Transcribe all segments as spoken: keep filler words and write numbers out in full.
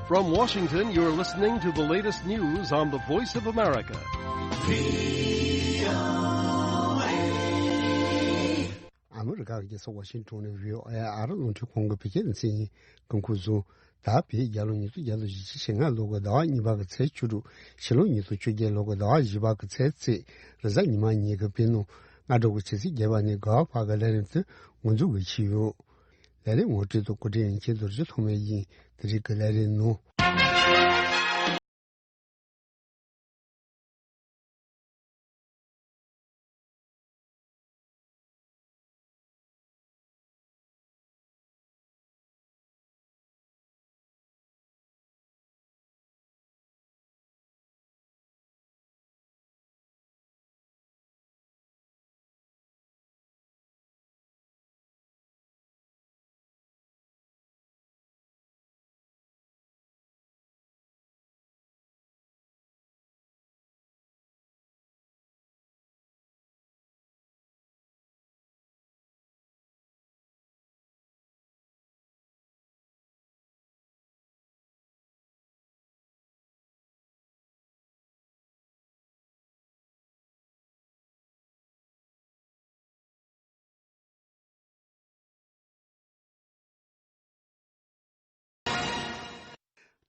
From Washington, you're listening to the latest news on the Voice of America. ཨ་མི་རི་ཀ་གི་རྒྱལ་ས་ཝ་ཤིང་ཊོན་ནས་བྷི་ཨོ་ཨེ་ཨ་རི་རླུང་འཕྲིན་ཁང་གི་བོད་སྐད་སྡེ་ཚན་ཡིན། སྐུ་ཁུ་ཛུ། ད་བོད་རྒྱལ་ལོ་ཉིས་སྟོང་བརྒྱ་དང་བཞི་བཅུ་ཞེ་ལྔ་ལོ་གི་ཟླ་བ་གཉིས་པ་གི་ཚེས་བཅུ་དྲུག་ཕྱི་ལོ་ཉིས་སྟོང་བཅོ་བརྒྱད་ལོ་གི་ཟླ་བ་བཞི་པ་གི་ཚེས་བརྩིས་རེས་གཟའ་ཉི་མ་ཉིན་གྱི་བོད་ནང་སྔ་དྲོ་གི་ཆུ་ཚོད་བརྒྱད་པ་ནས་དགའ་བ་བར་གྱི་ལས་རིམ་དེ་འགོ་འཛུགས་ཀྱི་ཕྱིན་ཡོད། ལས་རིམ་ངོ་སྤྲོད་དུ་སྐུ་བགྲེས་ཡན་ཆད་རྡོ་རྗེ་ཐོགས་མེད་ཡིན། དེ་རིང་གི་ལས་རིམ་ནང་།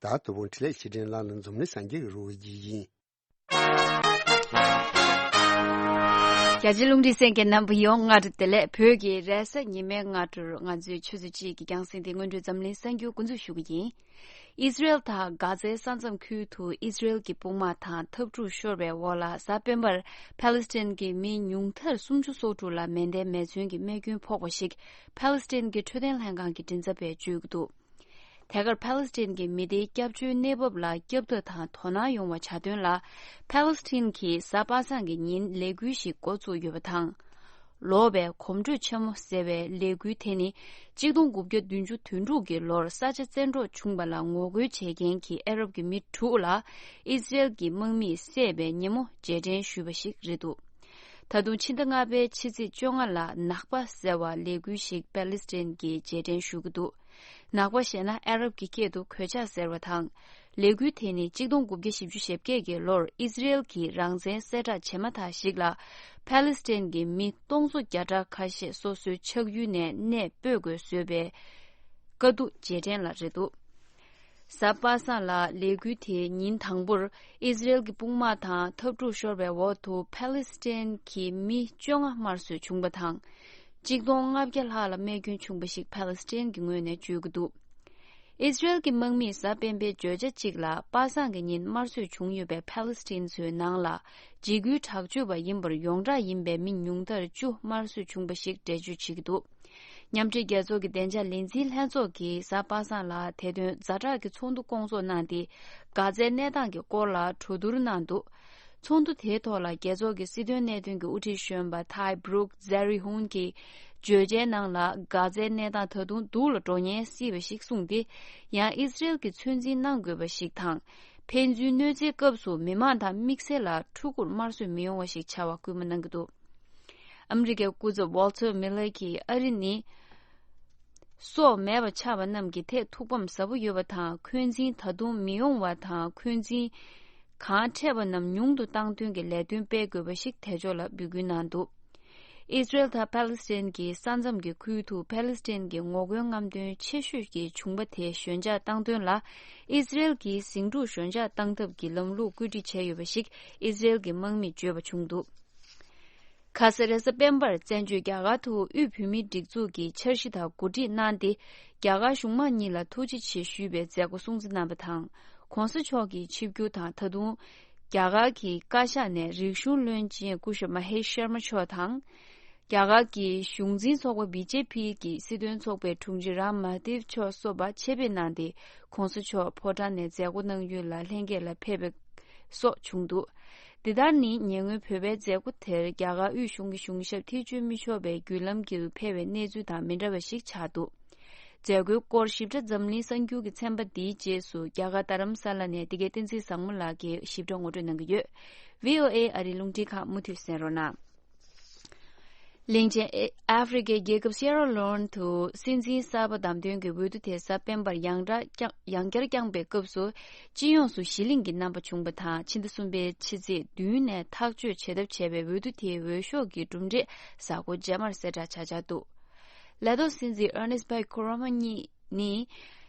ད་དུ་བོ་འཕྲིན་ལས་ཕྱི་དྲན་ལ་ལ་འཛོམས་ནས་སངས་རྒྱས་ཀྱི་རོལ་གྱི་ཡིན། རྒྱ་ཆེ་རླུང་འཕྲིན་གསན་མཁན་རྣམ་པ་ཡོངས་སྔ་དྲོ་བདེ་ལེགས། བོད་ཀྱི་རེས་གཟའ་ཉི་མའི་སྔ་དྲོར་ང་ཚོའི་ཆུ་ཚོད་གཅིག་གི་རྒྱང་སྲིང་དེ་སྔོན་འགྲོའི་འཛམ་གླིང་གསར་འགྱུར་འགོ་འཛུགས་ཞུ་གི་ཡིན། ཨིས་རལ་དང་གྷ་ཛའི་ས་མཚམས་ཁུལ་དུ་ཨིས་རལ་གྱི་དཔུང་དམག་དང་འཐབ་འཁྲུག་ཤོར་བའི་འོག་ལ་གཟའ་སྤེན་པར་ཕཱ་ལེ་སི་ཐན་གྱི་མི་ཉུང་མཐར་སུམ་ཅུ་སོ་དྲུག་ལ་མེ་མདའི་མེ་མཚོན་གྱི་རྨས་སྐྱོན་ཕོག་པ་ཞིག་ཕཱ་ལེ་སི་ཐན་གྱི་འཕྲོད་བསྟེན་ལྷན་ཁང་གི་མགྲིན་ཚབ་པས་བརྗོད་ཀྱི་འདུག་དེ་གར་ཕཱ་ལེ་སི་ཐན་གྱི་མི་སྡེའི་སྐྱབས་བཅོལ་གནས་བབ་ལ་སྐྱབས་ཐག་དང་དོ་སྣང་ཡོང་བ་བྱ་དོན་ལ། ཕཱ་ལེ་སི་ཐན་གྱིས་གཟའ་པ་སངས་ཀྱི་ཉིན་ལས་འགུལ་ཞིག་འགོ་བཙུགས་ཡོད་པ་དང་། ལོག་པའི་གོམ་བགྲོད་ཆེན་མོ་ཟེར་བའི་ལས་འགུལ་དེ་ནི། གཅིག་སྟོང་དགུ་བརྒྱ་བདུན་ཅུ་དོན་དྲུག་གི་ལོར་ས་ཆ་བཙན་འཕྲོག་བྱུང་བ་ལ་ངོ་རྒོལ་བྱེད་མཁན་གྱི་ཨ་རབ་ཀྱི་མི་དྲུག་ལ། ཨི་ཟི་རེལ་གྱི་དམག་མིས་བསད་པའི་ཉིན་མོ་རྗེས་དྲན་ཞུས་པ་ཞིག་རེད་འདུག་ད་དུང་ཕྱི་ཟླ་ལྔ་པའི་ཕྱི་ཚེས་བཅོ་ལྔ་ལ་ནག་པ་ཟེར་བ་ལས་འགུལ་ཞིག་པཱ་ལི་སི་ཐན་གྱིས་རྗེས་དྲན་ཞུ་གི་འདུག་ནག་པ་ཞེས་ན་ཨ་རབ་ཀྱི་སྐད་དུ་གོད་ཆག་ཟེར་བ་དང་། ལས་འགུལ་དེ་ནི་གཅིག་སྟོང་དགུ་བརྒྱ་བཞི་བཅུ་ཞེ་བརྒྱད་ཀྱི་ལོར་ཨི་ཟི་རེལ་གྱིས་རང་བཙན་གསལ་བསྒྲགས་བྱས་མ་ཐག་ཞིག་ལ། ཕཱ་ལི་སི་ཐན་གྱི་མི་སྟོང་ཚོ་བརྒྱ་ཕྲག་ཁ་ཤས་སོ་སོའི་ཆགས་ཡུལ་ནས་གནས་སྤོས་དགོས་བཟོས་པའི་དཀའ་སྡུག་རྗེས་དྲན་ལ་རེད་འདུག་གཟའ་པ་སངས་ལ་ལས་འགུལ་དེའི་ཉིན་དང་པོར་ཨི་ཟི་རེལ་གྱི་དཔུང་དམག་དང་འཐབ་འཁྲུག་ཤོར་བའི་འོག་ཏུ་ཕཱ་ལི་སི་ཐན་གྱི་མི་བཅོ་ལྔ་དམར་གསོད་བྱུང་བ་དང་། གཅིག་སྟོང་ལྔ་བརྒྱ་ལྷག་ལ་རྨས་སྐྱོན་བྱུང་བ་ཞིག་ཕཱ་ལི་སི་ཐན་གྱི་ངོས་ནས་བརྗོད་ཀྱི་འདུག་ཨི་ཟི་རེལ་གྱི་དམག་མིས་གཟའ་སྤེན་པའི་བརྗོད་བྱ་གཅིག་ལ་པ་སངས་ཀྱི་ཉིན་དམར་གསོད་བྱུང་ཡོད་པའི་ཕཱ་ལི་སི་ཐན་ཚོའི་ནང་ལ་འཇིགས་སྐུལ་དྲག་སྤྱོད་པ་ཡིན་པར་ཡོངས་གྲགས་ཡིན་པའི་མི་ཉུང་མཐར་བཅུ་དམར་གསོད་བྱུང་བ་ཞིག་འགྲེལ་བརྗོད་བྱེད་ཀྱི་འདུག་མཉམ་འབྲེལ་རྒྱལ་ཚོགས་ཀྱི་བདེ་འཇགས་ལས་འཛིན་ལྷན་ཚོགས་ཀྱིས་གཟའ་པ་སངས་ལ་དེ་དོན་ཛ་དྲག་གི་ཚོགས་འདུ་སྐོང་ཚོགས་གནང་སྟེ། གྷ་ཛའི་གནས་སྟངས་ཀྱི་སྐོར་ལ་གྲོས་བསྡུར་གནང་འདུག་ཚོགས་འདུ་དེའི་ཐོག་ལ་རྒྱལ་ཚོགས་ཀྱི་སྲིད་དོན་གནད་དོན་གྱི་དབུ་ཁྲིད་གཞོན་པ་ཐའི་བྷྲུག་ཛེ་རི་ཧུན་གྱིས་བརྗོད་བྱའི་ནང་ལ་གྷ་ཛའི་གནས་སྟངས་ད་དུང་སྡུག་ལ་འགྲོ་ཉེན་སྲིད་པ་ཞིག་གསུངས་ཏེ། ཡང་ཨི་སི་རེལ་གྱིས་ཚོད་འཛིན་གནང་དགོས་པ་ཞིག་དང་། ཕན་ཚུན་གནོད་འཚེའི་སྐབས་སུ་མི་མང་དང་དམིགས་བསལ་ལ་ཕྲུ་གུར་དམར་གསོད་མི་ཡོང་བ་ཞིག་བྱ་བར་སྐུལ་མ་གནང་གི་འདུག་ཨ་མི་རི་ཀའི་སྐུ་ཚབ་ཝོལ་ཊར་མི་ལར་གྱིས་ཨ་རི་ནི། སྲོག་མེད་པ་ཆགས་པ་རྣམས་ཀྱི་ཐད་ཐུགས་ཕམ་ཟབ་པོ་ཡོད་པ་དང་། འཁོན་འཛིན་ད་དུང་མི་ཡོང་བ་དང་། འཁོན་འཛིན་གང་འཕྲད་པ་རྣམས་ཉུང་དུ་གཏང་དོན་གྱི་ལས་དོན་སྤེལ་དགོས་པ་ཞིག་དེ་ཕྱོགས་ལ་འབོད་སྐུལ་གནང་འདུག་ཨི་ཟི་རེལ་དང་ཕཱ་ལི་སི་ཐན་གྱི་ས་མཚམས་ཀྱི་ཁུལ་དུ་ཕཱ་ལི་སི་ཐན་གྱི་ངོ་རྒོལ་རྔམ་སྟོན་ཆེ་ཤོས་ཀྱི་བྱུང་བ་དེ་ཞོད་འཇགས་གཏང་དོན་ལ། ཨི་ཟི་རེལ་གྱིས་ཟིང་འཁྲུག་ཞོད་འཇགས་གཏང་ཐབས་ཀྱི་ལམ་ལུགས་བཀོད་སྒྲིག་བྱས་ཡོད་པ་ཞིག་ཨི་ཟི་རེལ་གྱི་དམག་མིས་བརྗོད་པ་བྱུང་འདུག་ཁ་ས་རེས་གཟའ་སྤེན་པར་བཙན་བྱོལ་རྒྱ་གར་དུ་དབུས་བོད་མིའི་སྒྲིག་འཛུགས་ཀྱིས་འཆར་གཞི་དང་གོ་སྒྲིག་གནང་སྟེ། རྒྱ་གར་གཞུང་མང་གཉིས་ལ་ཐུགས་རྗེ་ཆེ་ཞུས་པའི་མཛད་སྒོ་སྲུང་བརྩི་གནང་བ་དང་། ྋགོང་ས་མཆོག་གི་ཆིབས་བསྒྱུར་དང་། ད་དུང་རྒྱ་གར་གྱི་བཀའ་ཤག་ནས་རིག་གཞུང་བློན་ཆེན་སྐུ་ཞབས་མ་ཧེ་ཤར་མ་མཆོག་དང་། རྒྱ་གར་གྱི་གཞུང་འཛིན་ཚོགས་པ་བི་ཇེ་པི་གི་སྲིད་དོན་ཚོགས་པའི་དྲུང་ཆེ་རམ་མ་ཏིབ་མཆོག་སོགས་པ་ཆེད་ཕེབས་གནང་སྟེ། ྋགོང་ས་མཆོག་ཕོ་བྲང་ནས་མཛད་སྒོ་གནང་ཡུལ་ལ་ལྷན་རྒྱས་ལ་ཕེབས་པ་སོགས་བྱུང་འདུག་འདི་ལྟར་ནི་ཉེ་སྔོན་བོད་པའི་མཛད་སྒོ་དེར་རྒྱ་གར་དབུས་གཞུང་གི་གཞུང་ཞབས་ཐེ་བྱུས་མི་ཆོག་པའི་བརྒྱུད་ལམ་གྱིས་ཕེབས་པའི་གནས་ཚུལ་དང་མི་འདྲ་བ་ཞིག་ཆགས་འདུག་མཛད་སྒོའི་སྐོར་ཞིབ་ཕྲ་འཛམ་གླིང་གསར་འགྱུར་གྱི་ཚན་པ་འདིའི་རྗེས་སུ་རྒྱ་གར་རྡ་རམ་ས་ལ་ནས་འདི་གའི་བསྟན་འཛིན་བཟང་མོ་ལགས་ཀྱིས་ཞིབ་ཕྲ་ངོ་སྤྲོད་གནང་གི་ཡོད། བྷི་ཨོ་ཨེ་ཨ་རིའི་རླུང་འཕྲིན་ཁང་མུ་མཐུད་གསན་རོགས་གནང་། གླིང་ཆེན་ཨེ་ཨ་ཧྥེ་རི་ཁའི་རྒྱལ་ཁབ་སི་ཡེ་ར་ལེ་ཨོན་དུ་སྲིད་འཛིན་གསར་པ་བདམས་ཐོན་གྱི་འོས་བསྡུ་དེ་གཟའ་སྤེན་པར་ཡང་བསྐྱར་བསྐྱངས་ཡང་བསྐྱར་བསྐྱངས་པའི་སྐབས་སུ། སྤྱི་ཡོངས་སུ་ཞི་ལྷིང་གི་རྣམ་པ་བྱུང་པ་དང་། ཕྱི་ཟླ་གསུམ་པའི་ཕྱི་ཚེས་བདུན་ནས་ཐག་གཅོད་བྱེད་ཐབས་བྱས་པའི་འོས་བསྡུ་དེའི་འོས་ཤོག་གི་གྲུབ་འབྲས་གཟའ་འཁོར་རྗེས་མར་གསལ་བསྒྲགས་བྱ་འཆར་འདུག་ལས་ཐོག་སྲིད་འཛིན་ཨར་ནེ་སི་བྷའི་ཁོ་རོ་མ་གཉིས་ནི།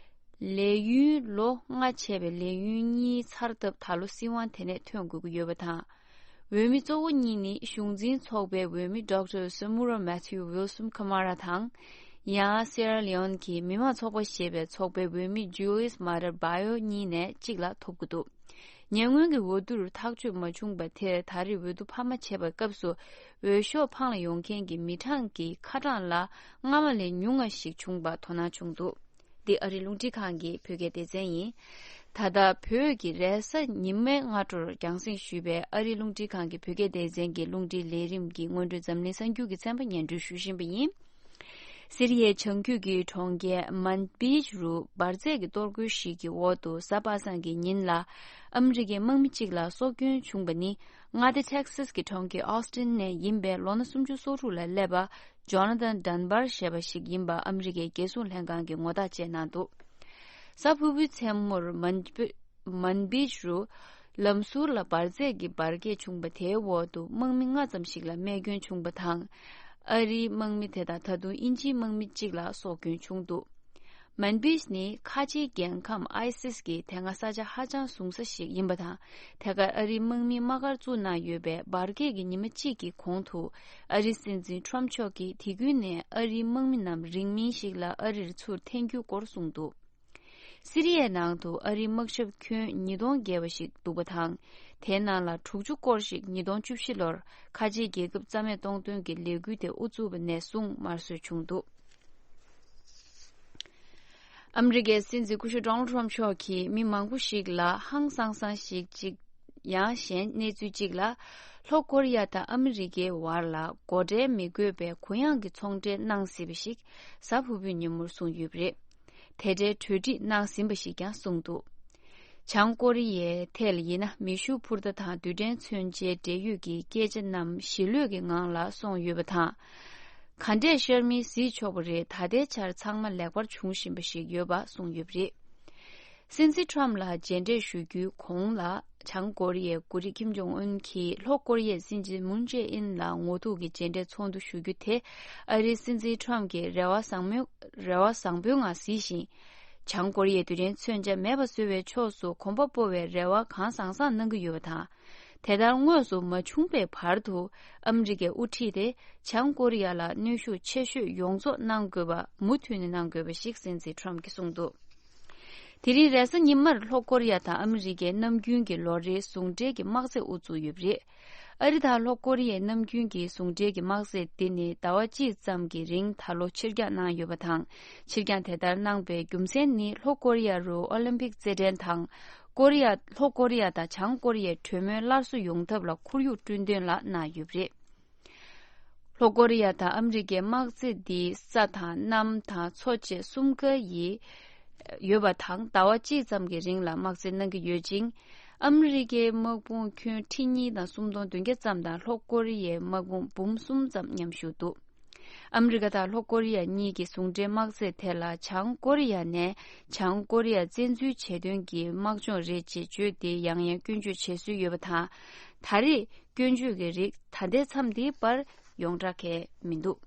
ལས་ཡུན་ལོ་ལྔ་བྱས་པའི་ལས་ཡུན་གཉིས་ཚར་སྟབས་ད་ལོ་སྲིད་དབང་དེ་ནས་ཐོན་དགོས་ཀྱི་ཡོད་པ་དང་། འོས་མི་གཙོ་བོ་གཉིས་ནི་གཞུང་འཛིན་ཚོགས་པའི་འོས་མི་Doctor Samura Matthew Wilson Kamara དང་། ཡང་སི་ཡེ་ར་ལེ་ཨོན་གྱི་མི་དམངས་ཚོགས་པ་ཞེས་པའི་ཚོགས་པའི་འོས་མི་Julius Maada Bio གཉིས་ནས་གཅིག་ལ་ཐོབ་ཀྱི་འདུག་ཉེ་སྔོན་གྱི་འོས་བསྡུར་ཐག་གཅོད་མ་བྱུང་བ་དེར་ད་རེས་འོས་བསྡུ་འཕར་མ་བྱས་པའི་སྐབས་སུ། འོས་ཤོག་འཕངས་ལ་ཡོང་མཁན་གྱི་མི་གྲངས་ཀྱི་ཁ་གྲངས་ལ་སྔ་མ་ལས་ཉུང་བ་ཞིག་བྱུང་བར་དོ་སྣང་བྱུང་འདུག་འདི་ཨ་རིའི་རླུང་འཕྲིན་ཁང་གི་བོད་སྐད་སྡེ་ཚན་ཡིན། ད་ལྟ་བོད་ཀྱི་རེས་གཟའ་ཉི་མའི་སྔ་དྲོར་རྒྱང་སྲིང་ཞུས་པའི་ཨ་རིའི་རླུང་འཕྲིན་ཁང་གི་བོད་སྐད་སྡེ་ཚན་གྱི་རླུང་འཕྲིན་ལས་རིམ་གྱི་སྔོན་འགྲོའི་འཛམ་གླིང་གསར་འགྱུར་གྱི་ཚན་པ་སྙན་སྒྲོན་ཞུ་བཞིན་པ་ཡིན། སི་རི་ཡའི་བྱང་རྒྱུད་ཀྱི་གྲོང་ཁྱེར་མན་པིཇ་རུ་འབར་རྫས་ཀྱི་གཏོར་རྒོལ་ཞིག་གི་འོག་ཏུ་གཟའ་པ་སངས་ཀྱི་ཉིན་ལ་ཨ་མི་རི་ཀའི་དམག་མི་གཅིག་ལ་སྲོག་སྐྱོན་བྱུང་བ་ནི། མངའ་སྡེ་ཊེག་སཱས་ཀྱི་གྲོང་ཁྱེར་ཨོ་སི་ཏིན་ནས་ཡིན་པའི་ལོ་ན་སུམ་ཅུ་སོ་དྲུག་ལ་སླེབས་པ་ཇོ་ན་ཐན་ཌན་བྷར་ཞེས་པ་ཞིག་ཡིན་པ་ཨ་མི་རི་ཀའི་རྒྱལ་སྲུང་ལྷན་ཁང་གིས་ངོ་རྟགས་བཅད་གནང་འདུག་གཟའ་ཕུར་བུའི་མཚན་མོར་མན་པི་མན་པིཇ་རུ་ལམ་ཟུར་ལ་འབར་རྫས་ཀྱི་འབར་གས་བྱུང་བ་དེའི་འོག་ཏུ་དམག་མི་ལྔ་ཙམ་ཞིག་ལ་རྨས་སྐྱོན་བྱུང་བ་དང་། ཨ་རིའི་དམག་མི་དེ་དང་ད་དུང་དབྱིན་ཇིའི་དམག་མི་གཅིག་ལ་སྲོག་སྐྱོན་བྱུང་འདུག་མན་པིཇ་ནི་ཁ་ཆེའི་རྒྱལ་ཁམས་ཨའི་སིས་ཀྱི་དེ་སྔ་ས་ཆ་ཧ་ཅང་བཟུང་ས་ཞིག་ཡིན་པ་དང་། དེ་གར་ཨ་རིའི་དམག་མིས་དམག་སྒར་བཙུགས་གནང་ཡོད་པའི་འབར་གས་ཀྱི་ཉི་མ་གཅིག་གི་གོང་དུ། ཨ་རིའི་སྲིད་འཛིན་ཊམ་ཕ་མཆོག་གིས་དེ་ཁུལ་ནས་ཨ་རིའི་དམག་མི་རྣམས་རིང་མིན་ཞིག་ལ་ཨ་རིར་ཚུར་འཐེན་རྒྱུའི་སྐོར་གསུངས་འདུག་སི་རི་ཡའི་ནང་དུ་ཨ་རིའི་དམག་ཞབས་ཁྱོན་ཉིས་སྟོང་བརྒལ་བ་ཞིག་འདུག་པ་དང་། དེའི་ནང་ལ་དྲུག་ཅུ་སྐོར་ཞིག་ཉིས་སྟོང་བཅུ་བཞི་ལོར་ཁ་ཆེའི་རྒྱལ་ཁབ་རྩ་མེད་གཏོང་དོན་གྱི་ལས་འགུལ་དེ་དབུ་བཙུགས་པ་ནས་བཟུང་དམར་གསོད་བྱུང་འདུག་ཨ་མི་རི་ཀའི་སྲིད་འཛིན་སྐུ་ཞབས་ཌོ་ནལ་ཌི་ཊམ་ཕ་མཆོག་གིས་མི་མང་པོ་ཞིག་ལ་ཧང་སང་སང་ཞིག་ཅིག་ཡང་གཞན་གནས་ཚུལ་གཅིག་ལ། ལྷོ་ཀོ་རི་ཡ་དང་ཨ་མི་རི་ཀའི་བར་ལ་སྒོ་ཁྲལ་མི་དགོས་པའི་གུ་ཡངས་ཀྱི་ཚོང་འབྲེལ་གནང་སྲིད་པ་ཞིག་གཟའ་ཕུར་བུའི་ཉིན་མོར་གསུངས་ཡོད་པ་རེད། དེ་འདྲའི་གྲོས་འགྲིག་གནང་ཟིན་པ་ཞིག་ཀྱང་གསུངས་འདུག་བྱང་ཀོ་རི་ཡའི་ཐད་ལ་ཡིན་ན། མེ་ཤུགས་འཕུར་མདའ་དང་རྡུལ་ཕྲན་མཚོན་ཆའི་འབྲེལ་ཡོད་ཀྱི་སྐད་ཆ་རྣམས་ཞི་ལྷོད་ཀྱི་ངང་ལ་སོང་ཡོད་པ་དང་། ག་འདྲས་ཤར་མིན་གཟིགས་ཆོག་པ་རེད། ད་ལྟའི་ཆར་ཚང་མ་ལེགས་པར་བྱུང་བཞིན་པ་ཞིག་ཡོད་པ་གསུངས་ཡོད་པ་རེད། སྲིད་འཛིན་ཊམ་ཕ་ལ་མཇལ་འཕྲད་ཞུ་རྒྱུའི་གོང་ལ། བྱང་ཀོ་རི་ཡའི་འགོ་ཁྲིད་ཀིམ་ཇོང་ཨུན་གྱིས་ལྷོ་ཀོ་རི་ཡའི་སྲིད་འཛིན་མུན་ཇེ་ཨིན་ལ་ངོ་ཐུག་གི་མཇལ་འཕྲད་ཚོགས་འདུ་ཞུ་རྒྱུ་དེ། ཨ་རིའི་སྲིད་འཛིན་ཊམ་ཕ་གྱིས་རེ་བ་བཟང་མོའི་རེ་བ་བཟང་པོའི་ངང་གཟིགས་ཤིང་། བྱང་ཀོ་རི་ཡའི་རྡུལ་ཕྲན་མཚོན་ཆ་མེད་པ་བཟོ་བའི་ཕྱོགས་སུ་གོམ་པ་སྤོ་བའི་རེ་བ་གང་བཟང་བཟང་གནང་གི་ཡོད་པ་དང་། དེ་ལྟར་དངོས་སུ་མ་བྱུང་བའི་བར་དུ། ཨ་མི་རི་ཀའི་དབུ་ཁྲིད་དེ་བྱང་ཀོ་རི་ཡ་ལ་གནོན་ཤུགས་ཆེ་ཤོས་ཡོངས་རྫོགས་གནང་དགོས་པ་མུ་མཐུད་ནས་གནང་དགོས་པ་ཞིག་སྲིད་འཛིན་ཊམ་ཕ་གྱིས་གསུངས་འདུག་དེ་རིང་རེས་གཟའ་ཉི་མར་ལྷོ་ཀོ་རི་ཡ་དང་ཨ་མི་རི་ཀའི་ནམ་རྒྱུན་གྱི་ལོ་རེའི་ཟུང་འབྲེལ་གྱི་དམག་རྩེད་དབུ་བཙུགས་ཡོད་པ་རེད། ཨ་རི་དང་ལྷོ་ཀོ་རི་ཡའི་ནམ་རྒྱུན་གྱི་ཟུང་འབྲེལ་གྱི་དམག་རྩེད་འདི་ནི་ཟླ་བ་གཅིག་ཙམ་གྱི་རིང་ད་ལོ་ཕྱིར་འགྱངས་གནང་ཡོད་པ་དང་། ཕྱིར་འགྱངས་དེ་ལྟར་གནང་པའི་རྒྱུ་མཚན་ནི་ལྷོ་ཀོ་རི་ཡ་རུ་ཨོ་ལིམ་པིག་རྩེད་འགྲན་དང་། ཀོ་རི་ཡ། ལྷོ་ཀོ་རི་ཡ་དང་བྱང་ཀོ་རི་ཡའི་གྲོས་མོལ་སླར་གསོ་ཡོང་ཐབས་ལ་ཁོར་ཡུག་བསྐྲུན་དོན་ལ་གནང་ཡོད་པ་རེད། ལྷོ་ཀོ་རི་ཡ་དང་ཨ་མི་རི་ཀའི་དམག་རྩེད་འདི་ས་དང་གནམ་དང་མཚོ་བཅས་གསུམ་ཀ་ཡི་ཡོད་པ་དང་། ཟླ་བ་གཅིག་ཙམ་གྱི་རིང་ལ་དམག་རྩེད་གནང་གི་ཡོད་ཅིང་། ཨ་མི་རི་ཀའི་དམག་དཔུང་ཁྱོན་ཁྲི་གཉིས་དང་སུམ་སྟོང་བདུན་བརྒྱ་ཙམ་དང་ལྷོ་ཀོ་རི་ཡའི་དམག་དཔུང་འབུམ་གསུམ་ཙམ་མཉམ་ཞུགས་འདུག་ཨ་མི་རི་ཀ་དང་ལྷོ་ཀོ་རི་ཡ་གཉིས་ཀྱི་ཟུང་འབྲེལ་དམག་རྩེད་དེ་ལ་བྱང་ཀོ་རི་ཡ་ནས་བྱང་ཀོ་རི་ཡ་བཙན་འཛུལ་བྱེད་དོན་གྱི་དམག་སྦྱོང་རེད་ཅེས་བརྗོད་དེ་ཡང་ཡང་སྐྱོན་བརྗོད་བྱེད་སྲོལ་ཡོད་པ་དང་། ད་རེས་སྐྱོན་བརྗོད་ཀྱི་རིགས་ད་ལྟའི་མཚམས་འདིའི་བར་ཡོངས་གྲགས་གང་ཡང་མི་འདུག་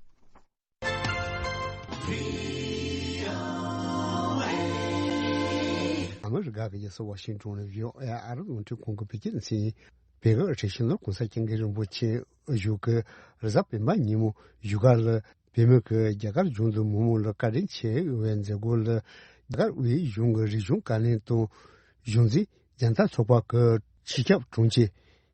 ཨ་མི་རི་ཀ་གི་རྒྱལ་ས་ཝ་ཤིང་ཊོན་ནས་བྷི་ཨོ་ཨེ་ཨ་རིའི་རླུང་འཕྲིན་ཁང་གི་བོད་སྐད་སྡེ་ཚན་ཡིན། བོད་ཀྱི་ཨེ་ཤེས་ལོ་གོང་ས་སྐྱབས་མགོན་རིན་པོ་ཆེ་བཞུགས་ཀྱི་རེས་གཟའ་སྤེན་པ་ཉིན་མོ་བཞུགས་སྒར་ལ་བོད་མི་གིས་རྒྱ་གར་གཞུང་དང་མི་མང་ལ་བཀའ་དྲིན་ཆེ་ཞུ་བའི་མཛད་སྒོ་ལ་རྒྱ་གར་དབུས་གཞུང་གི་རིག་གཞུང་བཀའ་བློན་དང་གཞུང་འཛིན་རྒྱལ་མཚན་ཚོགས་པ་གི་སྤྱི་ཁྱབ་དྲུང་ཆེ་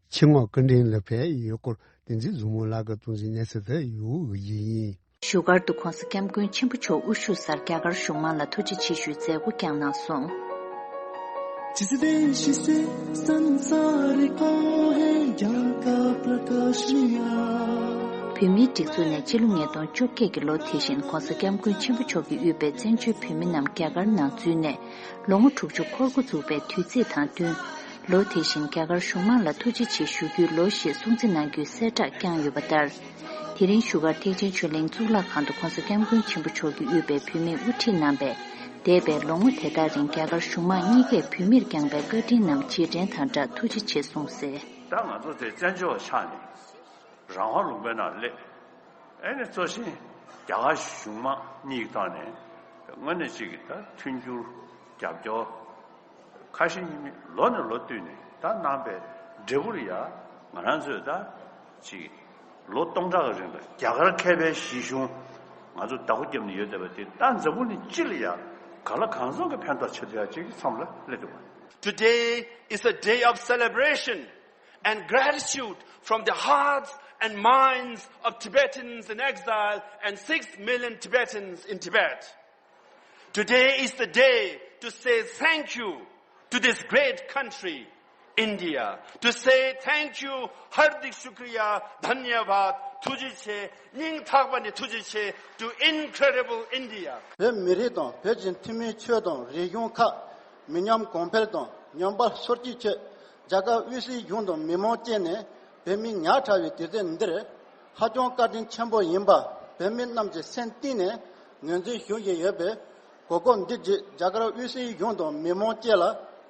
ཆེད་མངགས་སྐུ་མགྲོན་ལ་ཕེབས་ཡོད་སྐོར་བསྟན་འཛིན་བཟང་མོ་ལགས་ཀྱིས་གཏོང་ཟིན་གནས་ཚུལ་དེ་ཡོད་ཡིན། བཞུགས་སྒར་དུ་༸གོང་ས་༸སྐྱབས་མགོན་ཆེན་པོ་མཆོག་དབུ་བཞུགས་སར་རྒྱ་གར་གཞུང་མང་ལ་ཐུགས་རྗེ་ཆེ་ཞུའི་མཛད་སྒོ་བསྐྱངས་གནང་སོང་། བོད་མིའི་སྒྲིག་འཛུགས་ནས་སྤྱི་ལོ་ཉིས་སྟོང་བཅོ་བརྒྱད་ཀྱི་ལོ་དེ་བཞིན་༸གོང་ས་༸སྐྱབས་མགོན་ཆེན་པོ་མཆོག་གིས་དབུས་པའི་བཙན་བྱོལ་བོད་མི་རྣམས་རྒྱ་གར་ནང་འཛུལ་ནས་ལོ་ངོ་དྲུག་ཅུ་འཁོར་འགོ་འཛུགས་པའི་དུས་ཚིགས་དང་བསྟུན། ལོ་དེ་བཞིན་རྒྱ་གར་གཞུང་མང་ལ་ཐུགས་རྗེ་ཆེ་ཞུ་རྒྱུའི་ལོ་ཞེས་སྲུང་བརྩི་གནང་རྒྱུའི་གསལ་བསྒྲགས་བསྐྱངས་ཡོད་པ་ལྟར། དེ་རིང་བཞུགས་སྒར་ཐེག་ཆེན་ཆོས་གླིང་གཙུག་ལག་ཁང་དུ་༸གོང་ས་༸སྐྱབས་མགོན་ཆེན་པོ་མཆོག་གིས་དབུས་པའི་བོད་མིས་དབུ་ཁྲིད་གནང་བའི་འདས་པའི་ལོ་ངོ་དེ་དག་རིང་རྒྱ་གར་གཞུང་མང་གཉིས་ཀས་བོད་མིར་བསྐྱངས་པའི་བཀའ་དྲིན་རྣམས་རྗེས་དྲན་དང་སྦྲགས་ཐུགས་རྗེ་ཆེ་གསུངས་གསལ། ད་ང་ཚོ་དེ་བཙན་བྱོལ་བ་ཆགས་ནས་རང་དབང་ལུང་པའི་ནང་སླེབས། ཨེ་ནས་གཙོ་ཆེན་རྒྱ་གར་གཞུང་མང་གཉིས་ཀྱི་ཐོག་ནས་དངོས་གནས་གཅིག་གིས་ད་མཐུན་འགྱུར་རྒྱབ་སྐྱོར། ཁ་ཞེ་གཉིས་མེད་ལོ་ནས་ལོ་བསྟུད་ནས་ད་གནང་པའི་འབྲས་བུར་ཡ་ང་རང་ཚོས་ད་ཅིག་ལོ་སྟོང་ཕྲག་གི་རིང་ལ་རྒྱ་གར་མཁས་པའི་གཞིས་གཞུང་ང་ཚོ་བདག་པོ་བརྒྱབ་ནས་ཡོད་བསྡད་པ་དེ་ད་འཛམ་བུ་གླིང་སྤྱི་ལ་ཡ་གང་ལ་གང་འཚམ་གྱི་ཕན་ཐོགས་བྱེད་ཐུབ་ཡ་ཅིག་གི་མཚམས་ལ་སླེབས་འདུག་བ། Today is a day of celebration and gratitude from the hearts and minds of Tibetans in exile and six million Tibetans in Tibet. Today is the day to say thank you to this great country, India. To say thank you, Hardik Shukriya, Dhanyavad, ཐུགས་རྗེ་ཆེ། སྙིང་ཐག་པ་ནས་ཐུགས་རྗེ་ཆེ། To incredible India. བོད་མི་རིགས་དང་བོད་ཀྱི་འཐུས་མིའི་ཆོས་དང་རིག་གཞུང་ཁག་མི་ཉམས་གོང་འཕེལ་དང་ཉམས་པ་སོར་ཆུད་ཆེད་རྒྱ་གར་དབུས་སའི་གཞུང་དང་མི་མང་བཅས་ནས་བོད་མི་ཉག་ཕྲ་བའི་དུས་ཚོད་འདིར་ཧ་ཅང་བཀའ་དྲིན་ཆེན་པོ་ཡིན་པ་བོད་མི་རྣམས་ཀྱིས་སེམས་གཏིང་ནས་ངོས་འཛིན་ཞུ་བཞིན་ཡོད་པས། གོ་སྐབས་འདི་བརྒྱུད་རྒྱ་གར་དབུས་སའི་གཞུང་དང་མི་མང་བཅས་ལ་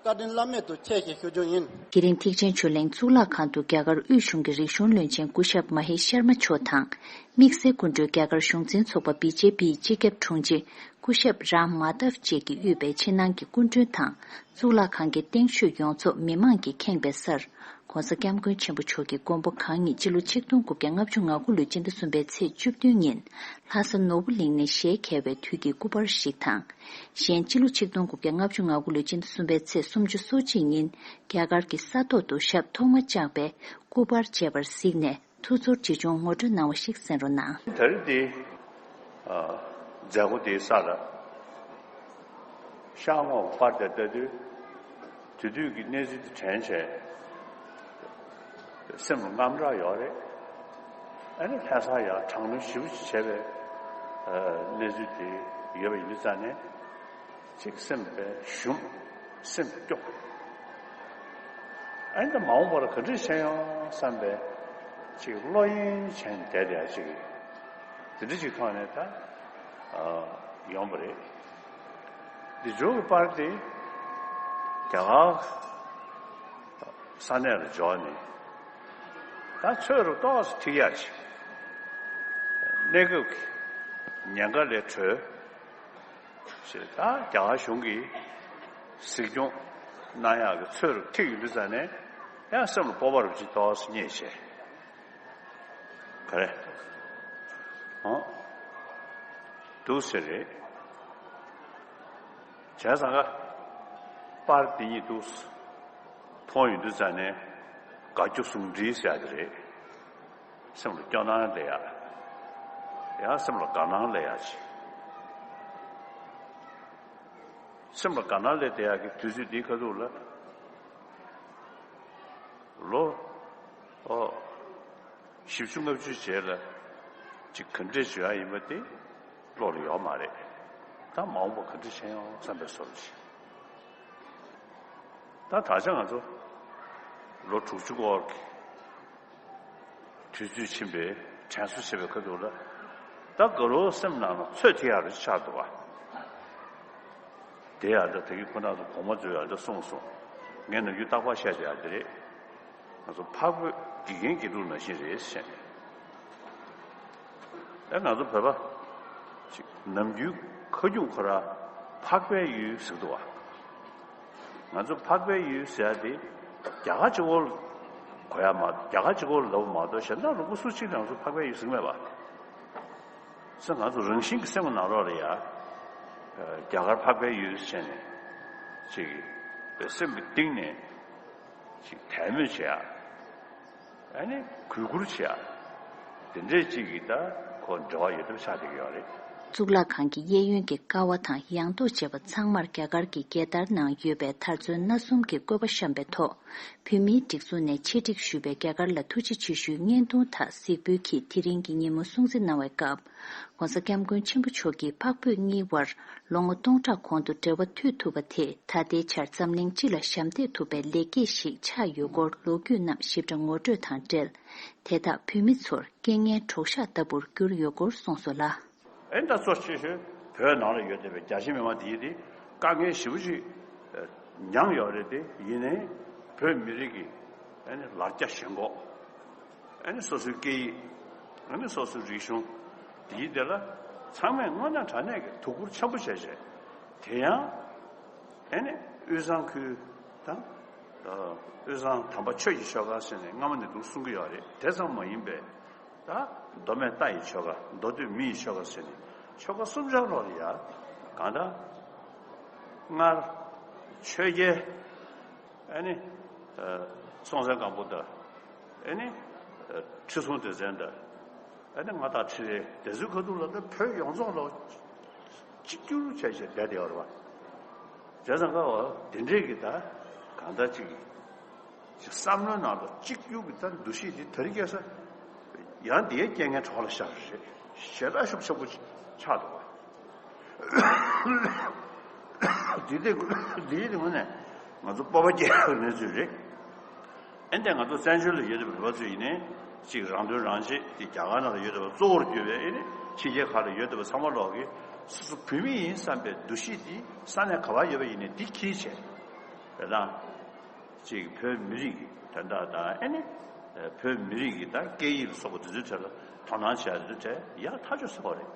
བཀའ་དྲིན་བླ་མེད་དུ་ཆེ་ཞེས་ཞུ་རྒྱུ་ཡིན། དེ་རིང་ཐེག་ཆེན་ཆོས་གླིང་གཙུག་ལག་ཁང་དུ་རྒྱ་གར་དབུས་གཞུང་གི་རིག་གཞུང་བློན་ཆེན་སྐུ་ཞབས་མ་ཧེ་ཤར་མ་མཆོག་དང་། དམིགས་བསལ་སྐུ་མགྲོན་རྒྱ་གར་གཞུང་འཛིན་ཚོགས་པ་བི་ཇེ་པིའི་སྤྱི་ཁྱབ་དྲུང་ཆེ་སྐུ་ཞབས་རམ་མ་དབ་བཅས་ཀྱིས་དབུས་པའི་ཕྱི་ནང་གི་སྐུ་མགྲོན་དང་གཙུག་ལག་ཁང་གི་སྟེང་ཤོད་ཡོངས་རྫོགས་མི་མང་གིས་ཁེངས་པའི་སར། ༸གོང་ས་༸སྐྱབས་མགོན་ཆེན་པོ་མཆོག་གིས་མགོན་པོ་གང་ཉིད་སྤྱི་ལོ་ཆིག་སྟོང་དགུ་བརྒྱ་ལྔ་བཅུ་ང་དགུ་ལོའི་སྤྱི་ཟླ་གསུམ་པའི་ཚེས་བཅུ་བདུན་ཉིན་ལྷ་ས་ནོར་བུ་གླིང་ནས་ཞལ་གྱེས་པའི་དུས་ཀྱི་སྐུ་པར་ཞིག་དང་། གཞན་སྤྱི་ལོ་ཆིག་སྟོང་དགུ་བརྒྱ་ལྔ་བཅུ་ང་དགུ་ལོའི་སྤྱི་ཟླ་གསུམ་པའི་ཚེས་སུམ་ཅུ་སོ་གཅིག་ཉིན་རྒྱ་གར་གྱི་ས་ཐོག་ཏུ་ཞབས་ཐོག་མ་བཅགས་པའི་སྐུ་པར་བཅས་པར་གཟིགས་ནས་ཐུགས་ཚོར་ཇི་བྱུང་ངོ་སྤྲོད་གནང་བ་ཞིག་གསན་རོགས་གནང་། ད་རེས་འདི། ཨ། མཛད་སྒོ་དེའི་ས་ལ་ཤར་ངོས་པར་དེ་ལྟ་དུས་དེ་དུས་ཀྱི་གནས་ཚུལ་དེ་དྲན་བྱས་སེམས་ལ་དངངས་སྐྲག་ཡོད་རེད། ཨ་ནི་ལྷ་ས་ཡར་དྲག་གནོན་ཞེ་པོ་ཅིག་བྱས་པའི་ཨ་གནས་ཚུལ་དེ་ཡོད་པ་ཡིན་དུས་ཙང་ནས་ཅིག་སེམས་པའི་ཞུམ། སེམས་སྐྱོ། ཨ་ནི་ད་མ་འོངས་པར་ག་འདྲ་བྱས་ཡོང་བསམ་པའི་ཅིག་བློ་གཡེང་བྱས་ནས་བསྡད་བསྡད་ཡ་ཅིག་དེ་འདྲ་ཅིག་ཐོག་ནས་ད་ཨ་ཡོང་བ་རེད། འདི་ཇོ་གི་པར་དེ་རྒྱ་གར་ས་གནས་ལ་འབྱོར་ནས་ད་ཚོད་རུ་ཏོག་ཙམ་ཐིག་ཡག་ཅིག་གནས་སྐབས་ཀྱི་ཉེན་ཁ་ལས་གྲོལ་ཞེས་ད་རྒྱ་གར་གཞུང་གིས་གཟིགས་སྐྱོང་གནང་ཡག་གི་ཚོད་རུ་ཐིག་ཡོང་དུས་ཙང་ནས་ཡང་སེམས་ལ་སྤོབས་པ་རུ་ཅིག་ཏོག་ཙམ་རྙེད་བྱས། ག་རེ། ཨོ། འདུག་ཟེར་རེད། བྱས་ཙང་ཀ་པར་འདི་གཉིས་འདུག་མཐོང་ཡོང་དུས་ཙང་ནས་དགའ་སྐྱོ་ཟུང་འབྲེལ་ཟེར་ཡག་དེ་རེད། སེམས་ལ་སྐྱོ་སྣང་སླེབས་ཡག་ཡང་སེམས་ལ་དགའ་སྣང་སླེབས་ཡག་ཅིག་སེམས་ལ་དགའ་སྣང་སླེབས་བསྡད་ཡག་གི་དུས་ཚོད་འདིའི་ཁ་ཐུག་ལ། ལོ། ཨོ། བཞི་བཅུ་ལྔ་བཅུ་རྗེས་ལ་ཅིག་ག་འདྲས་བྱེད་ཡ་ཡིན་པ་དེ་བློ་ལ་ཡོད་མ་རེད། ད་མ་འོངས་པ་ག་འདྲས་བྱེད་ཡོང་བསམ་པའི་བཟོ་འདྲ་ཞིག་ད་ད་ཆ་ང་ཚོ་ལོ་དྲུག་ཅུ་སྐོར་གྱི་དུས་ཚོད་ཕྱིན་པའི་དྲན་གསོ་བྱེད་པའི་ཁ་ཐུག་ལ་ད་དགའ་རོགས་སེམས་ནང་ལ་ཚོད་ཐིག་ཡག་རེ་ཆགས་འདུག་བ། དེ་ཡང་ད་ད་གིན་ཁོ་རང་ཚོ་གོང་མ་ཚོས་ཡང་ད་གསུངས་སོང་། ངས་ནམ་རྒྱུན་རྟག་པར་བཤད་བསྡད་ཡག་དེ་རེད། ང་ཚོ་འཕགས་བོད་དགེ་རྒན་དགེ་ཕྲུག་ནང་བཞིན་རེད་ཟེར་ནས། ཨེ་ང་ཚོ་བོད་པ་ཅིག་ནམ་རྒྱུན་ཁ་རྒྱུན་ཁོ་རང་འཕགས་པའི་ཡུལ་ཟེར་འདུག་བ། ང་ཚོ་འཕགས་པའི་ཡུལ་ཟེར་ཡག་དེ་རྒྱ་གར་གཅིག་པོ་གོ་ཡག་མ་རྒྱ་གར་གཅིག་པོ་ལབ་མ་གཏོགས་གཞན་དག་ལུང་པ་སུ་གཅིག་ལ་ང་ཚོ་འཕགས་པའི་ཡུལ་ཟེར་གྱི་མེད་པ། ས་ང་ཚོ་རང་བཞིན་གྱི་སེམས་ནང་ལོགས་ལ་ཡ། རྒྱ་གར་འཕགས་པའི་ཡུལ་ཟེར་ནས་ཅིག་སེམས་ཀྱི་གཏིང་ནས་ཅིག་དད་མོས་བྱེད་ཡ། ཨ་ནི་གུས་བཀུར་བྱེད་ཡ། དེ་འདྲས་ཅིག་གི་ད་ཁོ་འབྲེལ་བ་ཡོད་ཐབས་ཆགས་བསྡད་ཀྱི་ཡོད་རེད། གཙུག་ལག་ཁང་གི་གཡས་གཡོན་གྱི་ཀ་བ་དང་ཡང་ཏོག་བཅས་པ་ཚང་མར་རྒྱ་གར་གྱི་རྒྱལ་དར་ནང་ཡོད་པའི་དར་ཚོན་སྣ་གསུམ་གྱི་བཀོད་པ་བཤམས་པའི་ཐོག་བོད་མིའི་སྒྲིག་འཛུགས་ནས་ཆེད་སྒྲིག་ཞུས་པའི་རྒྱ་གར་ལ་ཐུགས་རྗེ་ཆེ་ཞུའི་བརྙན་ཐུང་དག་གཟིགས་འབུལ་གྱིས་དེ་རིང་གི་ཉིན་མོ་སྲུང་བརྩི་གནང་བའི་སྐབས། ྋགོང་ས་ྋསྐྱབས་མགོན་ཆེན་པོ་མཆོག་གིས་འཕགས་བོད་གཉིས་དབར་ལོ་ངོ་སྟོང་ཕྲག་གོང་དུ་འབྲེལ་བ་མཐུད་ཐུབ་པ་དེ་ད་ལྟའི་ཆར་འཛམ་གླིང་སྤྱི་ལ་ཞབས་འདེགས་ཐུབ་པའི་ལེགས་སྐྱེས་ཤིག་ཆགས་ཡོད་སྐོར་ལོ་རྒྱུས་རྣམས་ཞིབ་ཕྲ་ངོ་སྤྲོད་དང་འབྲེལ། དེ་དག་བོད་མི་ཚོར་རྐྱེན་ངན་གྲོགས་ཤག་ལྟ་བུར་གྱུར་ཡོད་སྐོར་གསུངས་སོང་ལ། ཨེ་ད་གཙོ་ཆེ་ཤོས་བོད་ནང་ལ་ཡོད་བསྡད་པའི་རྒྱ་ཆེ་མི་མང་དེ་ཡིན་དེ་དཀའ་ངལ་ཞེ་པོ་ཅིག་མྱངས་ཡོད་རེད། དེ་ཡིན་ནའི་བོད་མི་རིགས་ཀྱི་ཨེ་ནི་ལར་རྒྱ་ཞེན་ཁོག་ཨེ་ནི་སོ་སོའི་སྐད་ཡིག་ཨེ་ནི་སོ་སོའི་རིག་གཞུང་དེ་ཡིན་དེ་ལ་ཚང་མས་དངོས་གནས་དྲང་གནས་ཀྱི་ཐུགས་ཁུར་ཆེན་པོ་བྱས་བྱས། དེ་ཡང་ཨེ་ནི་དབུས་གཙང་ཁུལ་དང་དབུས་གཙང་དམ་པ་ཆོས་ཀྱི་ཆོལ་ཁ་ཟེར་ནས་སྔ་མོ་ནས་འདུག་གསུང་གི་ཡོད་རེད། དེ་ཙམ་མ་ཡིན་པའི། ད་མདོ་སྨད་རྟ་ཡི་ཆོལ་ཁ། མདོ་སྟོད་མི་ཡི་ཆོལ་ཁ་ཟེར་ནས་ཆོལ་ཁ་གསུམ་ཆར་ལོག་ལ་ཡ་གང་ལྟར་སྔར་ཆོས་རྒྱལ་ཨེ་ནི་སྲོང་བཙན་སྒམ་པོ་དང་ཨེ་ནི་ཁྲི་སྲོང་ལྡེ་བཙན་དང་ཨེ་ནི་མངའ་བདག་ཁྲི་རལ་དེ་ཚོའི་ཁ་ཐུག་ལ་ད་བོད་ཡོངས་རྫོགས་ལ་གཅིག་གྱུར་བྱས་བྱས་བསྡད་བསྡད་ཡོད་རེད་བ། བྱས་ཙང་ཀ་བ་དེ་འདྲས་ཀྱི་ད་གང་ལྟར་ཅིག་ཅིག་བསམ་བློའི་ནང་ལ་གཅིག་གྱུར་གྱི་ད་འདུ་ཤེས་འདི་དེ་རིང་ཁ་སང་ཡང་དེའི་རྐྱེན་ངན་གྲོགས་ལ་ཤར་རེད། ཞེ་དྲག་ཤུགས་ཆེན་པོ་ཆགས་འདུག་བ། འདི་དེ་འདིའི་ངོས་ནས་ང་ཚོ་སྤོབས་པ་སྐྱེ་ཡག་གནས་ཚུལ་རེད། ཨེ་འདྲ་ང་ཚོ་བཙན་བྱོལ་ལ་ཡོད་བསྡད་པའི་བོད་པ་ཚོ་ཡིན་ནའི་གཅིག་རང་དོན་རང་གཅེས་དེ་རྒྱ་གར་ནང་ལ་ཡོད་བསྡད་པ་གཙོ་བོར་གྱུར་པའི་ཨེ་ནི་ཕྱི་རྒྱལ་ཁག་ལ་ཡོད་བསྡད་པ་ཚང་མ་ལོག་གིས་སོ་སོ་བོད་མི་ཡིན་བསམ་པའི་འདུ་ཤེས་འདི་ས་གནས་ག་པར་ཡོད་པ་ཡིན་ནའི་འདི་འཁྱེར་བྱས་རེད་དང་། གཅིག་བོད་མི་རིགས་ཀྱི་དོན་དག་དང་ཨེ་ནི་བོད་མི་རིགས་ཀྱི་ད་སྐད་ཡིག་ལ་སོགས་པ་དེ་ཚོའི་གྲས་ལ་དོ་སྣང་བྱས་དེ་ཚོའི་གྲས་ཡག་ཐག་ཆོད་ཚ་པོ་རེད།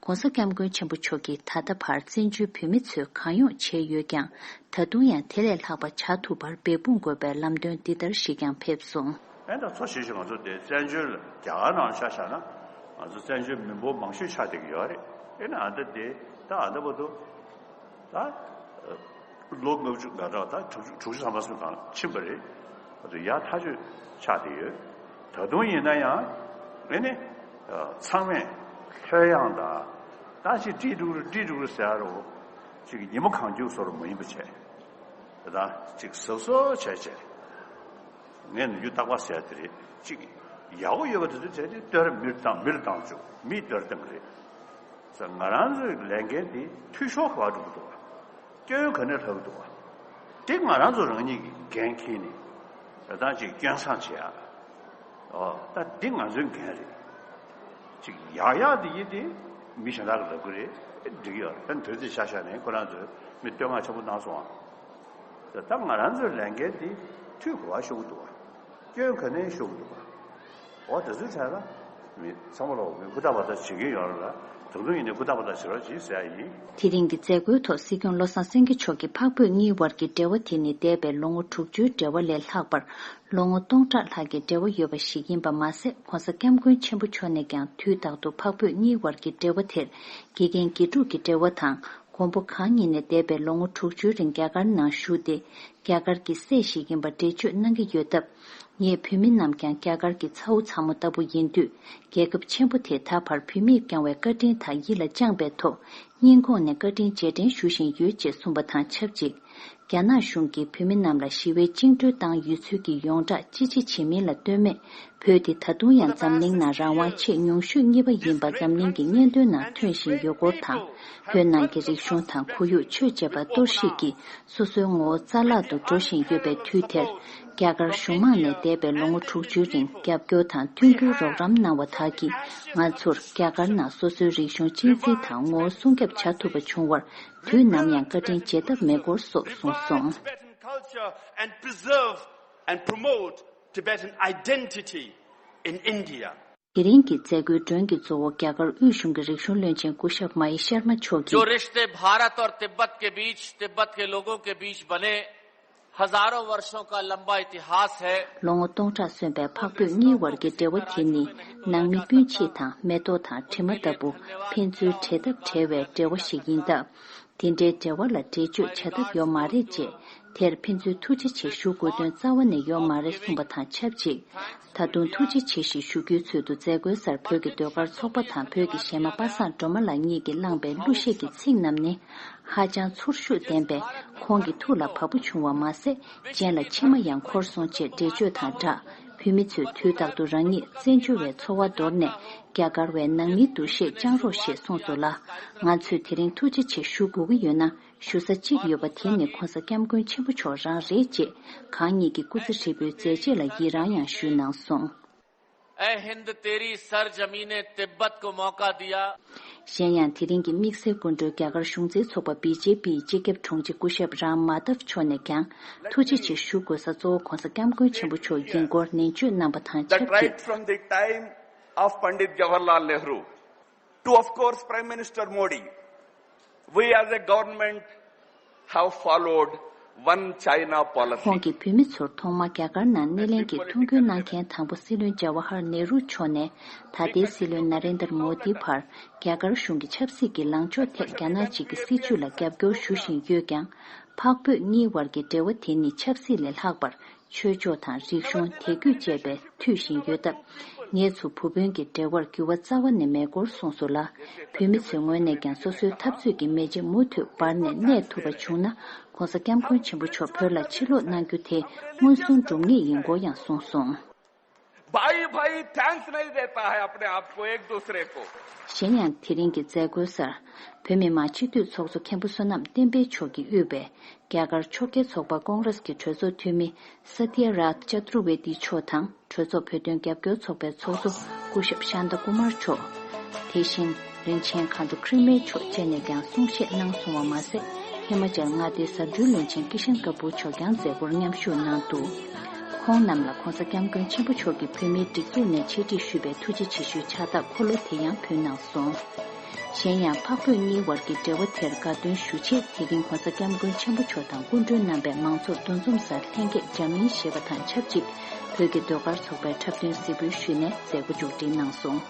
ྋགོང་ས་ྋསྐྱབས་མགོན་ཆེན་པོ་མཆོག་གིས་ད་ལྟ་བར་བཙན་བྱོལ་བོད་མི་ཚོས་གང་ཡོང་བྱས་ཡོད་ཀྱང་ད་དུང་ཡང་དེ་ལས་ལྷག་པ་བྱ་ཐུབ་པར་འབད་འབུངས་དགོས་པའི་ལམ་སྟོན་འདི་ལྟར་ཞིག་ཀྱང་ཕེབས་སོང་། ཨེ་ད་གཙོ་ཆེ་ཤོས་ང་ཚོ་དེ་བཙན་བྱོལ་རྒྱ་གར་ནང་ཆ་བཞག་ན་ང་ཚོ་བཙན་བྱོལ་མི་འབོར་མང་ཤོས་ཆགས་བསྡད་ཀྱི་ཡོད་རེད། ཨེ་ན་ཨ་ད་དེ་ད་ཨ་ད་བར་དུ་ད་ལོ་ལྔ་བཅུ་ང་འདྲ་ད་དྲུག་ཅུ་དྲུག་ཅུ་ཐམ་པ་སོང་གང་ཕྱིན་པ་རེད། ཨ་ད་ཡག་ཐག་ཆོད་ཆགས་བསྡད་ཡོད། ད་དུང་ཡིན་ན་ཡང་ཨེ་ནི་ཚང་མས་ལྷོད་ཡངས་དང་ད་ཅིག་ཀྲི་ཀྲུག་རུ་ཀྲི་ཀྲུག་རུ་ཟེར་ཡ་རུ་ཅིག་ཉིན་མོ་གང་རྒྱུག་བཟོ་རུ་མ་ཡིན་པ་བྱས། དེ་དང་གཅིག་གཟབ་གཟབ་བྱས་བྱས། ངས་ནམ་རྒྱུན་རྟག་པར་ཟེར་ཡ་དེ་རེད། གཅིག་ཡག་པོ་ཡོད་པ་དེ་ཚོ་བྱས་ཏེ་བསྟོད་ར་མིར་བཏང་མིར་བཏང་བཅུག་མིས་བསྟོད་ར་བཏང་གི་རེད། ཟེར་ང་རང་ཚོའི་ལས་འགན་དེ་འཐུས་ཤོར་ག་པར་འགྲོ་གི་འདུག་བ། སྐྱོན་ག་ནས་ལྷག་གི་འདུག་བ། དེ་ང་རང་ཚོ་རང་ཉིད་ཀྱི་འགན་འཁྱེར་ནས་དེ་དང་གཅིག་སྐྱོན་བསང་བྱེད་ཡ། ཨོ་ད་འདི་ང་ཚོའི་འགན་རེད། གཅིག་ཡག་ཡག་དེ་ཡིན་ཏེ་མི་གཞན་དག་གིས་ལབ་གི་རེད། འགྲིག་གི་ཡོད་རེད། ད་དོན་ཚན་ཆ་བཞག་ནས་ཁོ་རང་ཚོས་མི་བསྟོད་བསྔགས་ཆེན་པོ་གནང་སོང་ཨ། ད་ང་རང་ཚོའི་ལས་འགན་འདི་འཐུས་ག་པར་ཤོར་གི་འདུག་བ། སྐྱོན་ག་ནས་ཤོར་གི་འདུག་བ། འོ་དེ་ཚོའི་གྲས་ལ་མི་ཚང་མ་ལོག་མི་ཧུར་ཐག་བར་ཐག་བྱེད་ཀྱི་ཡོད་རེད་ལ། ད་དུང་ཡིན་ནའི་ཧུར་ཐག་བར་ཐག་བྱེད་རོགས་གྱིས་ཟེར་ཡ་ཡིན། དེ་རིང་གི་མཛད་སྒོའི་ཐོག་སྲིད་སྐྱོང་བློ་བཟང་སེང་གེ་མཆོག་གིས་འཕགས་བོད་གཉིས་དབར་གྱི་འབྲེལ་བ་དེ་ནི་འདས་པའི་ལོ་ངོ་དྲུག་ཅུའི་འབྲེལ་བ་ལས་ལྷག་པར་ལོ་ངོ་སྟོང་ཕྲག་ལྷག་གི་འབྲེལ་བ་ཡོད་པ་ཞིག་ཡིན་པ་མ་ཟད། ྋགོང་ས་ྋསྐྱབས་མགོན་ཆེན་པོ་མཆོག་ནས་ཀྱང་དུས་རྟག་ཏུ་འཕགས་བོད་གཉིས་དབར་གྱི་འབྲེལ་བ་དེར་དགེ་རྒན་དགེ་ཕྲུག་གི་འབྲེལ་བ་དང་། མགོན་པོ་གང་ཉིད་ནས་འདས་པའི་ལོ་ངོ་དྲུག་ཅུའི་རིང་རྒྱ་གར་ནང་བཞུགས་ཏེ། རྒྱ་གར་གྱི་སྲས་ཤིག་ཡིན་པ་འགྲེལ་བརྗོད་གནང་གི་ཡོད་སྟབས། ངས་བོད་མི་རྣམས་ཀྱང་རྒྱ་གར་གྱི་ཚ་བོ་ཚ་མོ་ལྟ་བུ་ཡིན་དུས། རྒྱལ་ཁབ་ཆེན་པོ་དེས་ད་བར་བོད་མིར་བསྐྱངས་པའི་བཀའ་དྲིན་དག་ཡིད་ལ་བཅངས་པའི་ཐོག་སྙིང་ཁོང་ནས་བཀའ་དྲིན་རྗེས་དྲན་ཞུ་བཞིན་ཡོད་ཅེས་གསུངས་པ་དང་ཆབས་ཅིག་རྒྱ་ནག་གཞུང་གིས་བོད་མི་རྣམས་ལ་ཞི་བའི་བཅིངས་འགྲོལ་བཏང་ཡོད་ཚུལ་གྱི་ཡོངས་གྲགས་ཅི་བྱེད་བྱེད་མིན་ལ་ལྟོས་མེད། བོད་འདི་ད་དུང་ཡང་འཛམ་གླིང་ནང་རང་དབང་ཆེས་ཉུང་ཤོས་གཉིས་པ་ཡིན་པ་འཛམ་གླིང་གི་སྙན་ཐོའི་ནང་ཐོན་བཞིན་ཡོད་སྐོར་དང་། བོད་ནང་གི་རིག་གཞུང་དང་ཁོར་ཡུག་ཆོས་བཅས་པ་གཏོར་བཤིག་གིས་སོ་སོའི་ངོ་བོ་རྩ་བརླག་ཏུ་འགྲོ་བཞིན་ཡོད་པའི་དུས་དེར། རྒྱ་གར་གཞུང་མང་ནས་འདས་པའི་ལོ་ངོ་དྲུག་ཅུའི་རིང་རྒྱབ་སྐྱོར་དང་མཐུན་འགྱུར་རོགས་རམ་གནང་བ་དག་གིས་ང་ཚོར་རྒྱ་གར་ནང་སོ་སོའི་རིག་གཞུང་གཅེས་འཛིན་དང་ངོ་བོ་སྲུང་སྐྱོབ་བྱ་ཐུབ་པ་བྱུང་བར་དུས་ནམ་ཡང་བཀའ་དྲིན་བརྗེད་ཐབས་མེད་སྐོར་སོགས་གསུངས་སོང་། Tibetan culture and preserve and promote Tibetan identity in India. དེ་རིང་གི་མཛད་སྒོའི་མགྲོན་གྱི་གཙོ་བོ་རྒྱ་གར་དབུས་གཞུང་གི་རིག་གཞུང་བློན་ཆེན་སྐུ་ཞབས་མ་ཧེ་ཤར་མ་མཆོག་जो གིས། रिश्ते भारत और तिब्बत के बीच, तिब्बत के लोगों के बीच बने, हजारों वर्षों का लंबा इतिहास है। ལོ་ངོ་སྟོང་ཕྲག་སོན་པའི་འཕགས་བོད་གཉིས་དབར་གྱི་འབྲེལ་བ་དེ་ནི་ནང་མི་སྤུན་མཆེད་དང་མེ་ཏོག་དང་དྲི་མ་ལྟ་བུ་ཕན་ཚུན་འབྲེལ་ཐབས་བྲལ་བའི་འབྲེལ་བ་ཞིག་ཡིན་སྟབས། དེ་འདྲའི་འབྲེལ་བ་ལ་འགྲེལ་བརྗོད་བྱ་ཐབས་ཡོད་མ་རེད་ཅེས། དེར་ཕན་ཚུན་ཐུགས་རྗེ་ཆེ་ཞུ་དགོས་དོན་རྩ་བ་ནས་ཡོད་མ་རེད་གསུངས་པ་དང་ཆབས་ཅིག་ད་དུང་ཐུགས་རྗེ་ཆེ་ཞེས་ཞུ་རྒྱུའི་ཚུལ་དུ་མཛད་སྒོའི་སར་བོད་ཀྱི་ཟློས་གར་ཚོགས་པ་དང་བོད་ཀྱི་གཞས་མ་པ་སངས་སྒྲོལ་མ་ལགས་གཉིས་ཀྱིས་བླངས་པའི་གླུ་གཞས་ཀྱི་ཚིག་རྣམས་ནི་ཧ་ཅང་ཚོར་ཤུགས་ལྡན་པས་ཁོང་གི་ཐུགས་ལ་བབས་པོ་བྱུང་བ་མ་ཟད་སྤྱན་ལ་མཆི་མ་ཡང་འཁོར་སོང་ཅེས་འགྲེལ་བརྗོད་དང་སྦྲགས། བོད་མི་ཚོས་དུས་རྟག་ཏུ་རང་ཉིད་བཙན་བྱོལ་བའི་འཚོ་བ་འདོར་ནས་རྒྱ་གར་བའི་ནང་མིའི་འདུ་ཤེས་བཅང་རོགས་ཞེས་གསུངས་སོ་ལ། ང་ཚོས་དེ་རིང་ཐུགས་རྗེ་ཆེ་ཞུ་དགོས་ཀྱི་ཡོད་ན། ཞུ་ས་གཅིག་ཡོད་པ་དེ་ནི་༧གོང་ས་༧སྐྱབས་མགོན་ཆེན་པོ་མཆོག་རང་རེད་ཅེས་གང་ཉིད་ཀྱི་སྐུ་ཚེ་ཧྲིལ་པོའི་མཛད་རྗེས་ལ་ཡི་རང་ཡང་ཞུས་གནང་སོང་། ऐ हिंद तेरी सरजमीन तिब्बत को मौका दिया। གཞན་ཡང་དེ་རིང་གི་དམིགས་བསལ་སྐུ་མགྲོན་རྒྱ་གར་གཞུང་འཛིན་ཚོགས་པ་བི་ཇེ་པིའི་སྤྱི་ཁྱབ་དྲུང་ཆེ་སྐུ་ཞབས་རམ་མ་དབ་མཆོག་ནས་ཀྱང་ཐུགས་རྗེ་ཆེ་ཞུ་དགོས་ས་གཙོ་བོ་༧གོང་ས་༧སྐྱབས་མགོན་ཆེན་པོ་མཆོག་ཡིན་སྐོར་ནན་བརྗོད་གནང་བ་དང་The ཆབས་ཅིག right from the time of Pandit Jawaharlal Nehru to, of course, Prime Minister Modi, we as a government have followed One China policy. ཁོང་གིས་བོད་མི་ཚོར་ཐོག་མར་རྒྱ་གར་ནང་སྣེ་ལེན་གྱི་ཐུགས་འགན་གནང་མཁན་དང་པོ་སྲིད་བློན་ཇཱ་ཝ་ཧར་ནེ་རུ་མཆོག་ནས་ད་ལྟའི་སྲིད་བློན་ན་རེན་དར་མོ་དི་བར་རྒྱ་གར་གཞུང་གི་ཆབ་སྲིད་ཀྱི་ལངས་ཕྱོགས་ཐད་རྒྱ་ནག་གཅིག་གི་སྲིད་བྱུས་ལ་རྒྱབ་སྐྱོར་ཞུ་བཞིན་ཡོད་ཀྱང་། འཕགས་བོད་གཉིས་བར་གྱི་འབྲེལ་བ་དེ་ནི་ཆབ་སྲིད་ལས་ལྷག་པར། ཆོས་ཕྱོགས་དང་རིག་གཞུང་དད་གུས་བཅས་པའི་མཐུད་བཞིན་ཡོད་སྟབས། ངེད་ཚོ་བུ་སྤུན་གྱི་འབྲེལ་བར་འགྱུར་བ་རྩ་བ་ནས་མེད་སྐོར་གསུངས་སོང་ལ། བོད་མི་ཚོའི་ངོས་ནས་ཀྱང་སོ་སོའི་འཐབ་རྩོད་ཀྱི་མེ་ལྕེ་མུ་མཐུད་འབར་ནས་གནས་ཐུབ་པ་བྱུང་ན། ༸གོང་ས་༸སྐྱབས་མགོན་ཆེན་པོ་མཆོག་བོད་ལ་ཕྱིར་ལོག་གནང་རྒྱུ་དེ་མངོན་སུམ་འགྲུབ་ངེས་ཡིན་སྐོར་ཡང་གསུངས་སོང་། भाई भाई थैंक्स नहीं देता है अपने आप को एक दूसरे को। གཞན་ཡང་དེ་རིང་གི་མཛད་སྒོའི་སར། བོད་མི་མང་སྤྱི་འཐུས་ཚོགས་གཙོ་མཁན་པོ་བསོད་ནམས་བསྟན་འཕེལ་མཆོག་གིས་དབུས་པའི་རྒྱ་གར་ཕྱོགས་འགལ་ཚོགས་པ་ཀོང་རེས་ཀྱི་གྲོས་ཚོགས་འཐུས་མི་ས་ཏི་ཡ་རཱཐ་ཅ་ཏུར་ཝེ་ཏི་མཆོག་དང་གྲོས་ཚོགས་བོད་དོན་རྒྱབ་སྐྱོར་ཚོགས་པའི་ཚོགས་གཙོ་སྐུ་ཞབས་ཤཱན་ཏ་ཀུ་མར་མཆོག་དེ་བཞིན་བློན་ཆེན་མཁའ་འགྲོ་ཁྲི་སྨན་མཆོག་བཅས་ནས་ཀྱང་གསུང་བཤད་གནང་སོང་བ་མ་ཟད། ཧི་མ་ཅལ་མངའ་སྡེའི་ཟབ་སྦྱོང་བློན་ཆེན་ཀི་ཤན་ཀ་པུར་མཆོག་ཀྱང་མཛད་སྒོར་མཉམ་ཞུགས་གནང་འདུག་ཁོང་རྣམས་ལ་༸གོང་ས་༸སྐྱབས་མགོན་ཆེན་པོ་མཆོག་གིས་བོད་མིའི་སྒྲིག་འཛུགས་ནས་ཆེད་སྒྲིག་ཞུས་པའི་ཐུགས་རྗེ་ཆེ་ཞུའི་ཕྱག་རྟགས་འཁོར་ལོ་དེ་ཡང་ཕུལ་གནང་སོང་། གཞན་ཡང་འཕགས་བོད་གཉིས་བར་གྱི་འབྲེལ་བ་དེར་དགའ་སྟོན་ཞུ་ཆེད་དེ་རིང་༸གོང་ས་༸སྐྱབས་མགོན་ཆེན་པོ་མཆོག་དང་སྐུ་མགྲོན་རྣམ་པས་མང་ཚོགས་འདུ་འཛོམས་སར་ལྷན་རྒྱས་འཇམ་མིན་ཞེས་པ་དང་ཆབས་ཅིག་བོད་ཀྱི་ཟློས་གར་ཚོགས་པའི་འཁྲབ་སྟོན་གཟིགས་འབུལ་ཞུས་ནས་མཛད་སྒོ་མཇུག་སྒྲིལ་གནང་སོང་།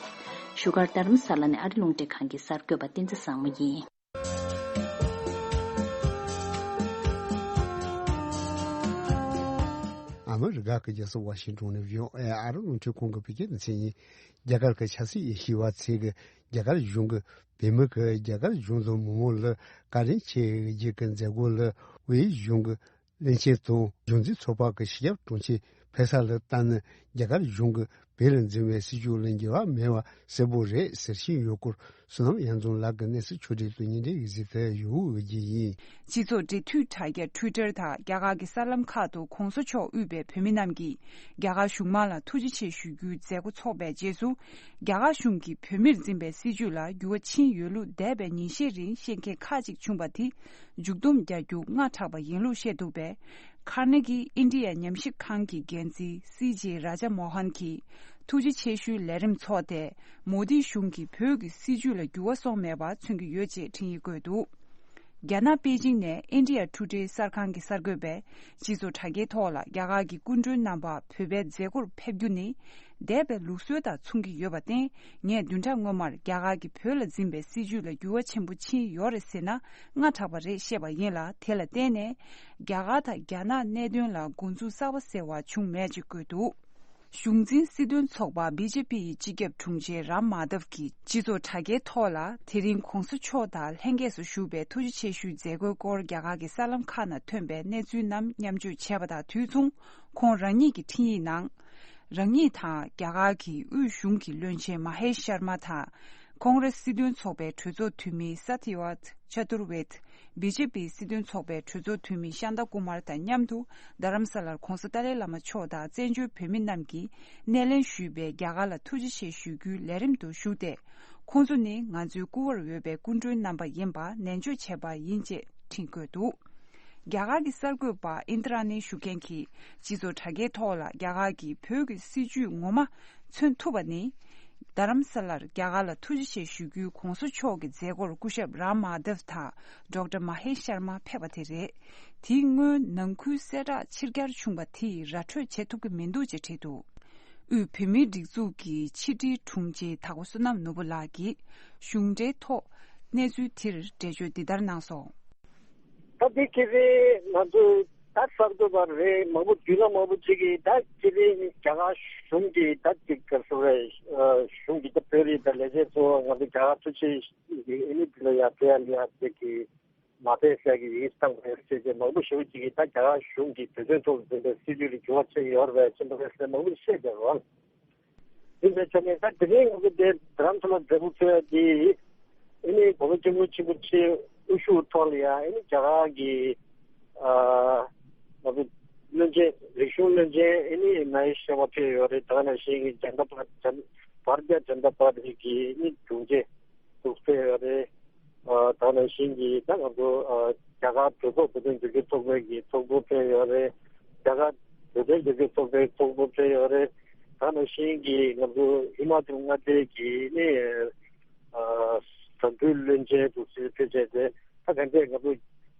བཞུགས་སྒར་རྡ་རམ་ས་ལ་ནས་ཨ་རི་རླུང་འཕྲིན་ཁང་གི་གསར་འགོད་པ་བསྟན་འཛིན་བཟང་མོ་ཡིན། ཨ་མི་རི་ཀ་གི་རྒྱལ་ས་ཝ་ཤིང་ཏོན་ནས་བྷི་ཨོ་ཨེ་ཨ་རི་རླུང་འཕྲིན་ཁང་གི་བོད་སྐད་སྡེ་ཚན་ཡིན། རྒྱ་གར་གྱི་ཆབ་སྲིད་དབྱེ་ཞིབ་པ་ཚོས་ཀྱི་རྒྱ་གར་གཞུང་གིས་བོད་མི་གི་རྒྱ་གར་གཞུང་དང་མི་མང་ལ་བཀའ་དྲིན་ཆེ་བའི་རྗེས་ཀྱི་མཛད་སྒོ་ལ་དབུས་གཞུང་གི་བློན་ཆེན་དང་གཞུང་འཛིན་ཚོགས་པ་གི་སྤྱི་ཁྱབ་དྲུང་ཆེ་ཕེབས་ས་ལ་བལྟས་ན། རྒྱ་གར་གཞུང་གིས་བོད་ལ་འཛིན་པའི་སྲིད་བྱུས་ལ་འགྱུར་བ་མེད་པ་གསལ་པོ་རེད་ཟེར་བཞིན་ཡོད་སྐོར་བསོད་ནམས་དབྱངས་འཛོམས་ལགས་ཀྱི་གནས་ཚུལ་ཕྱོགས་སྒྲིག་ཏུ་ཉིན་དེའི་གཟིགས་ཏེ་ཡོད་ཀྱི་ཡིན། སྤྱི་ཚོགས་འབྲེལ་མཐུད་དྲ་རྒྱ་Twitter་དང་རྒྱ་གར་གྱི་གསར་ལམ་ཁག་ཏུ་གོང་ས་མཆོག་དབུས་པའི་བོད་མི་རྣམས་ཀྱིས་རྒྱ་གར་གཞུང་མང་ལ་ཐུགས་རྗེ་ཆེ་ཞུ་རྒྱུའི་མཛད་སྒོ་འཚོགས་པའི་རྗེས་སུ། རྒྱ་གར་གཞུང་གིས་བོད་མིར་འཛིན་པའི་སྲིད་བྱུས་ལ་འགྱུར་བ་ཕྱིན་ཡོད་ལུགས་འདས་པའི་ཉིན་ཤས་རིང་བཤད་མཁན་ཁག་ཅིག་བྱུང་བ་དེ་མཇུག་སྡོམ་རྒྱག་རྒྱུ་སྔ་དྲགས་པ་ཡིན་ལུགས་བཤད་འདུག་པས། ཁ་ནེ་གི་ཨིན་ཌི་ཡ་ཉམས་ཞིབ་ཁང་གི་འགན་འཛིན་སི་ཇེ་རཱ་ཇ་མོ་ཧན་གྱིས་ཐུགས་རྗེ་ཆེ་ཞུའི་ལས་རིམ་འཚོགས་ཏེ། མོ་དི་གཞུང་གིས་བོད་ཀྱི་སྲིད་བྱུས་ལ་འགྱུར་བ་སོང་མེད་པ་མཚོན་གྱི་ཡོད་ཅེས་འཕྲིན་ཡིག་བཀོད་འདུག་རྒྱ་ནག་པེ་ཅིང་ནས་ཨིན་ཌི་ཡ་ཊུ་ཌེ་གསར་ཁང་གི་གསར་འགོད་པས། སྤྱི་ཚོགས་དྲ་རྒྱའི་ཐོག་ལ་རྒྱ་གར་གྱི་སྐུ་མགྲོན་རྣམ་པ་བོད་པའི་མཛད་སྒོར་ཕེབས་རྒྱུ་ནི། འདས་པའི་ལུགས་སྲོལ་དང་མཚུངས་ཀྱི་ཡོད་པར་བརྟེན། ངས་བདུན་ཕྲག་སྔོན་མར་རྒྱ་གར་གྱིས་བོད་ལ་འཛིན་པའི་སྲིད་བྱུས་ལ་འགྱུར་བ་ཆེན་པོ་ཕྱིན་ཡོད་རེད་ཟེར་ན་སྔ་དྲགས་པ་རེད་བཤད་པ་ཡིན་ལ། དེ་ལ་བརྟེན་ནས་རྒྱ་གར་དང་རྒྱ་ནག་གནད་དོན་ལ་འགོ་འཛུགས་གསར་པ་ཟེར་བ་བྱུང་མེད་ཅེས་བཀོད་འདུག་གཞུང་འཛིན་སྲིད་དོན་ཚོགས་པ་བི་ཇེ་པི་ཡི་སྤྱི་ཁྱབ་དྲུང་ཆེ་རམ་མ་དབ་ཀྱིས་སྤྱི་ཚོགས་དྲ་རྒྱའི་ཐོག་ལ། དེ་རིང་གོང་ས་མཆོག་དང་ལྷན་རྒྱས་སུ་བཞུགས་པའི་ཐུགས་རྗེ་ཆེ་ཞུའི་མཛད་སྒོའི་སྐོར་རྒྱ་གར་གྱི་གསར་ལམ་ཁག་ནང་ཐོན་པའི་གནས་ཚུལ་རྣམས་མཉམ་སྤྱོད་བྱས་པ་དང་དུས་མཚུངས། ཁོང་རང་ཉིད་ཀྱི་འཕྲིན་ཡིག་ནང་། རང་ཉིད་དང་རྒྱ་གར་གྱི་དབུས་གཞུང་གི་བློན་ཆེན་མ་ཧེ་ཤར་མ་དང་། ཀོང་རེས་སྲིད་དོན་ཚོགས་པའི་གྲོས་ཚོགས་འཐུས་མི་ས་ཐི་ཝརྟ་ཅ་ཏུར་ཝེད། བི་ཇེ་པི་སྲིད་དོན་ཚོགས་པའི་གྲོས་ཚོགས་འཐུས་མི་ཤཱན་ཏཱ་ཀུ་མར་དང་མཉམ་དུ་རྡ་རམ་ས་ལར་གོང་ས་ཏཱ་ལའི་བླ་མ་མཆོག་དང་བཙན་བྱོལ་བོད་མི་རྣམས་ཀྱིས་སྣེ་ལེན་ཞུས་པའི་རྒྱ་གར་ལ་ཐུགས་རྗེ་ཆེ་ཞུ་རྒྱུའི་ལས་རིམ་དུ་ཞུགས་ཏེ། ཁོང་ཚོ་ནི་ང་ཚོའི་སྐུ་པར་འོས་པའི་སྐུ་མགྲོན་རྣམ་པ་ཡིན་པ་ནན་བརྗོད་བྱས་པ་ཡིན་ཅེས་འཕྲིན་བཀོད་འདུག་རྒྱ་གར་གྱི་གསར་འགོད་པ་ཨིན་དྲ་ནི་ཞུ་མཁན་གྱིས་སྤྱི་ཚོགས་དྲ་རྒྱའི་ཐོག་ལ་རྒྱ་གར་གྱིས་བོད་ཀྱི་སྲིད་བྱུས་ངོ་མ་མཚོན་ཐུབ་པ་ནི། རྡ་རམ་ས་ལར་རྒྱ་གར་ལ་ཐུགས་རྗེ་ཆེ་ཞུ་རྒྱུའི་གོང་ས་མཆོག་གི་མཛད་སྒོར་སྐུ་ཞབས་རམ་མ་དབ་དང་ཌོག་ཊར་མ་ཧེ་ཤར་མ་ཕེབས་པ་དེ་རེད། དེའི་སྔོན་ནང་ཁུལ་གསལ་བསྒྲགས་ཕྱིར་གྱར་བྱུང་བ་དེ་ཡིས་ར་སྤྲོད་བྱེད་ཐུབ་ཀྱི་མི་འདུག་ཅེས་བྲིས་འདུག་དབུས་བོད་མིའི་སྒྲིག་འཛུགས་ཀྱི་ཕྱི་དྲིལ་དྲུང་ཆེ་དྭགས་པོ་བསོད་ནམས་ནོར་བུ་ལགས་ཀྱིས་གཞུང་འབྲེལ་ཐོག་གནས་ཚུལ་དེར་འགྲེལ་བརྗོད་འདི་ལྟར་གནང་སོང་། ད་འདི་ཁེ་ཟེ་ང་ཚོ་ ད་གསར་འགོད་པ་རེད། མང་པོ་རྒྱུས་ལོན་མང་པོ་ཅིག་གིས་ད་སྤྱི་པའི་རྒྱ་གར་གཞུང་གི་ད་ཅིག་ག་རེ་ཟེར་རེད། གཞུང་གི་ད་བོད་རིགས་ད་ལས་བྱེད་ཚོ་ང་ཚོ་རྒྱ་གར་ཐུག་ཆེད་ཀྱི་ཨ་ནི་དེ་ལ་ཡ་ཕེབས་ཡ་ལ་ཡ་ཅིག་གི་མ་ཕེབས་ཟེར་གི་ཡིག་བཏང་བ་རེད་ཅེས་མང་པོ་ཞེ་པོ་ཅིག་གིས་ད་རྒྱ་གར་གཞུང་གིས་བོད་དོན་ཐོག་ལ་འཛིན་པའི་སྲིད་ཇུས་ལ་འགྱུར་བ་ཕྱིན་ཡོད་རེད་ཅེས་མང་པོ་ཞིག་བཤད་བསྡད་རོགས། འདི་ནས་བྱས་ནས་ད་དེ་རིང་ང་ཚོ་དེ་རྡ་རམ་ས་ལ་མཛད་སྒོ་ཚོགས་ཡ་དེ་ཨ་ནི་གོང་མ་སྐྱབས་མགོན་ཆེན་པོ་མཆོག་དབུ་བཞུགས་ཐོག་ལ་ཡ་ཨ་ནི་རྒྱ་གར་གྱི་ཨ་ང་ཚོ་བློན་ཆེན་རིག་གཞུང་བློན་ཆེན་ཨ་ནི་ནཱ་ཡེ་ཤར་མ་ཕེབས་ཡོད་རེད། ད་ག་ནང་བཞིན་གྱི་ཇན་ད་པ་ཇན་བྷར་ཏི་ཡ་ཇན་ད་པ་ཊི་གི་ཨ་ནི་དྲུང་ཆེ་འདུག་ཕེབས་ཡོད་རེད། ཨ་ད་ནང་བཞིན་གྱི་ད་ང་ཚོ་ཨ་རྒྱ་གར་གྲོས་ཚོགས་བོད་དོན་རྒྱབ་སྐྱོར་ཚོགས་པའི་གི་ཚོགས་གཙོ་ཕེབས་ཡོད་རེད། རྒྱ་གར་བོད་དོན་རྒྱབ་སྐྱོར་ཚོགས་པའི་ཚོགས་གཙོ་ཕེབས་ཡོད་རེད། ད་ནང་བཞིན་གྱི་ང་ཚོ་ཧི་མ་ཅལ་མངའ་སྡེ་གི་ནི་ཨ་དམ་འབུལ་བློན་ཆེན་དུ་ཕེབས་བྱས་ཏེ་ད་ག་འདྲས་ང་ཚོ་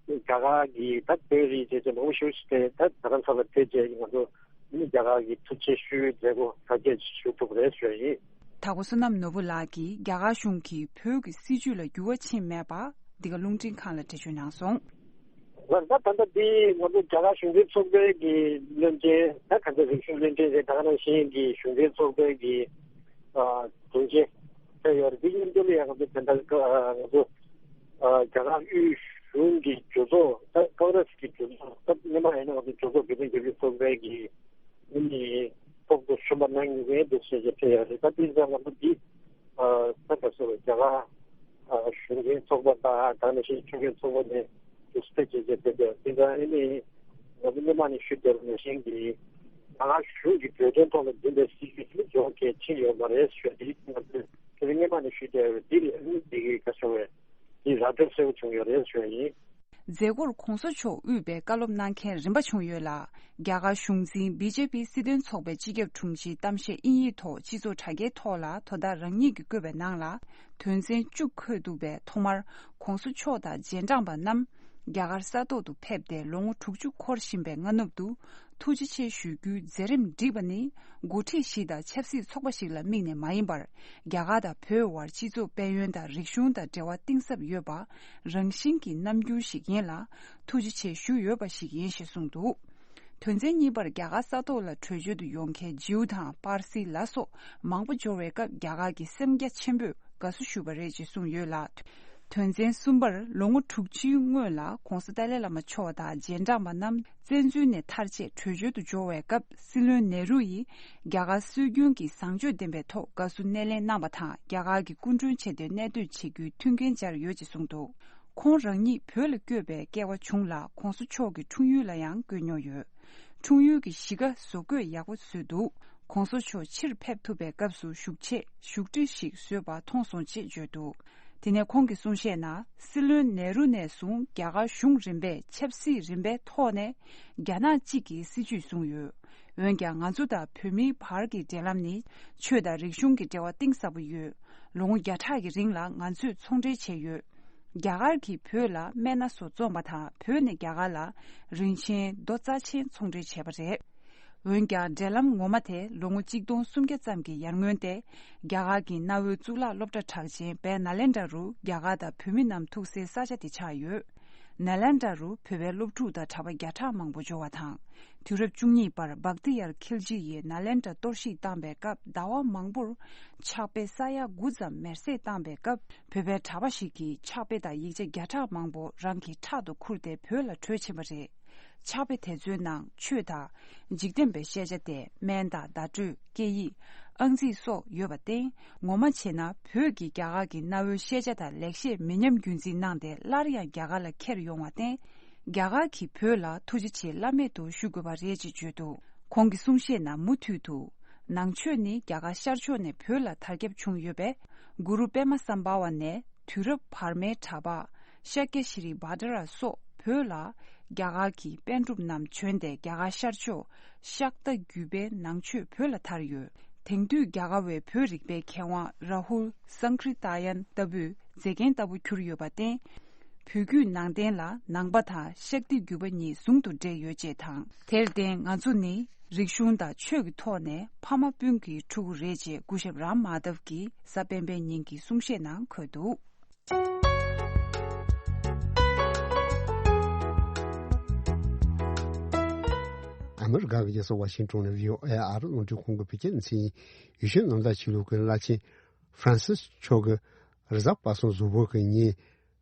རྒྱ་གར་གྱི་ད་བོད་རིགས་བྱས་ཏེ་མང་པོ་ཞིག་དེ་ད་རྡ་རམ་ས་ལ་ཕེབས་བྱས་ང་ཚོ་ནི་རྒྱ་གར་གྱི་ཐུགས་རྗེ་ཆེ་ཞུ་བའི་མཛད་སྒོ་དར་རྒྱས་ཞུ་ཐུབ་པ་རེད་ཞུ་ཡ་ཡིན། དྭགས་པོ་བསོད་ནམས་ནོར་བུ་ལགས་ཀྱིས་རྒྱ་གར་གཞུང་གིས་བོད་ཀྱི་སྲིད་ཇུས་ལ་འགྱུར་བ་ཕྱིན་མེད་པ་འདི་ག་རླུང་འཕྲིན་ཁང་ལ་འགྲེལ་བརྗོད་གནང་སོང་། ལགས། ད་ད་ལྟ་འདི་ང་ཚོ་རྒྱ་གར་གཞུང་འབྲེལ་ཚོགས་པའི་གི་བློན་ཆེན་ད་ག་ཚོད་རིག་གཞུང་བློན་ཆེན་རེད། ད་ག་ནང་བཞིན་གྱི་གཞུང་འབྲེལ་ཚོགས་པའི་གི་ཨ་དྲུང་ཆེ་ཕེབས་ཡོད་རེད། འདི་མཉམ་དུ་ལ་ཡང་ང་ཚོ་དེ་འདྲ་ང་ཚོ་ཨ་རྒྱ་གར་དབུས་གཞུང་གི་གྲོས་ཚོགས་ད་ཀོང་རེ་སི་གི་གྲོས་ཚོགས་སྐབས་སྔོན་མ་ཡིན་ན་ང་ཚོ་གྲོས་ཚོགས་བོད་དོན་རྒྱབ་སྐྱོར་ཚོགས་པའི་གི་ཨ་ནི་ཚོགས་གཙོ་གཞོན་པ་གནང་མཁན་འདུག་ཟེར་གྱི་ཕེབས་ཡོད་རེད། ད་དེ་ཙང་ང་ཚོ་འདི་ཨ་ད་ག་ཚོད་རྒྱ་གར་ཨ་གཞུང་འབྲེལ་ཚོགས་པ་དང་ད་ནང་བཞིན་ཆོས་དད་ཚོགས་པ་ནས་དུས་ཚོད་བྱས་རྗེས་ཕེབས་པའི་དེ་འདྲ་ཨ་ནི་ང་ཚོ་སྔོན་མ་ནས་ཞུས་བསྡད་པ་ནང་བཞིན་གྱི་རྒྱ་གར་གཞུང་གི་བོད་དོན་ཐོག་ལ་འཛིན་པའི་སྲིད་ཇུས་དེ་ལ་འགྱུར་བ་གལ་ཕྱིན་ཡོད་མ་རེད་ཞུ་བ་དེ་ང་ཚོས་དེ་རིང་སྔོན་མ་ནས་ཞུས་བསྡད་པའི་འདི་ལ་ཨ་ནི་འདི་གི་ག་ཚོད་བས་འདི་ར་སྤྲོད་གསལ་པོ་བྱུང་ཡོད་རེད་ཞུ་བ་ཡིན། མཛད་སྒོར་གོང་ས་མཆོག་དབུས་པའི་བཀའ་སློབ་གནང་མཁན་རིམ་པ་བྱུང་ཡོད་ལ། རྒྱ་གར་གཞུང་འཛིན་བི་ཇེ་པི་སྲིད་དོན་ཚོགས་པའི་སྤྱི་ཁྱབ་དྲུང་ཆེའི་གཏམ་བཤད་དབྱིན་ཡིག་ཐོག་སྤྱི་ཚོགས་དྲ་རྒྱའི་ཐོག་ལ་དོ་བདག་རང་ཉིད་ཀྱིས་བཀོད་པའི་ནང་ལ། དོན་ཚན་བཅུ་འཁོད་འདུག་པས། ཐོག་མར་གོང་ས་མཆོག་དང་རྗེས་འབྲང་པ་རྣམས་རྒྱ་གར་ས་ཐོག་ཏུ་ཕེབས་ཏེ་ལོ་ངོ་དྲུག་ཅུ་འཁོར་བཞིན་པའི་སྔ་ནུབ་ཏུ་ཐུགས་རྗེ་ཆེ་ཞུ་རྒྱུའི་མཛད་རིམ་བསྒྲིགས་པ་ནི། འགོ་ཁྲིད་བཞི་དང་ཆབ་སྲིད་ཚོགས་པ་ཞིག་ལ་དམིགས་ནས་མ་ཡིན་པར། རྒྱ་གར་དང་བོད་དབར་སྤྱི་ཚོགས་དཔལ་ཡོན་དང་རིག་གཞུང་དང་འབྲེལ་བ་གཏིང་ཟབ་ཡོད་པ། རང་བཞིན་གྱི་རྣམ་འགྱུར་ཞིག་ཡིན་ལ། ཐུགས་རྗེ་ཆེ་ཞུ་འོས་པ་ཞིག་ཡིན་ཞེས་གསུངས་འདུག་དོན་ཚན་གཉིས་པར་རྒྱ་གར་ས་ཐོག་ལ་བྲོས་བྱོལ་དུ་ཡོང་མཁན་ཇིའུ་དང་པར་སི་ལ་སོགས་མང་པོ་འབྱོར་བའི་སྐབས་རྒྱ་གར་གྱི་སེམས་རྒྱ་ཆེན་པོས་དགའ་བསུ་ཞུས་པ་རེད་ཅེས་གསུངས་ཡོད་ལ། དོན་ཚན་གསུམ་པར་ལོ་ངོ་དྲུག་ཅུའི་སྔོན་ལ་གོང་ས་ཏཱ་ལའི་བླ་མ་མཆོག་དང་རྗེས་འབྲང་པ་རྣམས་བཙན་འཛུལ་ནས་ཐར་ཆེད་བྲོས་བྱོལ་དུ་འབྱོར་བའི་སྐབས་སྲིད་བློན་ནེ་རུ་ཡིས་རྒྱ་གར་སྲོལ་རྒྱུན་གྱི་བཟང་སྤྱོད་ལྡན་པའི་ཐོག་དགའ་བསུ་སྣེ་ལེན་གནང་བ་དང་། རྒྱ་གར་གྱི་སྐུ་མགྲོན་ཆེ་སྟོན་གནད་སྡོད་བྱེད་རྒྱུའི་མཐུན་རྐྱེན་སྦྱར་ཡོད་ཅེས་གསུངས་འདུག་ཁོང་རང་ཉིད་བོད་ལ་བསྐྱོད་པའི་སྐལ་བ་བྱུང་ལ། གོང་ས་མཆོག་གི་འཁྲུངས་ཡུལ་ལ་ཡང་བསྐྱོད་མྱོང་ཡོད། འཁྲུངས་ཡུལ་གྱི་གཞིས་ཀ་བཟོ་བཀོད་ཡག་པོ་བཟོས་འདུག་གོང་ས་མཆོག་ཕྱིར་ཕེབས་ཐུབ་པའི་སྐབས་སུ་བཞུགས་ཆེད་བཞུགས་ཁྲི་ཞིག་བཟོས་པ་མཐོང་སོང་ཅེས་བརྗོད་འདུག་དེ་ནས་ཁོང་གིས་གསུང་བཤད་ནང་། སྲིད་བློན་ནེ་རུ་ནས་བཟུང་རྒྱ་གར་གཞུང་རིམ་པས་ཆབ་སྲིད་རིམ་པའི་ཐོག་ནས་རྒྱ་ནག་གཅིག་གི་སྲིད་བྱུས་བཟུང་ཡོད། འོན་ཀྱང་ང་ཚོ་དང་བོད་མིའི་བར་གྱི་འབྲེལ་ལམ་ནི་ཆོས་དང་རིག་གཞུང་གི་འབྲེལ་བ་གཏིང་ཟབ་པོ་ཡོད། ལོ་ངོ་བརྒྱ་ཕྲག་གི་རིང་ལ་ང་ཚོས་ཚོང་འབྲེལ་བྱས་ཡོད། རྒྱ་གར་གྱིས་བོད་ལ་སྨན་སྣ་ཚོགས་བཙོངས་པ་དང་། བོད་ནས་རྒྱ་གར་ལ་རིན་ཆེན་རྡོ་རྩ་ཆེན་ཚོང་འབྲེལ་བྱས་པ་རེད། འོན་ཀྱང་འབྲེལ་ལམ་ངོ་མ་དེ་ལོ་ངོ་གཅིག་སྟོང་སུམ་བརྒྱ་ཙམ་གྱི་ཡར་སྔོན་ཏེ། རྒྱ་གར་གྱི་གནའ་བོའི་གཙུག་ལག་སློབ་གྲྭ་གྲགས་ཅན་བའི་ནཱ་ལེནྡྲ་རུ་རྒྱ་གར་དང་བོད་མི་རྣམས་ཐུག་སའི་ས་ཆ་དེ་ཆགས་ཡོད། ནཱ་ལེནྡྲ་རུ་བོད་པའི་སློབ་ཕྲུག་དང་གྲྭ་པ་བརྒྱ་ཕྲག་མང་པོ་འབྱོར་བ་དང་། དུས་རབས་བཅུ་གཉིས་པར་བྷག་ཏི་ཡར་ཁིལ་ཇི་ཡིས་ནཱ་ལེནྡྲ་གཏོར་བཤིག་བཏང་པའི་སྐབས་ཟླ་བ་མང་པོར་ཕྱག་དཔེ་ས་ཡ་དགུ་ཙམ་མེར་སྲེག་བཏང་པའི་སྐབས། བོད་པའི་གྲྭ་པ་ཞིག་གིས་ཕྱག་དཔེ་དང་ཡིག་ཆ་བརྒྱ་ཕྲག་མང་པོ་རང་གི་ཕྲག་ཏུ་ཁུར་ཏེ་བོད་ལ་བྲོས་ཕྱིན་པ་རེད། ཕྱག་དཔེ་དེ་ཚོའི་ནང་ཆོས་དང་། འཇིག་རྟེན་པའི་ཤེས་བྱ་སྟེ་སྨན་དང་བརྡ་སྤྲོད། སྐད་ཡིག་ཨང་རྩིས་སོགས་ཡོད་པར་བརྟེན། ངོ་མ་བྱས་ན་བོད་ཀྱི་རྒྱ་གར་གྱི་གནའ་བོའི་ཤེས་བྱ་དང་ལེགས་བཤད་མི་ཉམས་རྒྱུན་འཛིན་གནང་སྟེ་སླར་ཡང་རྒྱ་གར་ལ་འཁྱེར་ཡོང་བར་བརྟེན། རྒྱ་གར་གྱིས་བོད་ལ་ཐུགས་རྗེ་ཆེ་བླ་མེད་དུ་ཞུ་དགོས་པ་རེད་ཅེས་བརྗོད་འདུག་ཁོང་གི་གསུང་བཤད་ནང་མུ་མཐུད་དུ། ནང་ཆོས་ནི་རྒྱ་གར་ཤར་ཕྱོགས་ནས་བོད་ལ་དར་ཁྱབ་བྱུང་ཡོད་པས། གུ་རུ་པདྨ་སམ་བྷ་ཝ་ནས་དུས་རབས་བར་མའི་གྲྭ་པ་ཤཱཀྱ་ཤྲི་བྷ་དྲ་ར་སོགས་བོད་ལ་རྒྱ་གར་གྱི་པཎ་གྲུབ་རྣམས་བྱོན་ཏེ་རྒྱ་གར་ཤར་ཕྱོགས་ཤཱཀྟ་བརྒྱུད་པའི་ནང་ཆོས་བོད་ལ་དར་ཡོད། དེང་དུས་རྒྱ་གར་བའི་བོད་རིག་པའི་མཁས་དབང་རཱ་ཧུལ་སཾ་ཀྲི་ཏཱ་ཡན་ལྟ་བུའི་མཛེས་རྒྱན་ལྟ་བུ་གྱུར་ཡོད་པར་བརྟེན། བོད་བརྒྱུད་ནང་བསྟན་ལ་ནང་པ་དང་ཤཱཀྟའི་བརྒྱུད་པ་གཉིས་ཟུང་དུ་འབྲེལ་ཡོད་ཅེས་དང་། དེར་བརྟེན་ང་ཚོ་ནི་རིག་གཞུང་དང་ཆོས་ཀྱི་ཐོག་ནས་ཕ་མ་སྤུན་གྱི་ཕྲུ་གུ་རེད་ཅེས་སྐུ་ཞབས་རམ་མཱ་དབ་ཀྱིས་གཟའ་སྤེན་པའི་ཉིན་གྱི་གསུང་བཤད་ནང་འཁོད་འདུག་མི་རིགས་ཁག་གི་རྒྱལ་ས་ཝ་ཤིང་ཊོན་ནས་བྷི་ཨོ་ཨེ་ཨ་རི་རླུང་འཕྲིན་ཁང་གི་བོད་སྐད་སྡེ་ཚན་ཡིན། ཡེ་ཤུ་གནམ་བདག་ཆོས་ལུགས་ཀྱི་བླ་ཆེན་ཧྥ་རན་སིས་མཆོག་གིས་རེས་གཟའ་པ་སངས་གཟུགས་པོ་གི་ཉིན་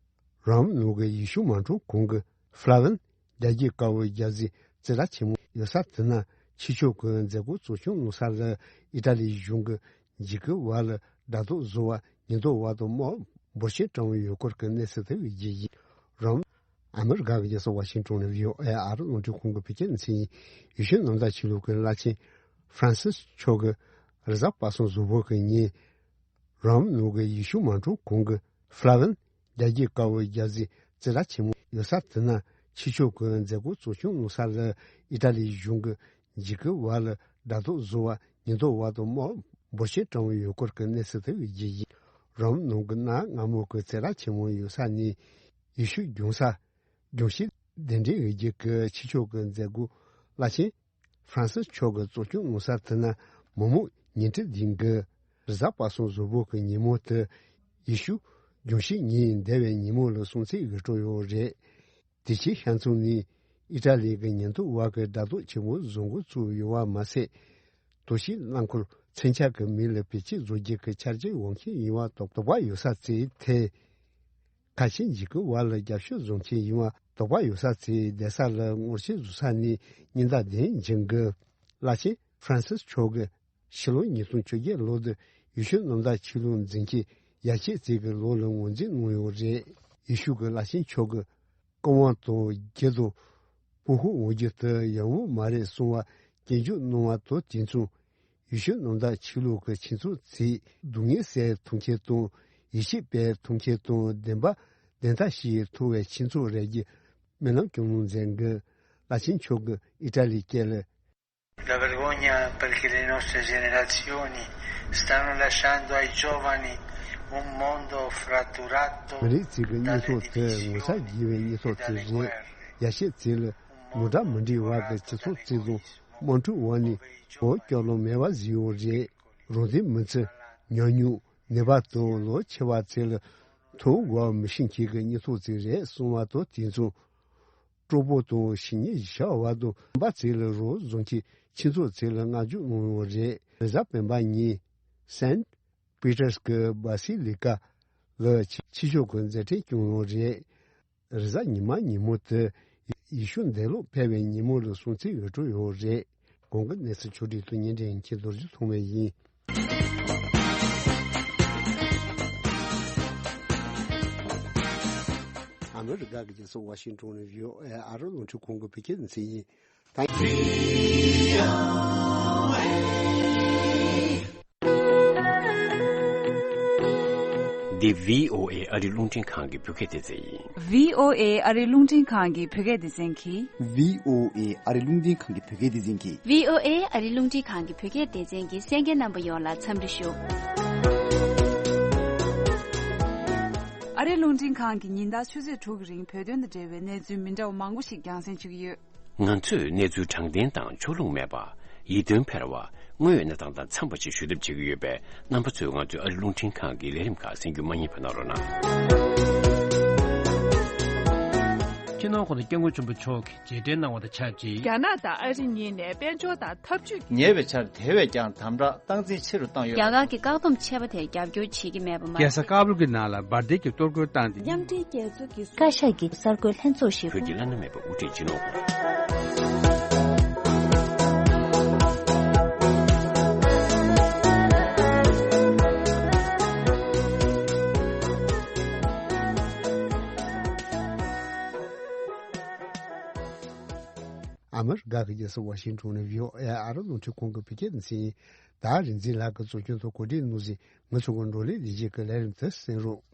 རོམ་ནང་གི་ཡེ་ཤུ་མང་གྲགས་ཁང་གི་ཧྥ་ལ་ཝན་རྒྱལ་གྱི་དཀར་པོའི་རྒྱལ་རྩེའི་རྩེ་ལ་ཆེན་མོ་ཡོད་ས་དེ་ན་ཆོས་ཕྱོགས་ཀྱི་མཛད་སྒོ་གཙོ་སྐྱོང་གནང་ས་ལ་ཨི་ཏྲ་ལིའི་གཞུང་གི་འཇིགས་སྐུལ་བ་ལ་དགྲ་ཟློག་བཟོ་བ་ཉེན་རྟོག་པ་དང་དམག་འབོར་ཆེན་བཀྲམ་ཡོད་སྐོར་གྱི་གནས་ཚུལ་དེ་གི་རྗེས་ཡིན། རོམ། ཨ་མི་རི་ཀ་གི་རྒྱལ་ས་ཝ་ཤིང་ཊོན་ནས་བྷི་ཨོ་ཨེ་ཨ་རི་རླུང་འཕྲིན་ཁང་གི་བོད་སྐད་སྡེ་ཚན་ཡིན། ཡེ་ཤུ་གནམ་བདག་ཆོས་ལུགས་ཀྱི་བླ་ཆེན་ཧྥ་རན་སིས་མཆོག་གིས་རེས་གཟའ་པ་སངས་གཟུགས་པོ་གི་ཉིན་རོམ་ནང་གི་ཡེ་ཤུ་མང་གྲགས་ཁང་གི་ཧྥ་ལ་ཝན་རྒྱལ་གྱི་དཀར་པོའི་རྒྱལ་རྩེའི་རྩེ་ལ་ཆེན་མོ་ཡོད་ས་དེ་ན་ཆོས་ཕྱོགས་ཀྱི་མཛད་སྒོ་གཙོ་སྐྱོང་གནང་ས་ལ་ཨི་ཏྲ་ལིའི་གཞུང་གི་འཇིགས་སྐུལ་བ་ལ་དགྲ་ཟློག་བཟོ་བ་ཉེན་རྟོག་པ་དང་དམག་འབོར་ཆེན་བཀྲམ་ཡོད་སྐོར་གྱི་གནས་ཚུལ་དེ་གི་རྗེས་ཡིན། རོམ་ནང་གི་གནའ་སྔ་མོ་གི་རྩེ་ལ་ཆེན་མོ་ཡོད་ས་ནས་ཡེ་ཤུ་གདུང་ས་གདུང་ཤིང་གདན་འདྲེན་འོས་བརྒྱུད་ཀྱི་ཆོས་ཕྱོགས་ཀྱི་མཛད་སྒོ་བླ་ཆེན་ཧྥ་རན་སིས་མཆོག་གིས་གཙོ་སྐྱོང་གནང་ས་དེ་ན་མི་མང་ཉིས་ཁྲི་བདུན་གྱིས་རེས་གཟའ་པ་སངས་གཟུགས་པོ་གི་ཉིན་མོ་དེ་ཡེ་ཤུ་གདུང་ཤིང་ཉིན་འདས་པའི་ཉིན་མོ་ལ་སྲུང་བརྩི་འོས་སྤྲོད་ཡོད་རེད། དེ་ཕྱིར་ཤར་མཚམས་ནས་ཨི་ཏྲ་ལི་གི་ཉེན་རྟོག་པ་གིས་དགྲ་ཟློག་ཆེན་པོ་བཟོ་འགོ་བཙུགས་ཡོད་པ་མ་ཟད། དོག་ཤེས་རླངས་འཁོར་མཚོན་ཆ་གི་མིང་ལ་བེད་སྤྱོད་བཟོ་རྒྱུ་གི་ཆ་རྐྱེན་ཡོང་མཁན་ཡིན་པ་དོགས་པ་ཡོད་ས་བཙལ་ཏེ། ཁ་ཆེ་འཇིགས་སྐུལ་བ་ལ་རྒྱབ་སྐྱོར་བཟོ་མཁན་ཡིན་པ་དོགས་པ་ཡོད་ས་བཙལ་བསྡད་ས་ལ་ངོ་ཤེས་བཟོ་ས་ནས་ཉེན་བརྡ་དེ་འབྱིན་དགོས། བླ་ཆེན་ཧྥ་རན་སིས་མཆོག་གིས་ཕྱི་ལོ་ཉིས་སྟོང་བཅོ་བརྒྱད་ལོ་དེ་ཡེ་ཤུ་གནམ་བདག་ཆོས་ལུགས་འཛིན་སྐྱོང་ཡ་ཆེད་ཚེས་ཀྱི་ལོ་ལ་ངོས་འཛིན་གནང་ཡོད་རེད། ཡེ་ཤུ་གི་བླ་ཆེན་མཆོག་གིས་སྐུ་དབང་དང་རྒྱུ་དང་པོ་ཁུངས་འོང་རྒྱུ་དེ་ཡང་མོ་མ་རེད་གསུང་བ་སྐྱོན་བརྗོད་གནང་བ་དང་དེ་མཚུངས། ཡེ་ཤུ་གནམ་བདག་ཆོས་ལུགས་ཀྱི་ཁྱིམ་ཚང་ཚོས་སྡུག་བསྔལ་སེལ་ཐུབ་མཁན་དང་ཡིད་ཆེས་སྤེལ་ཐུབ་མཁན་དང་བདེན་པ་བདེན་མཐའ་ཞིག་མཐོང་བའི་ཁྱིམ་ཚང་རེད་རྒྱུ་སྨོན་ལམ་སྐྱོང་གནང་མཛད་དགོས། བླ་ཆེན་མཆོག་གིས་ཨི་ཏྲ་ལིའི་སྐད་ལ། La vergogna perché le nostre generazioni stanno lasciando ai giovani un mondo fratturato མི་རིགས་གཅིག་གི་གཉིས་ཐོག་དེ་ངོ་ཚ་དགྱེས་པའི་གཉིས་ཐོག་དེ་རེད། ཡ་ཤས་ཚིག་ལ་མུ་འདྲ་མི་འདྲ་བ་གི་སྤྱི་ཚོགས་གཅིག་དང་དམག་འཁྲུག་འོག་ནས་འོ་སྐྱོ་ལོ་མེད་པ་བཟོས་ཡོད་རེད། རང་བདེན་མི་ཚེ་ཉམས་མྱོང་ནད་པ་དང་ལོ་ཆེ་བ་ཚོ་ལ་ཐོབ་དགོས་མི་ཤེས་མཁན་གྱི་གཉིས་ཐོག་ཚོ་རེད་གསུང་བ་དང་དེ་མཚུངས། གྲོགས་པོ་དང་ཞི་གཉེན་བྱ་བ་དང་རྣམ་པ་ཚོ་ལ་རོགས་བཟོ་མཁན་ཁྱིམ་ཚང་ཚོ་ལ་བསྔགས་བརྗོད་གནང་ཡོད་རེད། རེས་གཟའ་སྤེན་པ་ཉིན་སན་པི་ཏར་གྱི་བ་སི་ལི་ཀ་ལ་ཆོས་ཕྱོགས་ཀྱི་མཛད་འཕྲིན་བསྐྱངས་ཡོད་རེད། རེས་གཟའ་ཉི་མ་ཉིན་མོ་དེ་ཡེ་ཤུ་འདས་ལོག་ཕེབས་པའི་ཉིན་མོ་ལ་སྲུང་བརྩི་འོས་སྤྲོད་ཡོད་རེད། གོང་གི་གནས་ཚུལ་ཕྱོགས་སྒྲིག་ཏུ་བརྙན་འཕྲིན་མཁན་རྡོ་རྗེ་ཐོགས་མེད་ཡིན། ཨ་མི་རི་ཀ་གི་རྒྱལ་ས་ཝ་ཤིང་ཊོན་ནས་བྷི་ཨོ་ཨེ་ཨ་རི་རླུང་འཕྲིན་ཁང་གི་བོད་སྐད་སྡེ་ཚན་ཡིན། ད་འདི་བྷི་ཨོ་ཨེ་ཨ་རི་རླུང་འཕྲིན་ཁང་གི་བོད་སྐད་སྡེ་ཚན་ཡིན། བྷི་ཨོ་ཨེ་ཨ་རི་རླུང་འཕྲིན་ཁང་གི་བོད་སྐད་སྡེ་ཚན་གྱིས། བྷི་ཨོ་ཨེ་ཨ་རི་རླུང་འཕྲིན་ཁང་གི་བོད་སྐད་སྡེ་ཚན་གྱིས། བྷི་ཨོ་ཨེ་ཨ་རི་རླུང་འཕྲིན་ཁང་གི་བོད་སྐད་སྡེ་ཚན་གྱི་གསན་མཁན་རྣམ་པ་ཡོངས་ལ་འཚམས་འདྲི་ཞུ། ཨ་རི་རླུང་འཕྲིན་ཁང་གིས་ཉིན་ལྟར་ཆུ་ཚོད་དྲུག་གི་རིང་བོད་དོན་དང་འབྲེལ་བའི་གནས་ཚུལ་མི་འདྲ་བ་མང་པོ་ཞིག་རྒྱང་སྲིང་ཞུ་གི་ཡོད། ང་ཚོས་གནས་ཚུལ་དྲང་བདེན་དང་ཕྱོགས་ལྷུང་མེད་པ། ཡིད་རྟོན་འཕེར་བ། དངོས་ཡོད་གནས་སྟངས་དང་འཚམས་པ་ཞིག་ཞུ་ཐབས་བྱེད་ཀྱི་ཡོད་པས། རྣམ་པ་ཚོས་ང་ཚོའི་ཨ་རི་རླུང་འཕྲིན་ཁང་གི་ལས་རིམ་ཁག་གསན་རྒྱུ་མ་བསྙེལ་བ་གནང་རོགས་གནང་། སྤྱི་ནོར་༸གོང་ས་༸སྐྱབས་མགོན་ཆེན་པོ་མཆོག་གིས་རྗེས་དྲན་གནང་བ་དང་ཆབས་ཅིག་རྒྱ་ནག་དང་ཨ་རི་གཉིས་ནས་དཔལ་འབྱོར་དང་འཐབ་ཇུས། ཉེ་བའི་ཆར་དེ་བས་ཀྱང་དམ་དྲག་སྟངས་འཛིན་ཆེ་རུ་བཏང་ཡོད། རྒྱ་གར་གྱི་བཀག་སྡོམ་ཆད་པ་དེར་རྒྱབ་སྐྱོར་བྱེད་ཀྱི་མེད་པ་མ་རྒྱལ་ས་ཟད། ཀ་བུལ་གྱི་ནང་ལ་འབར་མདེལ་གྱི་གཏོར་རྒོལ་བཏང་སྟེ། མཉམ་འབྲེལ་རྒྱལ་ཚོགས་ཀྱི་བཀའ་ཤག་གི་གསར་འགོད་ལྷན་ཚོགས་ཤིག་བོད་ཀྱི་བླ་ན་མེད་པ་དབུ་ཁྲིད་སྤྱི་ནོར། ཨ་མི་རི་ཀ་གི་རྒྱལ་ས་ཝ་ཤིང་ཊོན་ནས་བྷི་ཨོ་ཨེ་ཨ་རི་རླུང་འཕྲིན་ཁང་གི་བོད་སྐད་སྡེ་ཚན་ཡིན། ད་རིག་འཛིན་ལགས་ཀྱིས་གཙོ་སྐྱོང་དང་གོ་སྒྲིག་གནང་ཟིན་ང་ཚོ་གི་བགྲོ་གླེང་ལས་བྱེད་ཀྱི་ལས་རིམ་དེ་གསན་རོགས།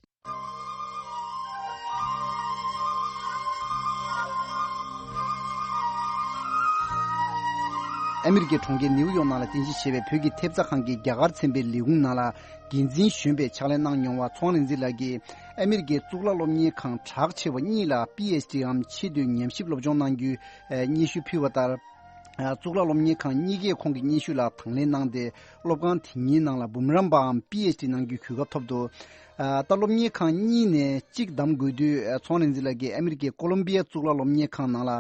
ཨ་མི་རི་ཀའི་གྲོང་ཁྱེར་ནིའུ་ཡོག་ནང་ལ་རྟེན་གཞི་བྱས་པའི་བོད་ཀྱི་ཐེབས་རྩ་ཁང་གི་རྒྱ་གར་ཚན་པའི་ལས་ཁུངས་ནང་ལ་འགན་འཛིན་གཞོན་པའི་ཕྱག་ལས་གནང་མྱོང་བ་ཚོང་རིག་འཛིན་ལགས་ཀྱིས་ཨ་མི་རི་ཀའི་གཙུག་ལག་སློབ་གཉེར་ཁང་གྲགས་ཆེ་བ་གཉིས་ལ་པི་ཨེཆ་ཌི་འམ་ཆེས་མཐོའི་ཉམས་ཞིབ་སློབ་སྦྱོང་གནང་རྒྱུའི་སྙན་ཞུ་ཕུལ་བ་ལྟར། གཙུག་ལག་སློབ་གཉེར་ཁང་གཉིས་ཀས་ཁོང་གི་སྙན་ཞུ་ལ་དང་ལེན་གནང་སྟེ། སློབ་ཁང་དེ་གཉིས་ནང་ལ་འབུམ་རམས་པའམ་པི་ཨེཆ་ཌི་གནང་རྒྱུའི་གོ་སྐབས་ཐོབ་འདུག་ཨ། ད་སློབ་གཉེར་ཁང་གཉིས་ནས་གཅིག་བདམས་དགོས་དུས། ཨ། ཚོང་རིག་འཛིན་ལགས་ཀྱིས་ཨ་མི་རི་ཀའི་ཀོ་ལོམ་བི་ཡ་གཙུག་ལག་སློབ་གཉེར་ཁང་ནང་ལ་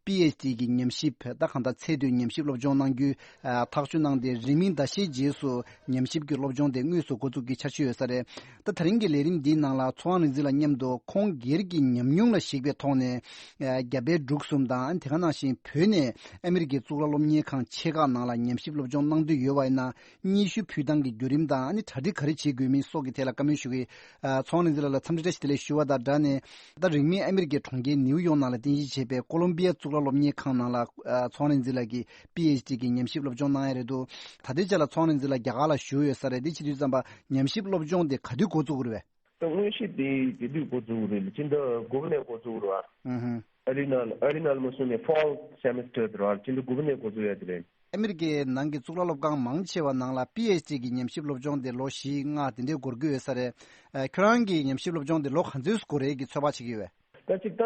པི་ཨེཆ་ཌི་གི་ཉམས་ཞིབ། ད་གང་ལྟར་ཚད་མཐོའི་ཉམས་ཞིབ་སློབ་སྦྱོང་གནང་རྒྱུའི། ཨ། ཐག་གཅོད་གནང་སྟེ། རིང་མིན་ཟླ་ཤས་རྗེས་སུ་ཉམས་ཞིབ་ཀྱི་སློབ་སྦྱོང་དེ་དངོས་སུ་འགོ་འཛུགས་ཀྱི་འཆར་གཞི་ཡོད་ས་རེད། ད་དེ་རིང་གི་ལས་རིམ་འདིའི་ནང་ལ་ཚོང་རིག་འཛིན་ལགས་མཉམ་དུ་ཁོང་སྒེར་གྱི་ཉམས་མྱོང་ལ་གཞིགས་པའི་ཐོག་ནས། ཨ། རྒྱ་བལ་འབྲུག་གསུམ་དང་། དེ་ག་ནང་བཞིན་བོད་ནས་ཨ་མི་རི་ཀའི་གཙུག་ལག་སློབ་གཉེར་ཁང་ཆེ་ཁག་ནང་ལ་ཉམས་ཞིབ་སློབ་སྦྱོང་གནང་འདོད་ཡོད་པ་ཡིན་ན། སྙན་ཞུ་ཕུལ་སྟངས་ཀྱི་བརྒྱུད་རིམ་དང་། ཨ་ནི་གྲ་སྒྲིག་ག་རེ་བྱེད་དགོས་མིན་སོགས་ཀྱི་ཐད་ལ་བཀའ་མོལ་ཞུ་གི། ཨ། ཚོང་རིག་འཛིན་ལགས་ལ་འཚམས་འདྲི་བཀྲ་ཤིས་བདེ་ལེགས་ཞུ་བ་དང་སྦྲགས་ནས། ད་རིང་མིན་ཨ་མི་རི་ཀའི་གྲོང་ཁྱེར་ནིའུ་ཡོག་ནང་ལ་རྟེན་གཞི་བྱས་པའི་ཀོ་ལོམ་བི་ཡ་གཙུག་ལག་སློབ་གཉེར་ཁང་ནང་ལ། ཨ། ཚོང་རིག་འཛིན་ལགས་ཀྱིས་པི་ཨེཆ་ཌི་གི་ཉམས་ཞིབ་སློབ་སྦྱོང་གནང་ཡ་རེད་འདུག་ད་ལྟའི་ཆ་ལ་ཚོང་རིག་འཛིན་ལགས་རྒྱ་གར་ལ་བཞུགས་ཡོད་ས་རེད། འདི་བྱེད་དུས་ཙམ་པ་ཉམས་ཞིབ་སློབ་སྦྱོང་དེ་ག་དུས་འགོ་བཙུགས་དགོས་རེད་པས། ད་དངོས་གཞི་དེ་དེ་དུས་འགོ་བཙུགས་རེད། ཕྱི་ཟླ་དགུ་པ་ནས་འགོ་བཙུགས་རེད་བ། ཨུ་ཧུ། ཨ་རི་ནང་ཨ་རི་ནང་ལ་མ་སོང་ནས་ཕོལ་སེ་མེ་སི་ཊར་དེ་རེད་བ། ཕྱི་ཟླ་དགུ་པ་ནས་འགོ་བཙུགས་ཡ་དེ་རེད། ཨ་མི་རི་ཀའི་ནང་གི་གཙུག་ལག་སློབ་ཁང་མང་ཆེ་བ་ནང་ལ་པི་ཨེཆ་ཌི་གི་ཉམས་ཞིབ་སློབ་སྦྱོང་དེ་ལོ་བཞི་ལྔ་དེ་འདྲའི་འགོར་གྱི་ཡོད་ས་རེད། ཨ། ཁྱོད་རང་གི་ཉམས་ཞིབ་སློབ་སྦྱོང་དེ་ལོ་ག་ཚོད་འགོར་རེད་ཀྱི་ཚོད་དཔག་བྱེད་ཀྱི་ཡོད་པས། ད་ཅིག་ད་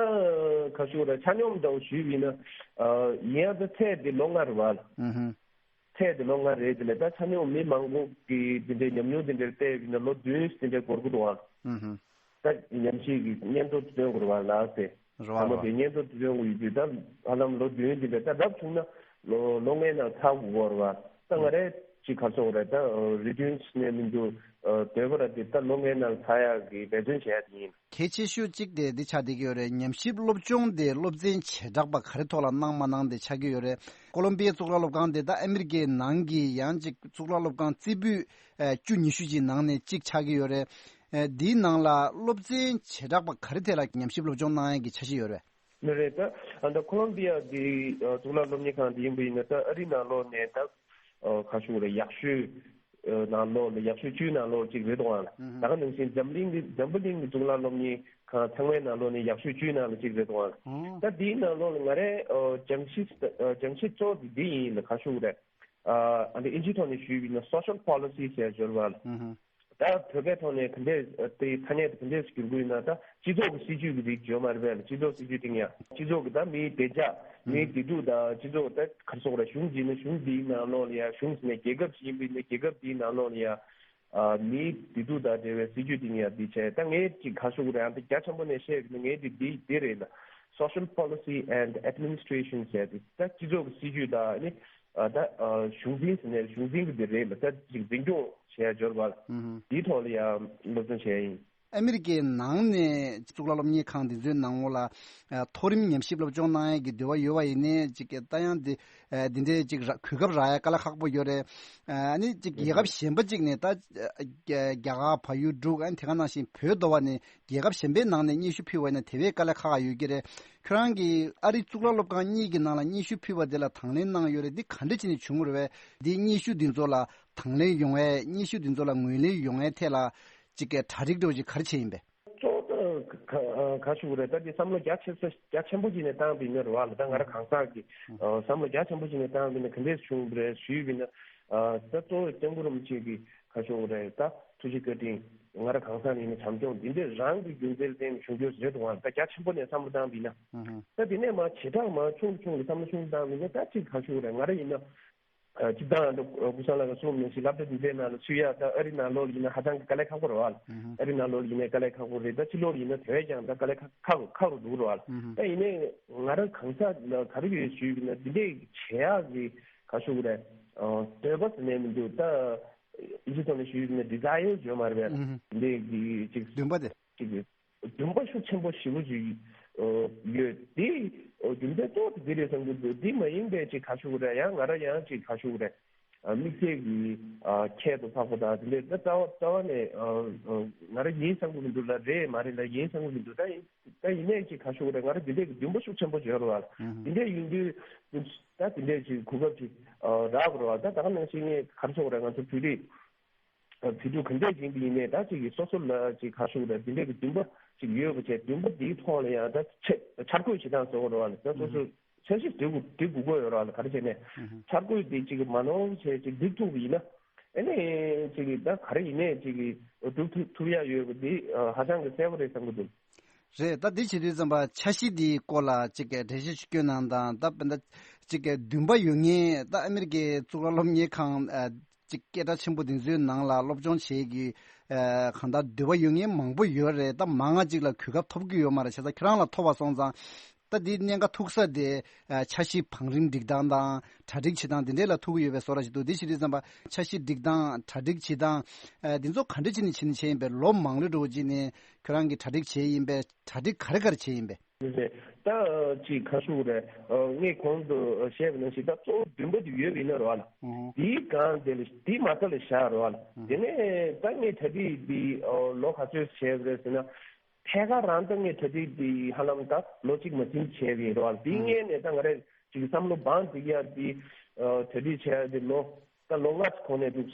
ཁ་ཤོར་ར་ཆ་སྙོམས་འདྲ་བོ་ཞུས་པ་ཡིན་ན། ཨ། ཡིན་ཡང་ད་ཚད་དེ་ལོ་ལྔ་རེད་བ། ཨུ་ཧུ། ཚད་དེ་ལོ་ལྔ་རེད། དེ་ལས་ད་ཆ་སྙོམས་མི་མང་པོ་གི་དེ་འདྲའི་ཉམས་མྱོང་དེ་འདྲར་བལྟས་པ་ཡིན་ན་ལོ་བདུན་དེ་འདྲའི་འགོར་གི་འདུག་ཨང་། ཨུ་ཧུ། ད་ཉམས་ཞིབ་ཀྱི་སྙན་ཐོ་བཏོན་དགོས་རེད་བ་ལགས་ཟེར། རེད་བ། ཚང་མ་དེ་སྙན་ཐོ་བཏོན་དགོས་ཡོད་དུས། ད་ཧ་ལམ་ལོ་བདུན་དེ་འདྲ། ད་རབ་བྱུང་ན་ལོ་ལོ་ལྔའི་ནང་ཚར་དགོས་རེད་བ། ད་ང་རས་ཅིག་ག་རེ་ཟེར་དགོས་རེད། ད་རི་ཊན་ནས་མི་འདུག་ཨ། འདོད་པ་ར་དེ་ད་ལོ་ལྔའི་ནང་ཚར་ཡག་གི་འབད་བརྩོན་བྱས་ཡ་དེ་ཡིན། གལ་ཆེ་ཤོས་གཅིག་དེ་འདི་ཆགས་བསྡད་ཀྱི་ཡོད་རེད། ཉམས་ཞིབ་སློབ་སྦྱོང་དེ་སློབ་ཚན་བྱེ་བྲག་པ་ག་རེ་ཐོག་ལ་གནང་མ་གནང་དེ་ཆགས་ཀྱི་ཡོད་རེད། ཀོ་ལོམ་བི་ཡའི་གཙུག་ལག་སློབ་ཁང་དེ་ད་ཨ་མི་རི་ཀའི་ནང་གི་ཡང་ཅིག་གཙུག་ལག་སློབ་ཁང་རྩེ་ཕུད་ཨ་བཅུ་ཉི་ཤུ་ཅིག་ནང་ནས་གཅིག་ཆགས་ཀྱི་ཡོད་རེད། ཨ། འདིའི་ནང་ལ་སློབ་ཚན་བྱེ་བྲག་པ་ག་རེ་ཐད་ལ་ཉམས་ཞིབ་སློབ་སྦྱོང་གནང་ཡག་གི་འཆར་གཞི་ཡོད་རེད། ནི་རེད། ད་ཨ་ད་ཀོ་ལོམ་བི་ཡ་གི་ཨ་གཙུག་ལག་སློབ་གཉེར་ཁང་དེ་ཡིན་པ་ཡིན་ན། ད་ཨ་རི་ནང་ལོགས་ནས་ད་ཨ་ག་རེ་ཟེར་དགོས་རེད། ཡག་ཤོས་ཨ་ནང་ལོགས་ལ་ཡག་ཤོས་བཅུའི་ནང་ལོགས་གཅིག་རེད་འདུག་ཨང་། ཨུ་ཧུ། ད་ག་ནང་བཞིན་འཛམ་བུ་གླིང་གི་འཛམ་བུ་གླིང་གི་གཙུག་ལག་སློབ་གཉེར་ཁང་ཚང་མའི་ནང་ལོགས་ནས་ཡག་ཤོས་བཅུའི་ནང་ལ་གཅིག་རེད་འདུག་ཨང་། ཨོ། ད་དེའི་ནང་ལོགས་ལ་ང་རའི་ཨ་སྦྱང་གཞི་ཨ་སྦྱང་གཞི་གཙོ་བོ་དེ་འདི་ཡིན་ལ། ག་རེ་ཟེར་དགོས་རེད། ཨ་ཨ་འདི་ཨིན་ཇིའི་ཐོག་ནས་ཞུས་པ་ཡིན་ན་སོ་ཤལ་པོ་ལི་སི་ཟེར་ཡ་ཡོད་རེད་བ། ཨུ་ཧུ། ད་བོད་སྐད་ཐོག་ནས་ག་འདྲས་དེ་ཐ་སྙད་དེ་ག་འདྲས་སུ་བསྒྱུར་དགོས་ཡིན་ན། ད་སྤྱི་ཚོགས་ཀྱི་སྲིད་ཇུས་ཀྱི་རིགས་ཡོད་མ་རེད་པས་ལ། སྤྱི་ཚོགས་སྲིད་ཇུས་སྟེང་ཡ། སྤྱི་ཚོགས་ཀྱི་ད་མིའི་བདེ་འཇགས། མིའི་བདེ་སྡུག་དང་། སྤྱི་ཚོགས་ད་ག་རེ་ཟེར་དགོས་རེད། གཞུང་བྱས་ན་གཞུང་འདིའི་ནང་ལོགས་ལ་ཡ། གཞུང་ཟེར་ནས་རྒྱལ་ཁབ་ཅིག་ཡིན་པ་ཡིན་ན་རྒྱལ་ཁབ་འདིའི་ནང་ལོགས་ལ་ཡ། ཨ་མིའི་བདེ་སྡུག་དང་འབྲེལ་བའི་སྲིད་ཇུས་སྟེང་ཡ་འདི་བྱས། ད་ངས་ཅིག་ག་རེ་ཟེར་དགོས་རེད། ཨ་འདི་རྒྱ་ཆེན་པོ་ནས་བཤད་པ་ཡིན་ན་ངས་འདི་འདི་འདི་རེད་ལ། Social Policy and Administration ཟེར་ཏེ། ད་སྤྱི་ཚོགས་ཀྱི་སྲིད་ཇུས་དང་ནི་ཨ་ད་ཨ་གཞུང་འཛིན་ཟེར་ནས་གཞུང་འཛིན་གྱི་འདི་རེད་ལ། ད་ཅིག་འཛིན་སྐྱོང་བྱས་ཡ་འབྱོར་བ་ཨུ་ཧུ། འདིའི་ཐོག་ལ་ཡ་སློབ་སྦྱོང་བྱས་ཡིན། ཨ་མི་རི་ཀའི་ནང་ནས་གཙུག་ལག་སློབ་གཉེར་ཁང་འདི་ཚོའི་ནང་ལོགས་ལ་ཨ་མཐོ་རིམ་ཉམས་ཞིབ་སློབ་སྦྱོང་གནང་ཡས་ཀྱི་འདོད་པ་ཡོད་པ་ཡིན་ནའི་ཅིག་ད་ཡང་འདི་ཨ་འདི་འདྲའི་ཅིག་ར་གོ་སྐབས་རག་ཡ་དཀའ་ལས་ཁག་པོ་ཡོད་རེད། ཨ་ནི་ཅིག་རྒྱལ་ཁབ་གཞན་པ་ཅིག་ནས་ད་རྒྱ་གར་བལ་ཡུལ་འབྲུག་ཨ་ནི་དེ་ག་ནང་བཞིན་བོད་དོ་བ་ནས་རྒྱལ་ཁབ་གཞན་པའི་ནང་ནས་སྙན་ཞུ་ཕུལ་བ་ཡིན་ན་དེ་བས་དཀའ་ལས་ཁག་ཁག་ཡོད་ཀྱི་རེད། ཁྱོད་རང་གིས་ཨ་རིའི་གཙུག་ལག་སློབ་ཁང་གཉིས་ཀྱི་ནང་ལ་སྙན་ཞུ་ཕུལ་བ་དེ་ལ་དང་ལེན་གནང་ཡོད་རེད། འདི་ག་འདྲ་བྱས་ནས་བྱུང་རེད་པས། འདིའི་སྙན་ཞུ་འདི་ཚོ་ལ་དང་ལེན་ཡོང་ཡས། སྙན་ཞུ་འདི་ཚོ་ལ་ངོས་ལེན་ཡོང་ཡས་ཐད་ལ་ཅིག་གི་གྲ་སྒྲིག་འདྲ་བོ་ཅིག་ག་རེ་བྱས་ཡིན་པས། གཙོ་བོ་ད་ག་ག་ཞུ་དགོས་རེད། ད་འདི་བསམ་བློ་རྒྱ་ཆེ་ས་རྒྱ་ཆེན་པོ་ཅིག་ནས་བཏང་བ་ཡིན་ན་རེད་བ་ལ། ད་ང་རང་གང་ཟག་གི་ཨ་བསམ་བློ་རྒྱ་ཆེན་པོ་ཅིག་ནས་བཏང་བ་ཡིན་ན་ག་འདྲས་བྱུང་བ་རེད་ཞུས་པ་ཡིན་ན། ཨ་ད་གཙོ་བོ་སྐྱབས་མགོན་རིན་པོ་ཆེ་གི་ག་ཞུ་དགོས་རེད། ད་ཐུགས་རྗེ་བཀའ་དྲིན་ང་རང་གང་ཟག་ནས་ཡིན་ན་བྱམས་སྐྱོང་འདི་འདྲས་རང་གི་རྒྱུ་མཚན་ལ་བརྟེན་ནས་བྱུང་རྒྱུ་རེད་འདུག་བ་ལ། ད་རྒྱ་ཆེན་པོ་ནས་བསམ་བློ་བཏང་བ་ཡིན་ན། ཨ་ད་འདི་ནས་མར་བྱེ་བྲག་མར་ཆུང་ཆུང་གི་བསམ་བློ་ཆུང་བཏང་བ་ཡིན་ན། ད་ཅིག་ག་ཞུ་དགོས་རེད། ང་རང་ཡིན་ན། ཨ་སྤྱིར་བཏང་ད་ཨ་སྐུ་ཞབས་ལགས་ཀྱིས་གསུངས་ནང་བཞིན་སློབ་གྲྭ་འདི་འདྲའི་ནང་ལ་ཚུད་ཡ་ད་ཨ་རི་ནང་ལོགས་ལ་ཡིན་ན་ཧ་ཅང་གི་དཀའ་ལས་ཁག་པོ་རེད་བ་ལ། ཨ་རི་ནང་ལོགས་ལ་ཡིན་ན་དཀའ་ལས་ཁག་པོ་རེད། ད་ཕྱི་ལོགས་ལ་ཡིན་ན་དེ་བས་ཀྱང་ད་དཀའ་ལས་ཁག་ཁག་རུ་ཁག་རུ་འདུག་རེད་བ་ལ། ད་ཡིན་ནའི་ང་རང་གང་ཟག་ལ་ག་རེ་ཡོད་ཞུས་པ་ཡིན་ན། འདི་འདྲའི་བྱེད་ཡག་གི་ག་ཞུ་དགོས་རེད། ཨ་འདོད་པ་ཟེར་ནས་མི་འདུག་ད་ཨིན་ཇི་ཐོག་ནས་ཞུས་པ་ཡིན་ན་ཌི་ཛ་ཡར་ཡོད་མ་རེད་པས། འདི་འདྲའི་གི་ཅིག་འདུན་པ་དེ། ཅིག་འདུན་པ་ཤུགས་ཆེན་པོ་ཞེ་པོ་ཅིག་ཡོད། དེ་རྒྱུ་མཚན་གཙོ་བོ་དེ་རེད་བསམ་གྱི་འདུག་དེ་མ་ཡིན་པའི་ཅིག་ག་ཞུ་དགོས་རེད། ཡང་ང་རང་ཡང་ཅིག་ག་ཞུ་དགོས་རེད། ཨ་དམིགས་བསལ་གྱི་ཨ་ཁྱད་དུ་འཕགས་པ་དང་དེ་འདྲའི་ད་རྩ་བ་རྩ་བ་ནས་ཨ་ཨ་ང་རང་ཡིན་བསམ་གྱི་མི་འདུག་ལ། རེད་མ་རེད་ལ་ཡིན་བསམ་གྱི་མི་འདུག་ད་ཡིན་ད་ཡིན་ནའི་ཅིག་ག་ཞུ་དགོས་རེད། ང་རང་དེ་འདྲའི་གི་འདུན་པ་ཤུགས་ཆེན་པོ་ཅིག་ཡོད་རེད་བ། དེ་འདྲའི་ཡིན་དུས་ད་དེ་འདྲའི་ཅིག་གོ་སྐབས་ཅིག་ཨ་རག་དགོས་རེད་བ། ད་ད་ག་ནང་བཞིན་ངས་ག་རེ་ཞུ་དགོས་རེད། ང་ཚོ་བོད་རིགས། བོད་ཕྲུག་ག་འདྲས་ཡིན་པ་ཡིན་ནའི་ད་ཅིག་གིས་སོ་སོ་ལ་ཅིག་ག་ཞུ་དགོས་རེད། འདི་འདྲས་ཀྱི་འདུན་པ་ཅིག་ཡོད་པ་བྱས། འདུན་པ་འདིའི་ཐོག་ལ་ཡང་ད་ཆེ་འཆར་འགོད་བྱེད་སྟངས་བཟོ་དགོས་རེད་བ་ལ། ད་སོ་སོ་འཆར་གཞི་འདི་དགོས་འདི་དགོས་ཀྱི་ཡོད་རེད་བ་ལ། ག་རེ་བྱས་ནས་འཆར་འགོད་འདི་ཅིག་གི་མ་ནོར་བྱས་ཅིག་སྒྲུབ་ཐུབ་པ་ཡིན་ན། ཨ་ནི་ཅིག་གིས་ད་ག་རེ་ཡིན་ནའི་ཅིག་གིས་སྒྲུབ་ཐུབ་ཐུབ་ཡ་ཡོད་པ་འདི་ཧ་ཅང་གི་གསལ་པོ་རེད་བསམ་གྱི་འདུག་རེད། ད་འདི་བྱེད་དུས་ཙམ་པ་འཆར་གཞི་འདིའི་སྐོར་ལ་ཅིག་གི་འགྲེལ་བཤད་ཅིག་སྐྱོན་གནང་དང་། ད་དཔེར་ན་ཅིག་གི་འདུན་པ་ཡོད་མཁན་ད་ཨ་མི་རི་ཀའི་གཙུག་ལག་སློབ་གཉེར་ཁང་ཨ་ཅིག་སྐད་གྲགས་ཆེན་པོ་འདི་ཚོའི་ནང་ལ་སློབ་སྦྱོང་བྱེད་ཀྱི་ ཨ་གང་ལྟར་འདོད་པ་ཡོད་མཁན་མང་པོ་ཡོད་རེད། ད་མང་ང་ཅིག་ལ་གོ་སྐབས་ཐོབ་ཀྱི་ཡོད་མ་རེད། བྱས་ཙང་ཁྱེད་རང་ལ་ཐོབ་པ་སོང་ཙང་། ད་འདི་གནད་འགག་ཐུག་ས་དེ་ཨ་འཆར་གཞི་བང་རིམ་སྒྲིག་སྟངས་དང་གྲ་སྒྲིག་བྱེད་སྟངས་དེ་འདྲས་ལ་ཐུག་གི་ཡོད་པའི་བཟོ་འདྲ་ཞིག་འདུག་འདི་བྱེད་དུས་ཙམ་པ་འཆར་གཞི་སྒྲིག་སྟངས་གྲ་སྒྲིག་བྱེད་སྟངས་ཨ་འདི་ཚོ་ག་འདྲ་བྱས་ནས་བྱས་ནས་བྱས་ཡིན་པས། ལོ་མང་རིང་འགྲོ་བ་ཅིག་ནས་ཁྱོད་རང་གིས་གྲ་སྒྲིག་བྱས་ཡིན་པས། གྲ་སྒྲིག་ག་རེ་ག་རེ་བྱས་ཡིན་པས། རེད། ད་ཅིག་ཁ་ཤུག་རེད། ངས་གོང་དུ་བཤད་པ་ནང་བཞིན་ད་གཙོ་བོ་བདུན་པ་དེ་ཡོད་པ་ཡིན་ན་རེད་བ་ལ། ཨོ། དེའི་སྒང་དེ་ལ་དེའི་མ་རྩ་ལ་བཞག་རེད་བ་ལ། ཨོ། དེ་ནས་ད་ངས་གྲ་སྒྲིག་འདི་ལོ་ག་ཚོད་བྱས་པ་རེད་ཟེར་ན། ཐད་ཀར་རང་ད་ངས་གྲ་སྒྲིག་འདི་ཧ་ལམ་ད་ལོ་གཅིག་མ་ཟིན་བྱས་པ་ཡིན་རེད་བ་ལ། དེའི་ཨོ། སྔོན་ནས་ད་ང་རས་ཅིག་བསམ་བློ་བང་སྒྲིག་ཡ་འདི་གྲ་སྒྲིག་བྱས་ཡ་འདི་ལོ་ད་ལོ་ལྔ་ཙམ་གོང་ནས་འདུག་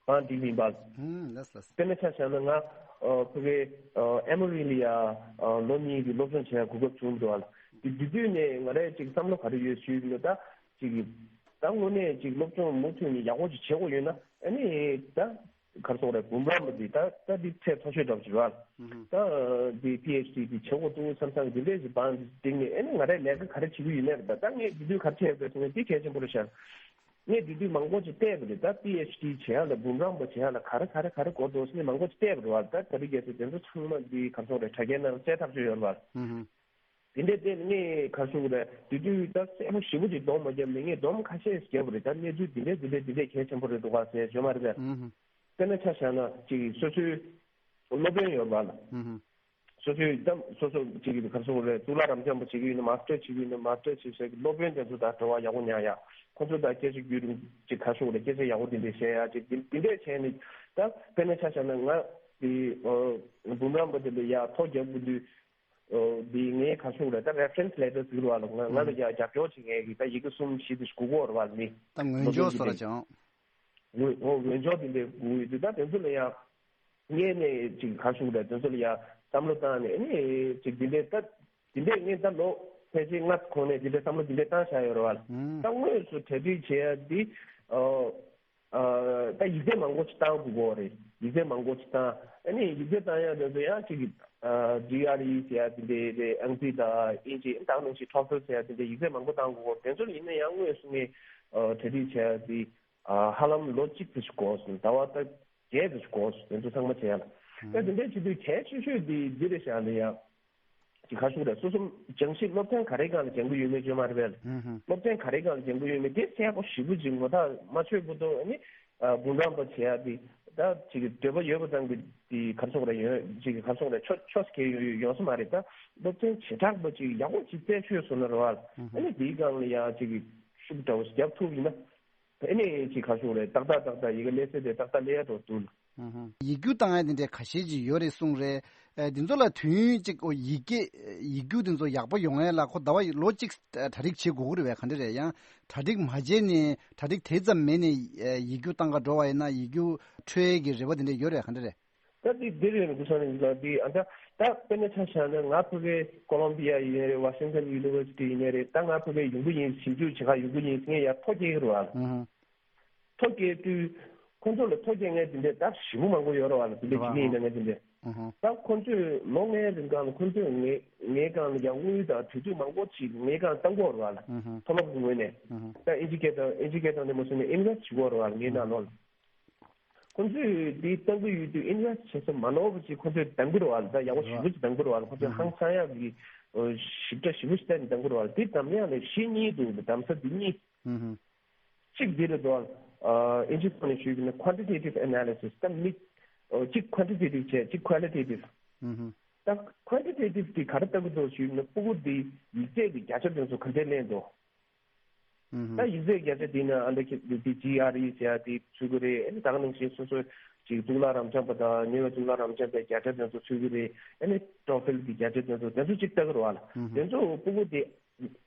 བང་སྒྲིག་ཡིན་པ། ཨུམ། ལགས་ལགས། དཔེར་ན་ཆ་བཞག་ན་ང་ཨ་ཕ་གི་ཨ་ཨེ་མོ་རི་ལ་ཡ་ཨ་ལོ་གཉིས་ཀྱི་སློབ་སྦྱོང་བྱེད་ཡ་གོ་སྐབས་བྱུང་འདུག་བ་ལ། དེ་དེ་དུས་ནས་ང་རའི་ཅིག་བསམ་བློ་ག་རེ་ཡོད་ཞུས་ན། ད་ཅིག་ད་དངོས་གནས་ཅིག་སློབ་སྦྱོང་མུ་མཐུད་ནས་ཡག་པོ་ཅིག་བྱེད་དགོས་ཡོད་ན། ཨ་ནི་ད་ག་རེ་ཟེར་དགོས་རེད། འབུམ་རམས་པ་འདི་ད་ད་འདི་ཚད་མཐོ་ཤོས་འདྲ་པོ་ཅིག་རེད་བ་ལ། ཨུམ། ད་འདི་པི་ཨེཆ་ཌི་འདི་བྱེད་དགོས་འདུག་བསམ་བསམ་འདི་འདྲས་ཅིག་བང་སྒྲིག་ནས། ཨ་ནི་ང་རའི་ལས་ཀ་ག་རེ་བྱེད་ཀྱི་ཡོད་ན་རེད། ད་ད་ངས་དེ་དུས་ག་རེ་བྱས་པ་རེད་ཟེར་ན་འདི་གལ་ཆེན་པོ་རེད་ཤག་ངས་དེ་དུས་མང་པོ་ཅིག་བལྟས་པ་རེད། ད་པི་ཨེཆ་ཌི་བྱེད་ཡ་ལ་འབུམ་རམས་པ་བྱེད་ཡ་ལ་ག་རེ་ག་རེ་ག་རེ་དགོས་འདུག་ཟེར་ནས་མང་པོ་ཅིག་བལྟས་པ་རེད་བ། ད་དེ་རིང་ཁ་སང་དེ་ཚོ་ཚང་མ་འདི་ག་རེ་ཟེར་དགོས་རེད། དྲ་རྒྱའི་ནང་གསལ་ཐག་ཆོད་ཡོད་རེད་བ། ཨུ་ཧུ། དེ་འདྲའི་བལྟས་ནས་ངས་ག་རེ་ཟེར་དགོས་རེད། དེ་དུས་ད་གསལ་པོ་ཞེ་པོ་ཅིག་སྡོམ་མ་བརྒྱབ་ནས་ངས་སྡོམ་ཁ་ཤས་ཤིག་བརྒྱབ་པ་རེད། ད་གནས་ཚུལ་འདི་འདྲས་འདི་འདྲས་འདི་འདྲས་གལ་ཆེན་པོ་རེད་འདུག་ག་ཟེར་བརྗོད་མ་རེད་པས། ཨུ་ཧུ། དཔེར་ན་ཆ་བཞག་ན་ཅིག་སོ་སོའི་སློབ་དཔོན་ཡོད་རེད་བ་ལ། ཨུ་ཧུ། སོ་སོའི་ད་སོ་སོ་ཅིག་གི་ག་རེ་ཟེར་དགོས་རེད། གཙུག་ལག་རབ་འབྱམས་པ་བྱེད་ཀྱི་ཡོད་ན། མ་སི་ཊར་བྱེད་ཀྱི་ཡོད་ན། མ་སི་ཊར་བྱེད་ས་གི་སློབ་དཔོན་དེ་ཚོ་དང་འབྲེལ་བ་ཡག་པོ་ཉར་ཡ། ཁོ་ཚོ་དང་སྐད་ཆ་བརྒྱུད་རིམ་ཅིག་ག་རེ་ཟེར་དགོས་རེད། སྐད་ཆ་ཡག་པོ་དེ་འདྲས་བཤད་ཡ་ཅིག་དེ་དེ་འདྲས་བྱས་ནས། ད་དཔེར་ན་ཆ་བཞག་ན་ང་དེ་འབུམ་རམས་པ་དེ་ལ་ཡ་ཐོ་རྒྱག་དགོས་དུས་དེ་ངས་ག་རེ་ཟེར་དགོས་རེད། ད་རེ་ཕ་རེན་སི་ལེ་ཊར་ཟེར་གི་རེད་བ་ལ། ང་ང་ལ་ཡ་རྒྱབ་སྐྱོར་བྱེད་མཁན་གྱི་ད་ཡི་གེ་གསུམ་བཞི་དེ་ཞིག་དགོས་ཀྱི་ཡོད་རེད་བ་ལ། ནི་ད་ངོས་སྦྱོར་བཟོ་འདྲ་ཅིག་ཨང་། ངོས་ཨོ་ངོས་སྦྱོར་དེ་འདྲས་དགོས་ཀྱི་ཡོད་དུས། ད་དེ་ཚོ་ལ་ཡ་ངས་ནས་ཅིག་ག་རེ་ཟེར་དགོས་རེད། དེ་ཚོ་ལ་ཡ་བསམ་བློ་བཏང་ནས། ཨ་ནི་ཅིག་འདི་འདྲས་ད་འདི་འདྲས་ངས་ད་ལོ་ཕལ་ཆེར་ལྔ་གོང་ནས་འདི་འདྲས་བསམ་བློ་འདི་འདྲས་བཏང་བཞག་ཡོད་རེད་བ་ལ། ཨང་། ད་དངོས་སུ་གྲ་སྒྲིག་བྱེད་ཡ་འདི་ཨ་ཨ་ད་ཡིག་ཚད་མང་པོ་ཅིག་བཏང་དགོས་ཀྱི་ཡོད་རེད། ཡིག་ཚད་མང་པོ་ཅིག་བཏང་། ཨ་ནི་ཡིག་ཚད་བཏང་ཡ་དེ་ཚོ་ཡང་ཅིག་ཨ་ཇི་ཨར་ཨི་ཟེར་ཡ་དེ་འདྲས་རེད། ཨང་རྩིས་དང་དབྱིན་ཇི། ད་ག་ནང་བཞིན་ཊོ་ཕིལ་ཟེར་ཡ་དེ་འདྲས་ཡིག་ཚད་མང་པོ་བཏང་དགོས་ཀྱི་ཡོད་རེད། དེ་ཚོ་ཡིན་ན་ཡང་དངོས་སུ་ངས་ཨ་གྲ་སྒྲིག་བྱེད་ཡ་དེ་ཨ་ཧ་ལམ་ལོ་གཅིག་ཙམ་ཞིག་འགོར་སོང་། ཟླ་བ་ད་བརྒྱད་ཙམ་ཞིག་འགོར་སོང་། དེ་ཚོ་ཚང་མ་བྱེད་ཡ་ལ། ད་དེ་འདྲའི་བྱེད་དུས་གལ་ཆེ་ཤོས་དེ་འདི་རེད་བཞག་ན་ཡང་། ཅིག་ག་རེ་ཟེར་དགོས་རེད། སོ་སོ་སྦྱང་གཞི་སློབ་ཚན་ག་རེའི་སྒང་ལ་སྦྱང་གི་ཡོད་མེད་བརྗོད་མ་རེད་པས། ཧུམ་ཧུམ། སློབ་ཚན་ག་རེའི་སྒང་ལ་སྦྱང་གི་ཡོད་མེད་དེ་གསལ་པོ་ཞེ་པོ་ཅིག་ངོ་ཐག་མ་ཆོད་གི་འདུག་ཨ་ནི་ཨ་འབུམ་རམས་པ་བྱེད་ཡ་དེ་ད་ཅིག་འདོད་པ་ཡོད་པ་ཙམ་གྱིས་དེ་ག་རེ་ཟེར་དགོས་རེད། ཡོང་ཅིག་ག་རེ་ཟེར་དགོས་རེད། ཆོག་ཆོག་ཟེར་མཁན་ཡོང་ཡོང་ས་མ་རེད། ད་སློབ་ཚན་བྱེ་བྲག་པ་ཅིག་ཡག་པོ་ཅིག་རྩད་ཆོད་སོང་ན་རེད་བ། ཧུམ་ཧུམ། ཨ་ནི་དེའི་སྒང་ལ་ཡ་ཅིག་ཤུགས་འདྲ་བོ་ཞིག་རྒྱབ་ཐུབ་ཡིན་ན། ཨ་ནི་ཅིག་ག་རེ་ཟེར་དགོས་རེད། ཏག་ཏག་ཏག་ཏག་ཡི་གེ་སླེབས་ཚད་དེ་ཏག་ཏག་སླེབས་ཡ་འགྲོ་འདུག་ཨུ་ཧུ། ཡིག་རྒྱུགས་བཏང་ཡ་དེ་འདྲའི་ཁ་ཤས་ཅིག་ཡོད་རེད་གསུངས་རེད། ཨ་འདི་ཚོ་ལ་དུས་ཡུན་གཅིག་ཨོ་ཡི་གེ་ཡིག་རྒྱུགས་དེ་ཚོ་ཡག་པོ་ཡོང་ཡ་ལ་ཁོ་ཟླ་བ་ལོ་གཅིག་གྲ་སྒྲིག་བྱེད་དགོས་ཀྱི་རེད་པས། ག་འདྲ་རེད། ཡང་གྲ་སྒྲིག་མ་བྱས་ནས་གྲ་སྒྲིག་དེ་ཙམ་མེད་ནས་ཡིག་རྒྱུགས་བཏང་ག་འགྲོ་བ་ཡིན་ན་ཡིག་རྒྱུགས་འཕྲོད་ཡས་ཀྱི་རེ་བ་དེ་འདྲ་ཡོད་རེད། ག་འདྲ་རེད། ད་འདི་འདི་རེད། ཀུན་བཟང་ལགས་འདི་ཨ་ད་ད་དཔེར་ན་ཆ་བཞག་ན་ང་ཕ་གི་ཀོ་ལོམ་བི་ཡ་ཡིན་ནའི་རེད། ཝ་ཤིང་ཊོན་ཡུ་ནི་ཝར་སི་ཊི་ཡིན་ནའི་རེད། ད་ང་ཕ་གི་ཡོང་གི་ཡིན། ཞིབ་འཇུག་བྱེད་ག་ཡོང་གི་ཡིན་ཟེར་ངས་ཡར་ཐོ་བསྐྱལ་གི་རེད་བ། ཨུ་ཧུ། ཐོ་བསྐྱལ་དུས་ཁོང་ཚོ་ལ་ཐོ་བསྐྱལ་མཁན་དེ་འདྲའི་ལྟར་ཞེ་པོ་མང་པོ་ཡོད་རེད་བ་ལ། དེ་འདྲའི་ཨུ་ཧུ། ཅིག་གནས་ཡིན་ན་ངས་དེ་འདྲའི། ཨུ་ཧུ། ད་ཁོང་ཚོས་ལོ་ལྔའི་རིང་གང་ལ་ཁོང་ཚོས་ངའི་ངའི་སྒང་ལ་ཡང་དངུལ་དང་དུས་ཚོད་མང་པོ་ཅིག་ངའི་སྒང་བཏང་གི་ཡོད་རེད་བ་ལ། ཨུ་ཧུ། མཐོ་སློབ་ཀྱི་ངོས་ནས། ཨུ་ཧུ། ད་ཨིན་ཇི་སྐད་དང་ཨིན་ཇི་སྐད་དང་དེ་མ་སོང་ནས་ཨིན་ཝེ་སི་ཊི་བྱེད་ཀྱི་ཡོད་རེད་བ་ལ། ངའི་ནང་ལོགས་ལ། ཁོང་ཚོས་འདི་གཏང་གི་ཡོད་དུས་ཨིན་ཝེ་སི་ཊི་བྱེད་ས་མ་ནོར་བ་ཅིག་ཁོང་ཚོས་གདམ་གི་རེད་བ་ལ། ད་ཡག་པོ་ཞེ་པོ་ཅིག་གདམ་གི་རེད་བ་ལ། ཁོང་ཚོས་ཧང་སང་ཡག་གི་ཞིབ་ཕྲ་ཞེ་པོ་ཞིག་བལྟས་ནས་གདམ་གི་རེད་བ་ལ། འདི་གདམ་ཡག་ལ་གཞི་གཉིས་འདུག་གདམ་ས་འདི་གཉིས། ཨུ་ཧུ། གཅིག་འདི་རེད་དོ། ཨ་ཨིན་ཇི་ཐོག་ནས་ཞུས་པ་ན་quantitative analysis། ད་མི་ཨ་གཅིག་quantitative་བྱས། གཅིག་qualitative། ཨུ་ཧུ། ད་quantitative་དེ་ག་རེ་ལྟ་གི་འདུག་ཞུས་པ་ན་ཕྲུ་གུ་དེ་ཡིག་ཚད་ཀྱི་བརྒྱ་ཆ་དེ་ཚོ་ག་འདྲས་ལེན་འདུག་ཨུ་ཧུ། ད་ཡིག་ཚད་བརྒྱ་ཆ་དེ་ན་ཨ་འདྲ་ཁྱེད་དེ་ཇི་ཨར་ཨི་ཟེར་ཡ་དེ་ཚུད་ཀྱི་རེད། ཨ་ནི་ད་ག་ནང་བཞིན་སོ་སོའི་ཅིག་གཙུག་ལག་རབ་འབྱམས་པ་དང་ཉེ་བའི་གཙུག་ལག་རབ་འབྱམས་པའི་བརྒྱ་ཆ་དེ་ཚོ་ཚུད་ཀྱི་རེད། ཨ་ནི་ཊོ་ཕིལ་གྱི་བརྒྱ་ཆ་དེ་ཚོ་དེ་ཚོ་གཅིག་ལྟ་གི་རེད་བ་ལ། ཨུ་ཧུ། དེ་ཚོ་ཕྲུ་གུ་དེ།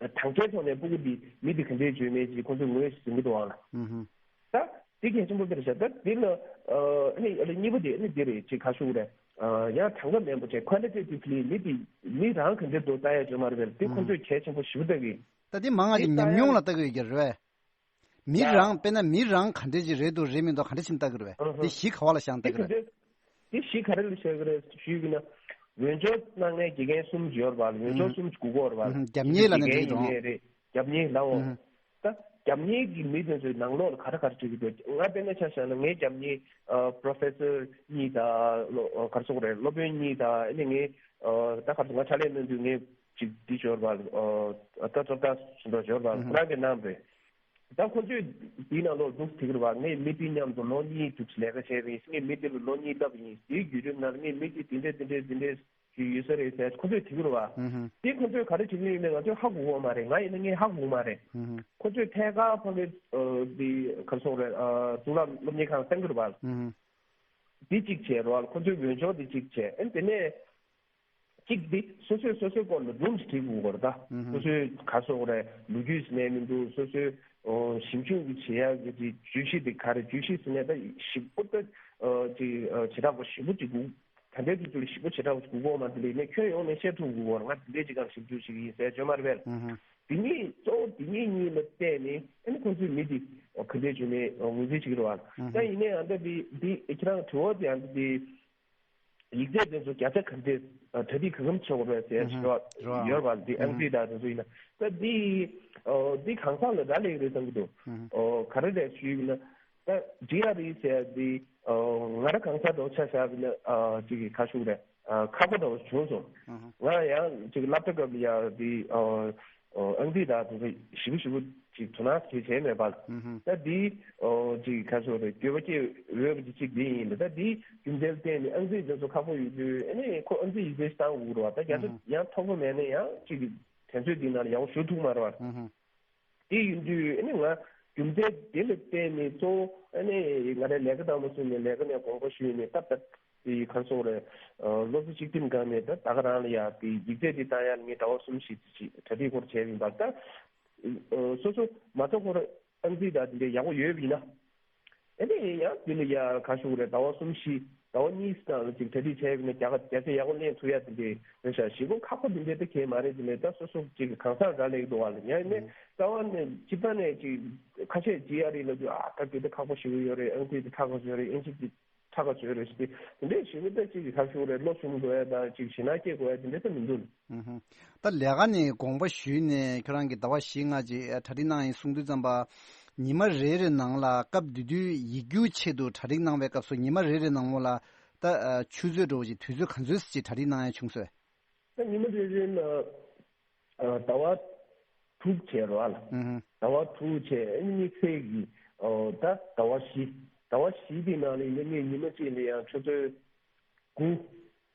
དང་ཆའི་ཐོག་ནས་ཕྲུ་གུ་འདི་མི་འདི་ག་འདྲའི་བརྗོད་མེད་ཅིག་ཁོང་ཚོས་ངོས་ཟིན་གྱི་འདུག་ཨང་ལ། ཨུ་ཧུ། ད་འདི་གལ་ཆེན་པོ་འདི་རེད་ཤག་ད་འདི་ལ་ཨ་ནི་ཨ་ལ་གཉིས་པ་འདི་ཨ་ནི་འདི་རེད། ཅིག་ག་ཞུ་དགོས་རེད། ཨ་ཡང་གྲངས་ཀ་མེད་པོ་བྱས་quantitatively་མི་འདི་མི་རང་ག་འདྲ་འདུག་ལྟ་ཡ་བརྗོད་མ་རེད་པས། འདི་ཁོང་ཚོས་གལ་ཆེན་པོ་ཞེ་པོ་ལྟ་གི། ད་འདི་མང་ང་ཅིག་ཉམས་མྱོང་ལ་ལྟ་གི་ཡོད་ཀྱི་རེད་པས། མི་རང་དཔེར་ན་མི་རང་ག་འདྲ་ཅིག་རེད་འདུག་རེད་མི་འདུག་ག་འདྲ་ཕྱིན་ལྟ་གི་རེད་པས། ཨ་ཧ། འདི་གཞི་ག་བ་ལ་བཞག་ལྟ་གི་རེད། དེ་གཞི་ག་རེ་ལ་བཞག་གི་རེད་ཞུས་ཀྱི་ན། འོས་སྦྱོར་གནང་མཁན་དགེ་རྒན་གསུམ་ཡོད་རེད་པ། འོས་སྦྱོར་གསུམ་དགོས་ཀྱི་ཡོད་རེད་པ། རྒྱབ་གཉེར་ལབ་ན་འགྲིག་གི་འདུག་རྒྱབ་གཉེར་ལབ་འོ། ད་ རྒྱབ་གཉེར་གྱི་མི་དེ་ཚོའི་ནང་ལོགས་ལ་ག་རེ་ག་རེ་བྱེད་ཀྱི་འདུག་ང་དཔེར་ན་ཆ་བཞག་ན་ངའི་རྒྱབ་གཉེར་ཨ་པོ་རོ་ཕེ་སར་གཉིས་དང་ལོ་ཨ་ག་རེ་ཟེར་དགོས་རེད། སློབ་དཔོན་གཉིས་དང་ཨ་ནི་ངའི་ཨ་ད་ག་རེ་ཟེར། ང་ཕྱག་ལས་གནང་དུས་ངས་ཅིག་འདི་འབྱོར་བ་ཨ་ད་ཚོགས་ཐག་བཞིན་དུ་འབྱོར་བ་ཁོ་རང་གིས་གནང་བས། ད་ཁོ་ཚོས་འདིའི་ནང་ལོགས་འདུག་དེ་གི་རེད་བ། ངས་མི་དེ་མཉམ་དུ་ལོ་གཉིས་འདུག་ལས་ཀ་བྱས་པ་ཡིན། ངས་མི་དེ་ལ་ལོ་གཉིས་བཏབ་པ་ཡིན། དེའི་བརྒྱུད་རིམ་ནང་ངས་མི་དེ་དེ་འདྲས་དེ་འདྲས་དེ་འདྲས་ཞིག་ཡོད་ས་རེད་ཟེར་ཁོ་ཚོས་དེ་གི་རེད་བ། ཨུ་ཧུ། དེ་ཁོ་ཚོས་ག་རེ་བྱེད་ཀྱི་ཡོད་མེད་ང་ཚོས་ཧ་གོ་གི་ཡོད་མ་རེད། ང་ཡིན་ན་ངས་ཧ་གོ་གི་མ་རེད། ཨུ་ཧུ། ཁོ་ཚོས་ཐད་ཀར་ཕ་གི་ཨ་དེ་ག་རེ་ཟེར་དགོས་རེད། ཨ་གཙུག་ལག་སློབ་གཉེར་ཁང་བཏང་གི་རེད་བ། ཨུ་ཧུ། དེ་གཅིག་བྱས་རེད་བ། ཁོ་ཚོའི་འོས་སྦྱོར་དེ་གཅིག་བྱས། ཨ་དེ་ནས། གཅིག་འདི་སོ་སོས་སོ་སོའི་སྐོར་ལ་སྒྲུང་ཞིག་བྲིས་དགོས་ཀྱི་རེད་ད། ཨུ་ཧུ། སོ་སོའི་ག་རེ་ཟེར་དགོས་རེད། ལོ་རྒྱུས་ཟེར་ནས་མི་འདུག་སོ་སོའི་ཨོ་ཞིབ་འཇུག་གི་བྱེད་ཡག་གི་དེ་བརྗོད་གཞི་དེ་ག་རེ། བརྗོད་གཞི་ཟེར་ནས་ད་ཞིབ་པོ་ད་ཨ་ཅིག་ཨ་བྱེ་བྲག་པ་ཞིབ་པོ་ཅིག་དགོས། ད་ལྟའི་དུས་ཚོད་ལ་ཞིབ་པོ་བྱེ་བྲག་པ་ཅིག་དགོས་ཀྱི་ཡོད་མ་རེད། དེ་ལས་ནས་ཁྱོན་ཡོངས་ནས་བཤད་ཐུབ་དགོས་ཀྱི་རེད། ང་དེ་འདྲའི་ཅིག་སྒང་ཞིབ་འཇུག་བྱེད་ཀྱི་ཡིན་ཟེར་བརྗོད་མ་རེད་པས། ཨུ་ཧུ། དེ་གཉིས་གཙོ་བོ་དེ་གཉིས་གཉིས་ལ་བལྟས་ནས་ཨ་ནི་ཁོང་ཚོའི་མི་དེ་ག་འདྲའི་བྱུང་ནས་ངོས་འཛིན་བྱེད་ཀྱི་རེད་བ། ཨུ་ཧུ། ད་ཡིན་ནའི་ཨ་ད་དེ་དེ་ཁྱེད་རང་དྲི་བ་དེ་ཨ་ད་དེ། ཡིག་ཚད་དེ་ཚོ་བརྒྱ་ཆ་ག་འདྲས་གྲ་སྒྲིག་གང་འཚམ་བྱེད་དགོས་རེད་ཟེར་ཞུ་བ་ཡོད་པ་འདི། ཨང་རྩིས་དང་དེ་ཚོ་ཡིན་ན་ད་འདི་འདི་གང་ཟག་ལ་རག་ལས་ཀྱི་རེད་བསམ་གྱི་འདུག་ག་རེ་རེད་ཞུས་ན་ད་ཇི་ཨར་ཨི་ཟེར་འདི་ང་རང་གང་ཟག་འདྲ་བོ་ཆ་བཞག་པ་ཡིན་ན་ཅིག་གི་ཁ་ཤུགས་རེད། ཁག་པོ་འདྲ་བོ་བྱུང་སོང་། ང་ཡང་ཅིག་སློབ་གྲྭ་སྐབས་ལ་ཡང་འདི། ཨང་རྩིས་དང་དེ་ཚོ་ཞིབ་པོ་ཞིབ་པོ་ཅིག་དོ་སྣང་བྱེད་བྱས་མེད་པ། ད་འདི་ཅིག་ག་ཚོད་རེད། འགྱོད་པ་སྐྱེ་འོས་པ་ཅིག་འདི་ཡིན་ད། ད་འདི་རྒྱུ་མཚན་བརྟེན་ནས་ཨང་རྩིས་དེ་ཚོ་ཁག་པོ་ཡོད་དུས་ཨ་ནི་ཁོ་ཨང་རྩིས་ཡིག་ཚད་ཞིག་བཏང་དགོས་རེད་བ། ད་རྒྱ་ཆ་ཡང་མཐོ་པོ་མེད་ན་ཡང་ཅིག་དྲན་ཚོད་འདི་ནང་ལ་ཡག་པོ་ཞུགས་ཐུབ་མ་རེད་བ། འདི་ཡིན་དུས་ཨ་ནི་ང་རྒྱུ་མཚན་འདི་ལ་བརྟེན་ནས་གཙོ་བོ་ཨ་ནི་ང་རའི་ལས་ཀ་དང་མ་བཟུང་ནས་ལས་ཀ་ནས་དགོངས་པ་ཞུས་ནས་སྟབས་སྟབས། དེ་ག་རེ་ཟེར་དགོས་རེད། སློབ་གསོ་གཅིག་སྒྲིམ་སྒང་ནས་ད་ད་ག་རང་ལ་ཡ་དེ་ཡིག་ཚད་དེ་བཏང་ཡ་ལ་ངས་ཟླ་བ་གསུམ་བཞི་ཅིག་གྲ་སྒྲིག་སྐོར་བྱས་ཡིན་པ། ད་སོ་སོ་མ་གཏོགས་ཁོ་རང་ཨང་རྩིས་དང་དེ་འདྲའི་ཡག་པོ་ཡོད་པ་ཡིན་ན། ཨ་ནི་ཡང་དེ་ལ་ཡ་ག་རེ་ཟེར་དགོས་རེད། ཟླ་བ་གསུམ་བཞི་ཟླ་བ་གཉིས་སྒང་ལ་ཅིག་གྲ་སྒྲིག་བྱས་ཡིན་ན་རྒྱ་གར་རྒྱ་ཆ་ཡག་པོ་ལེན་ཐུབ་ཡ་དེ་འདྲའི་རེད་ཤག་ཞེ་པོ་ཁག་པོ་དེ་འདྲའི་ད་གང་མ་རེད། དེ་ནས་ད་སོ་སོ་ཅིག་གང་ཟག་རག་ལས་ཀྱི་འདུག་བ་ལ་ཡ་ཡིན་ནའི་རྩ་བ་ནས་སྤྱིར་བཏང་ནས་ཅིག་ཁ་ཤས་ཇི་ཨར་ཨི་ལབ་དུས་ཨ་ད་དེ་ད་ཁག་པོ་ཞེ་པོ་ཡོད་རེད། ཨང་རྩིས་དེ་ཁག་པོ་ཡོད་རེད། ཨེན་ཤི་དེ། ཁྲ་ཁ་བཟོས་རེད་ཟེར་ཏེ་དེ་འདྲའི་ཞིག་ནི་ད་ཅིག་གི་ཁ་ཤུགས་རེད། བློ་ཞུམ་དགོས་ཡ་དང་ཅིག་ཞེད་སྣང་སྐྱེ་དགོས་ཡ་དེ་འདྲ་ད་མི་འདུག་ཨུ་ཧུ། ད་ལས་ཀ་ནས་དགོངས་པ་ཞུས་ནས་ཁྱོད་རང་གིས་ཟླ་བ་བཞི་ལྔ་ཅིག་གྲ་སྒྲིག་གནང་ཡིན་གསུངས་དུས་ཙམ་པ། ཉི་མ་རེ་རེ་ནང་ལ་སྐབས་དེ་དུས་ཡིག་རྒྱུགས་ཆེད་དུ་གྲ་སྒྲིག་གནང་བའི་སྐབས་སུ་ཉི་མ་རེ་རེ་ནང་ལོགས་ལ་ད་ཆུ་ཚོད་འདྲ་བོ་ཅིག་དུས་ཚོད་ག་ཚོད་ཅིག་གྲ་སྒྲིག་གནང་ཡ་བྱུང་སོང་། ད་ཉི་མ་རེ་རེ་ལ་ཟླ་བ་དྲུག་བྱས་རོགས་ལ། ཟླ་བ་དྲུག་བྱས་ཨ་ནི་དམིགས་བསལ་གྱི་ད་ཟླ་བ་བཞི། ཟླ་བ་བཞི་དེའི་ནང་ལ་ཡིན་ན་ངས་ཉི་མ་གཅིག་ལ་ཡང་ཆུ་ཚོད་དགུ།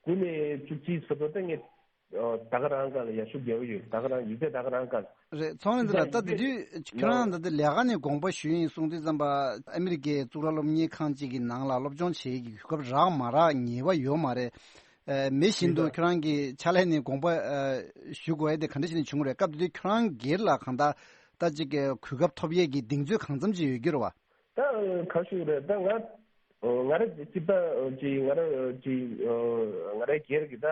དགུ་ནས་བཅུ་གཅིག་བར་དུ་ད་ངས་ད་ག་རང་སྒང་ལ་ཡང་ཤུགས་རྒྱག་གི་ཡོད། ད་ག་རང་ཡིག་ཚད་ད་ག་རང་སྒང་། རེད། ཚོང་ལས་འཛིན་ལགས། ད་དེ་དུས་ཁྱོད་རང་ད་ལྟ་ལས་ཀ་ནས་དགོངས་པ་ཞུས་ཡིན་གསུངས་དུས་ཙམ་པ་ཨ་མི་རི་ཀའི་གཙུག་ལག་སློབ་གཉེར་ཁང་གཅིག་གི་ནང་ལ་སློབ་སྦྱོང་བྱེད་ཀྱི་གོ་སྐབས་རག་མ་རག་ངེས་པ་ཡོད་མ་རེད། མེད་བཞིན་དུ་ཁྱོད་རང་གིས་ཕྱག་ལས་ནས་དགོངས་པ་ཞུ་དགོས་ཡ་དེ་ག་འདྲ་ཞིག་ནས་བྱུང་རེད། སྐབས་དེ་དུས་ཁྱོད་རང་སྒེར་ལ་གང་ལྟར་ད་ཅིག་གི་གོ་སྐབས་ཐོབ་ཡས་ཀྱི་གདེང་ཚོད་གང་འཚམ་ཅིག་ཡོད་རྒྱུ་རེད་བ། ད་ག་ཞུ་རེད། ད་ང་ང་རང་གཅིག་ད་ཅིག་ང་རང་ཅིག་ང་རང་སྒེར་གྱི་ད་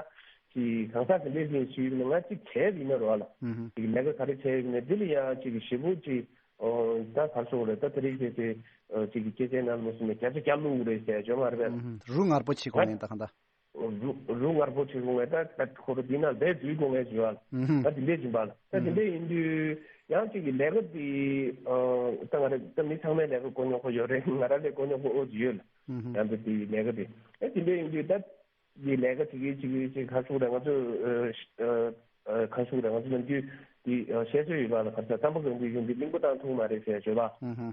ཅིག་གང་ཟག་དེ་འདྲའི་ཅིག་ཞུས་ཡིན་ན་ང་ཅིག་བྱས་ཡིན་ན་རོགས་ལ་ཅིག་ལས་ཀ་ག་རེ་བྱས་ཡིན་ན་འདི་ལ་ཡ་ཅིག་ཞེ་པོ་ཅིག་ད་ག་ཞུ་རེད། ད་དེ་རིང་དེ་དེ་ཅིག་གི་སྐད་ཆའི་ནང་ལ་མ་སོང་ནས་བརྒྱ་ཆ་བརྒྱ་བླུག་རེད་ཟེར་བརྗོད་མ་རེད་པས། རུ་ངར་པོ་བྱེད་དགོས་ནས་ད་གང་ལྟར། རུ་རུ་ངར་པོ་བྱེད་དགོས་ངས་ད་ད་ཁོ་རུ་འདི་ན་ལས་འཛུལ་དགོས་ངས་བྱེད་བ། ད་འདི་འདྲས་ཡིན་པ་ལ་ད་འདི་འདྲས་ཡིན་དུས་ཡང་གཅིག་གི་ལས་ཀ་འདི་ད་ང་རེ་ད་མི་ཚང་མའི་ལས་ཀ་གོ་མྱོང་ཁོ་ཡོད་རེད། ང་རང་ལས་གོ་མྱོང་ཁོ་ཨོ་ཙི་ཡོད་ལ་ཡང་ད་འདི་ལས་ཀ་འདི་ཨེ་འདི་འདྲས་ཡིན་དུས་ད་འདི་ལས་ཀ་བྱེད་ཀྱི་བྱེད་ཀྱི་བྱེད་ག་ཞུ་རེད། ང་ཚོ་ག་ཞུ་རེད། ང་ཚོ་ནམ་རྒྱུན་འདི་བཤད་སྲོལ་ཡོད་པ་ལ་ག་ཚ་རྩམ་པ་གང་དུ་ཡོང་དུས་གླིང་བུ་བཏང་ཐུབ་མ་རེད་ཟེར་བརྗོད་པ།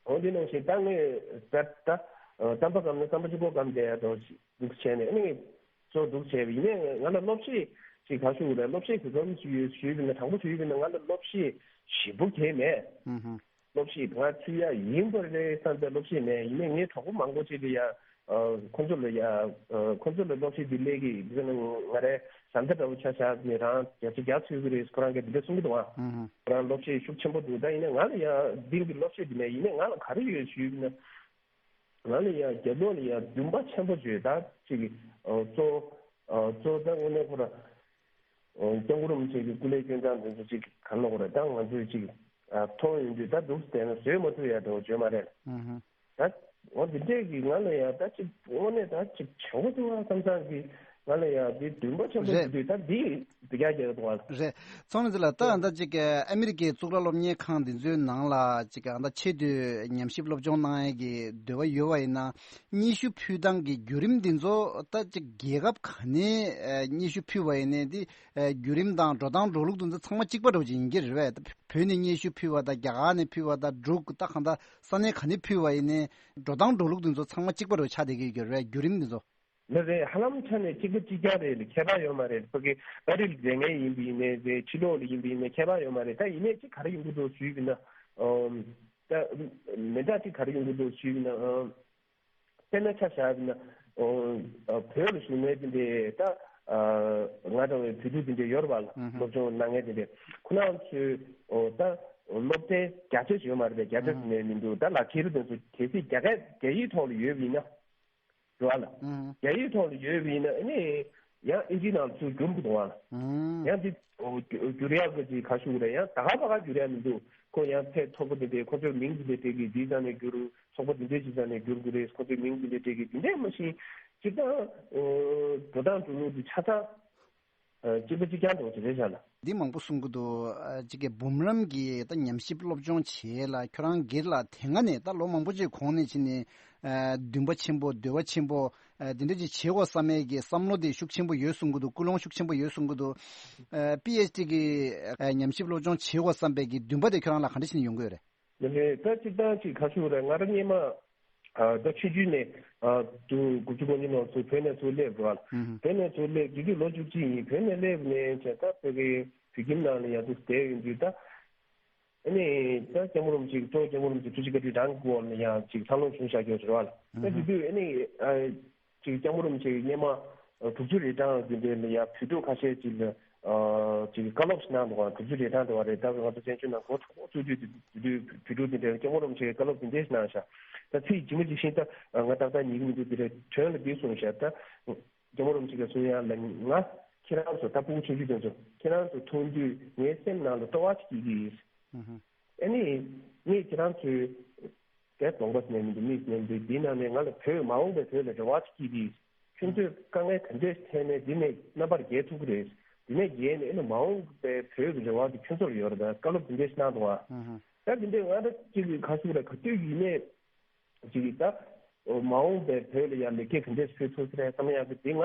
འོ་འདི་ནང་བཞིན་ད་ངས་ད་ད་རྩམ་པ་སྐམ་ན་རྩམ་པ་གཅིག་པོ་སྐམ་བསྡད་ཡ་འདུག་འདུག་བྱས་ནས་ཨ་ནི་ངས་གཙོ་འདུག་བྱས་པ་ཡིན་ནའི་ང་ལ་སློབ་ཁྲིད་ཅིག་ག་ཞུ་རེད། སློབ་ཁྲིད་ཀྱི་སྒོམ་ཞུ་ཡོད་ཞུས་པ་ཡིན་ན་དྲང་པོ་ཞུས་པ་ཡིན་ན་ང་ལ་སློབ་ཁྲིད་ཞིབ་པོ་གང་མེད། སློབ་ཁྲིད་ང་ཚུད་ཡ་ཡིན་པ་རེད་བསམ་པའི་སློབ་ཁྲིད་མེད། ཡིན་ནའི་ངའི་གྲོགས་པོ་མང་པོ་ཅིག་གིས་ཡ་ཁོ་ཚོ་ལ་ཡ་ཁོ་ཚོ་ལ་སློབ་ཁྲིད་འདི་སླེབས་ཀྱི་འདི་ནི་ང་རའི་བཟའ་ཟླ་འདྲ་བོ་ཆ་བཞག་ནས་རང་བརྒྱ་ཆ་བརྒྱ་ཚུད་ཀྱི་རེད། ཁོ་རང་གིས་འདི་འདྲ་གསུང་གི་འདུག་ཨ། ཁོ་རང་སློབ་ཁྲིད་ཤུགས་ཆེན་པོ་འདུག་ད་ཡིན་ན་ང་ལ་ཡ་འདི་གི་སློབ་ཁྲིད་འདི་མེད། ཡིན་ནའི་ང་ལ་ག་རེ་ཡོད་ཞུས་ན། ང་ལ་ཡ་རྒྱབ་ལོགས་ལ་ཡ་འདུན་པ་ཆེན་པོ་བྱོས་ད་ཅིག་གི་གཙོ་གཙོ་ད་དངོས་གནས་ཁོ་ར་སྐྱབས་མགོན་རིན་པོ་ཆེ་གི་སྐུ་ལས་སྐྱོན་ཙང་དེ་ཚོ་ཅིག་ག་ལབ་དགོས་རེད། ད་ང་ཚོས་ཅིག་མཐོང་ཡོང་དུས་ད་འདུག་བསྡད་ན་བཟོད་མ་ཐུབ་ཡ་འདྲ་བོ་བརྗོད་མ་རེད། ད་འོ་འདི་འདྲས་ཀྱི་ང་ལ་ཡ་ད་ཅིག་དངོས་གནས་ད་ཅིག་བྱུང་བ་འདུག་བ་བསམ་བསམ་གི་ ང་ལ་ཡང་འདི་འདུན་པ་ཆེན་པོ་རེད། ཞིག་འདུག་ད་འདི་འདི་རྒྱ་རྒྱ་འདུག་བ། རེད། ཚོང་ནི་ཚེ་ལ་ད་ད་ཅིག་ཨ་མི་རི་ཀའི་གཙུག་ལག་སློབ་གཉེར་ཁང་འདི་ཚོའི་ནང་ལ་ཅིག་ཨ་ད་ཆེས་མཐོའི་ཉམས་ཞིབ་སློབ་སྦྱོང་གནང་ཡས་ཀྱི་འདོད་པ་ཡོད་པ་ཡིན་ན། སྙན་ཞུ་ཕུལ་སྟངས་ཀྱི་བརྒྱུད་རིམ་འདི་ཚོ་ད་ཅིག་རྒྱལ་ཁབ་ག་ནས་ཨ་སྙན་ཞུ་ཕུལ་བ་ཡིན་ནའི་འདི་ཨ་བརྒྱུད་རིམ་དང་འགྲོ་སྟངས་འགྲོ་ལུགས་འདི་ཚོ་ཚང་མ་གཅིག་པ་འདྲ་བོ་ཅིག་ཡིན་གྱི་རེད་པས། ད་བོད་ནས་སྙན་ཞུ་ཕུལ་བ་དང་རྒྱ་གར་ནས་ཕུལ་བ་དང་འབྲུག་ད་གང་ད་ས་གནས་ག་ནས་ཕུལ་བ་ཡིན་ནའི་འགྲོ་སྟངས་འགྲོ་ལུགས་འདི་ཚོ་ཚང་མ་གཅིག་པ་འདྲ་བོ་ཆགས་བསྡད་ཀྱི་ཡོད་ཀྱི་རེད་བརྒྱུད་རིམ་འདི་ཚོ། ལགས་རེད། ཧ་ལམ་ཆ་ནས་གཅིག་པ་གཅིག་རྐྱང་རེད། ལ་ཁྱད་པར་ཡོད་མ་རེད། ཕ་གི་ཨ་རིར་མཛེས་ངན་ཡིན་པ་ཡིན་ནའི་རེད། ཕྱི་ལོགས་ལ་ཡིན་པ་ཡིན་ནའི་ཁྱད་པར་ཡོད་མ་རེད། ད་ཡིན་ནའི་གཅིག་ག་རེ་ཡོང་གི་འདུག་ཞུས་པ་ཡིན་ན། ཨོམ། ད་མི་འདྲ་གཅིག་ག་རེ་ཡོང་གི་འདུག་ཞུས་པ་ཡིན་ན། ཨོམ། དཔེར་ན་ཆ་བཞག་པ་ཡིན་ན། ཨོམ། ཨ་བོད་ལ་བཞུགས་མཁན་དེ་འདྲས་ད་ཨ་ང་འདྲ་བའི་བོད་ཕྲུག་དེ་འདྲས་ཡོད་རེད་པ། ལ་ཨུ་ཧུམ། སློབ་སྦྱོང་གནང་མཁན་དེ་འདྲས་ཁོ་རང་ཚོའི་ཨོ་ད་སློབ་ཚན་བརྒྱ་ཆ་ཞིག་ཡོད་མ་རེད་པས། བརྒྱ་ཆ་ཨུ་ཧུམ། ཟེར་ནས་མི་འདུག་ད་ལག་ཁྱེར་དེ་ཚོ་གལ་སྲིད་རྒྱ་སྐད་རྒྱ་ཡིག་ཐོག་ལ་ཡོད་པ་ཡིན་ན། རེད་བ། ལ། ཨུ་ཧུམ། རྒྱ་ཡིག་ཐོག་ལ་ཡོད་པ་ཡིན་ན་ཨ་ནི་ཡང་ཨིན་ཇིའི་ནང་ཚུར་བསྒྱུར་དགོས་འདུག་བ། ཨུ་ཧུམ། ཡང་འདི་ཨོ་བསྒྱུར་བསྒྱུར་ཡག་གི་ཅིག་ག་ཞུ་གི་རེད། ཡང་ད་ག་ཕ་ག་བསྒྱུར་ཡག་མི་འདུག་ཁོ་ཡང་ཚད་མཐོ་པོ་དེ་འདྲས་ཁོ་ཚོའི་མིང་དེ་འདྲས་སྤྲད་གི། འདིའི་རྩ་ནས་བསྒྱུར། ཚོགས་པ་འདི་འདྲས་ཅིག་རྩ་ནས་བསྒྱུར་དགོས་རེད། ཁོ་ཚོའི་མིང་འདི་འདྲས་སྤྲད་གི། འདི་འདྲས་མ་གཞི་སྤྱིར་བཏང་ཨོ་འགྲོ་སྟངས་འགྲོ་ལུགས་འདི་ཆ་ཚང་ཨ་གཅིག་པ་གཅིག་རྐྱང་འདྲ་བོ་ཅིག་རེད་ཤག་ལ། འདི་མང་པོ་གསུང་གི་འདུག་ཨ་གཅིག་གི་འབུམ་རམས་ཀྱི་ད་ཉམས་ཞིབ་སློབ་སྦྱོང་བྱེད་ལ་ཁྱོད་རང་སྒེར་ལ་དེ་སྔ་ནས་ད་ལོ་མང་པོ་ཅིག་གོང་ནས་ཕྱིན་ནས་ཨ་འདུན་པ་ཆེན་པོ་འདོད་པ་ཆེན་པོ་ཨ་འདི་འདྲ་ཅིག་བྱེད་དགོས་བསམ་མེད་ཀྱི་བསམ་བློ་དེ་ཤུགས་ཆེན་པོ་ཡོད་གསུང་གི་འདུག་ཀུན་སློང་ཤུགས་ཆེན་པོ་ཡོད་གསུང་གི་འདུག་ཨ་པི་ཨེཆ་ཌི་གི་ཨ་ཉམས་ཞིབ་སློབ་སྦྱོང་བྱེད་དགོས་བསམ་པའི་གི་འདུན་པ་དེ་ཁྱོད་རང་ལ་ག་འདྲ་ཞིག་ནས་ཡོང་གི་ཡོད་རེད། ལགས་རེད། ད་སྤྱིར་བཏང་ཅིག་ག་ཞུ་རེད། ང་རང་སྔོན་མ་ཨ་ད་ཆུང་ཆུང་ནས་ཨ་དུ་དགུ་བཅུ་གོ་གཉིས་ལོར་ཚུར་བོད་ནས་ཚུར་སླེབས་འགྲོ་བ། ཨུ་ཧུམ། བོད་ནས་ཚུར་སླེབས་དུས་དུས་ལོ་བཅུ་གཅིག་ཡིན། བོད་ནས་སླེབས་ནས་བྱས་ད་བོད་ཀྱི་བོད་ཁྱིམ་ནང་ལ་ཡང་དུ་བསྡད་ཡོང་དུས་ད་ཨ་ནི་ད་སྐྱབས་མགོན་རིན་པོ་ཆེ་གཙོ་བོ་སྐྱབས་མགོན་རིན་པོ་ཆེ་ཐུགས་རྗེ་བཀའ་དྲིན་རང་གི་སྐུ་འོག་ལ་ཡང་ཅིག་འཚར་ལོངས་བྱུང་བཞག་ཡོད་རེད་བ། ཨུ་ད་དེ་ཧུམ། དུས་ཨ་ནི་ཨ། ཅིག་སྐྱབས་མགོན་རིན་པོ་ཆེ་གིས་སྔོན་མ་ཨ་དྲུག་ཅུ་རེ་གྲངས་དེ་འདྲའི་ལ་ཡ་བོད་ཕྲུག་ཁ་ཤས་ཅིག་ལ་ཨ་ཅིག་བཀའ་སློབ་ཞིག་གནང་འདུག་ག་དྲུག་ཅུ་རེ་གྲངས་དེ་བ་རེད། ད་ང་ཚོ་བཙན་བྱོལ་ནང་འགོ་ཚུགས་དུས་དེ་དུས་བོད་ཕྲུག་དེ་འདྲའི་སྐྱབས་མགོན་རིན་པོ་ཆེ་གིས་བཀའ་སློབ་དེ་འདྲས་ཞིག་གནང་ཤག་ད་ཚིག་ཇི་མ་ཇི་བཞིན་ད་ང་ཏག་ཏག་ཉན་གི་མི་འདུག་དེ་འདྲའི་དོན་ལ་འདི་གསུངས་ཤག་ད་སྐྱབས་མགོན་རིན་པོ་ཆེ་གིས་གསུང་ཡ་ལ། ང་ཁྱེད་རང་ཚོ་ད་ཕྲུ་གུ་ཆུང་ཆུང་དེ་ཚོ་ཁྱེད་རང་ཚོ་མཐོང་དུས་ངའི་སེམས་ནང་ལ་སྤྲོ་བ་ཅིག་སྐྱེས་ཀྱི་ཡིན། ཨ་ནི་ངས་ཁྱེད་རང་ཚོའི་རྒྱ་གདོང་པ་ཟེར་ནས་མི་འདུག་མིག་ཟེར་ནས་མི་འདུག་འདིའི་ནང་ནས་ང་ལ་བོད་མ་འོངས་པའི་བོད་ལ་རེ་བ་ཅིག་སྐྱེས་ཏེ། ཁྱོད་ཚོས་དཀའ་ངལ་ག་འདྲས་འཕྲད་ནས་འདི་ནས་རྣམ་པར་རྒྱལ་ཐུབ་ཀྱི་རེད། འདི་ནས་རྒྱལ་ནས་ཨ་ནི་མ་འོངས་པའི་བོད་ཀྱི་རེ་བ་དེ་ཁྱོད་ཚོར་ཡོད་རེད། ད་བཀའ་སློབ་འདི་འདྲས་ཞིག་གནང་འདུག་ཨ། ད་འདི་འདྲས་ང་ད་ཅིག་ག་ཚོད་རེད། ག་དུས་ཡིན་ནས་ཅིག་ད་མ་འོངས་པའི་བོད་ལ་ཡང་ལེགས་སྐྱེས་ག་འདྲས་ཕུལ་ཐུབ་ཀྱི་རེད་བསམ་ཡག་གི་འདི་ང་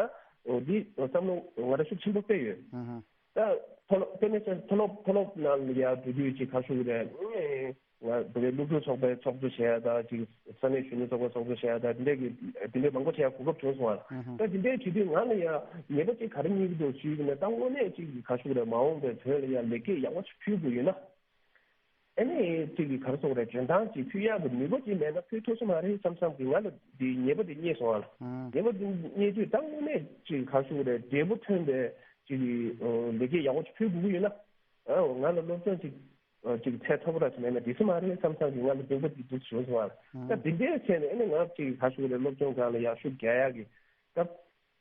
འདི་བསམ་བློ་ང་ད་ཤུགས་ཆེན་པོ་དཔེ་ཡོད། ད་མཐོ་སློབ་དཔེར་ན་ཆ་མཐོ་སློབ་མཐོ་སློབ་ནང་ལ་ཡར་འགྲོ་དུས་ཅིག་ག་ཞུ་གི་རེད། ང་བོད་པའི་སློབ་ཕྲུག་ཚོགས་པའི་ཚོགས་གཙོ་བྱས་ཡ་ད་ཅིག་ས་གནས་གཞོན་ནུ་ཚོགས་པའི་ཚོགས་གཙོ་བྱས་ཡ་ད་དེ་འདྲས་ཀྱི་དེ་འདྲས་མང་པོ་བྱས་ཡ་གོ་སྐབས་བྱུང་སོང་བ། ད་དེ་འདྲས་བྱེད་དུས་ང་ལ་ཡ་ཉེས་པ་ཅིག་ག་རེ་རྙེད་ཀྱི་འདུག་ཞུས་ན། ད་དངོས་གནས་ཅིག་ག་ཞུ་གི་རེད། མ་འོངས་པའི་བོད་ལ་ཡ་ལེགས་སྐྱེས་ཡག་པོ་ཅིག་ཕུལ་དགོས་ཡོད་ན། ཨ་ནི་ཅིག་གི་ག་རེ་ཟེར་དགོས་རེད། འཇོན་ཐང་ཅིག་ཕུལ་ཡག་གི་ནུས་པ་ཅིག་མེད་ན་ཕུལ་ཐུབ་ས་མ་རེད་བསམ་བསམ་གི་ང་ལ་འདི་ཉེས་པ་འདི་རྙེད་སོང་བ་ལ། ཨང་། ཉེས་པ་འདི་རྙེད་དུས་ད་དངོས་གནས་ཅིག་ག་རེ་ཟེར་དགོས་རེད། འབྲས་བུ་ཐོན་པའི་ཅིག་གི་ལེགས་སྐྱེས་ཡག་པོ་ཅིག་ཕུལ་དགོས་ཀྱི་ཡོད་ན། ཨ་ང་ལ་སློབ་སྦྱོང་ཅིག་ཅིག་ཚད་མཐོ་པོ་ར་ཅིག་མེད་ན་འགྲིག་ས་མ་རེད་བསམ་བསམ་གི་ང་ལ་འདུན་པ་འདི་འདུག་བྱུང་སོང་བ་ལ། ཨང་། ད་འདི་འདྲའི་ཆེད་ནས་ཨ་ནི་ང་ཅིག་ག་རེ་ཟེར་དགོས་རེད། སློབ་སྦྱོང་སྒང་ལ་ཡར་ཤུགས་རྒྱག་ཡག་གི་སྐབས།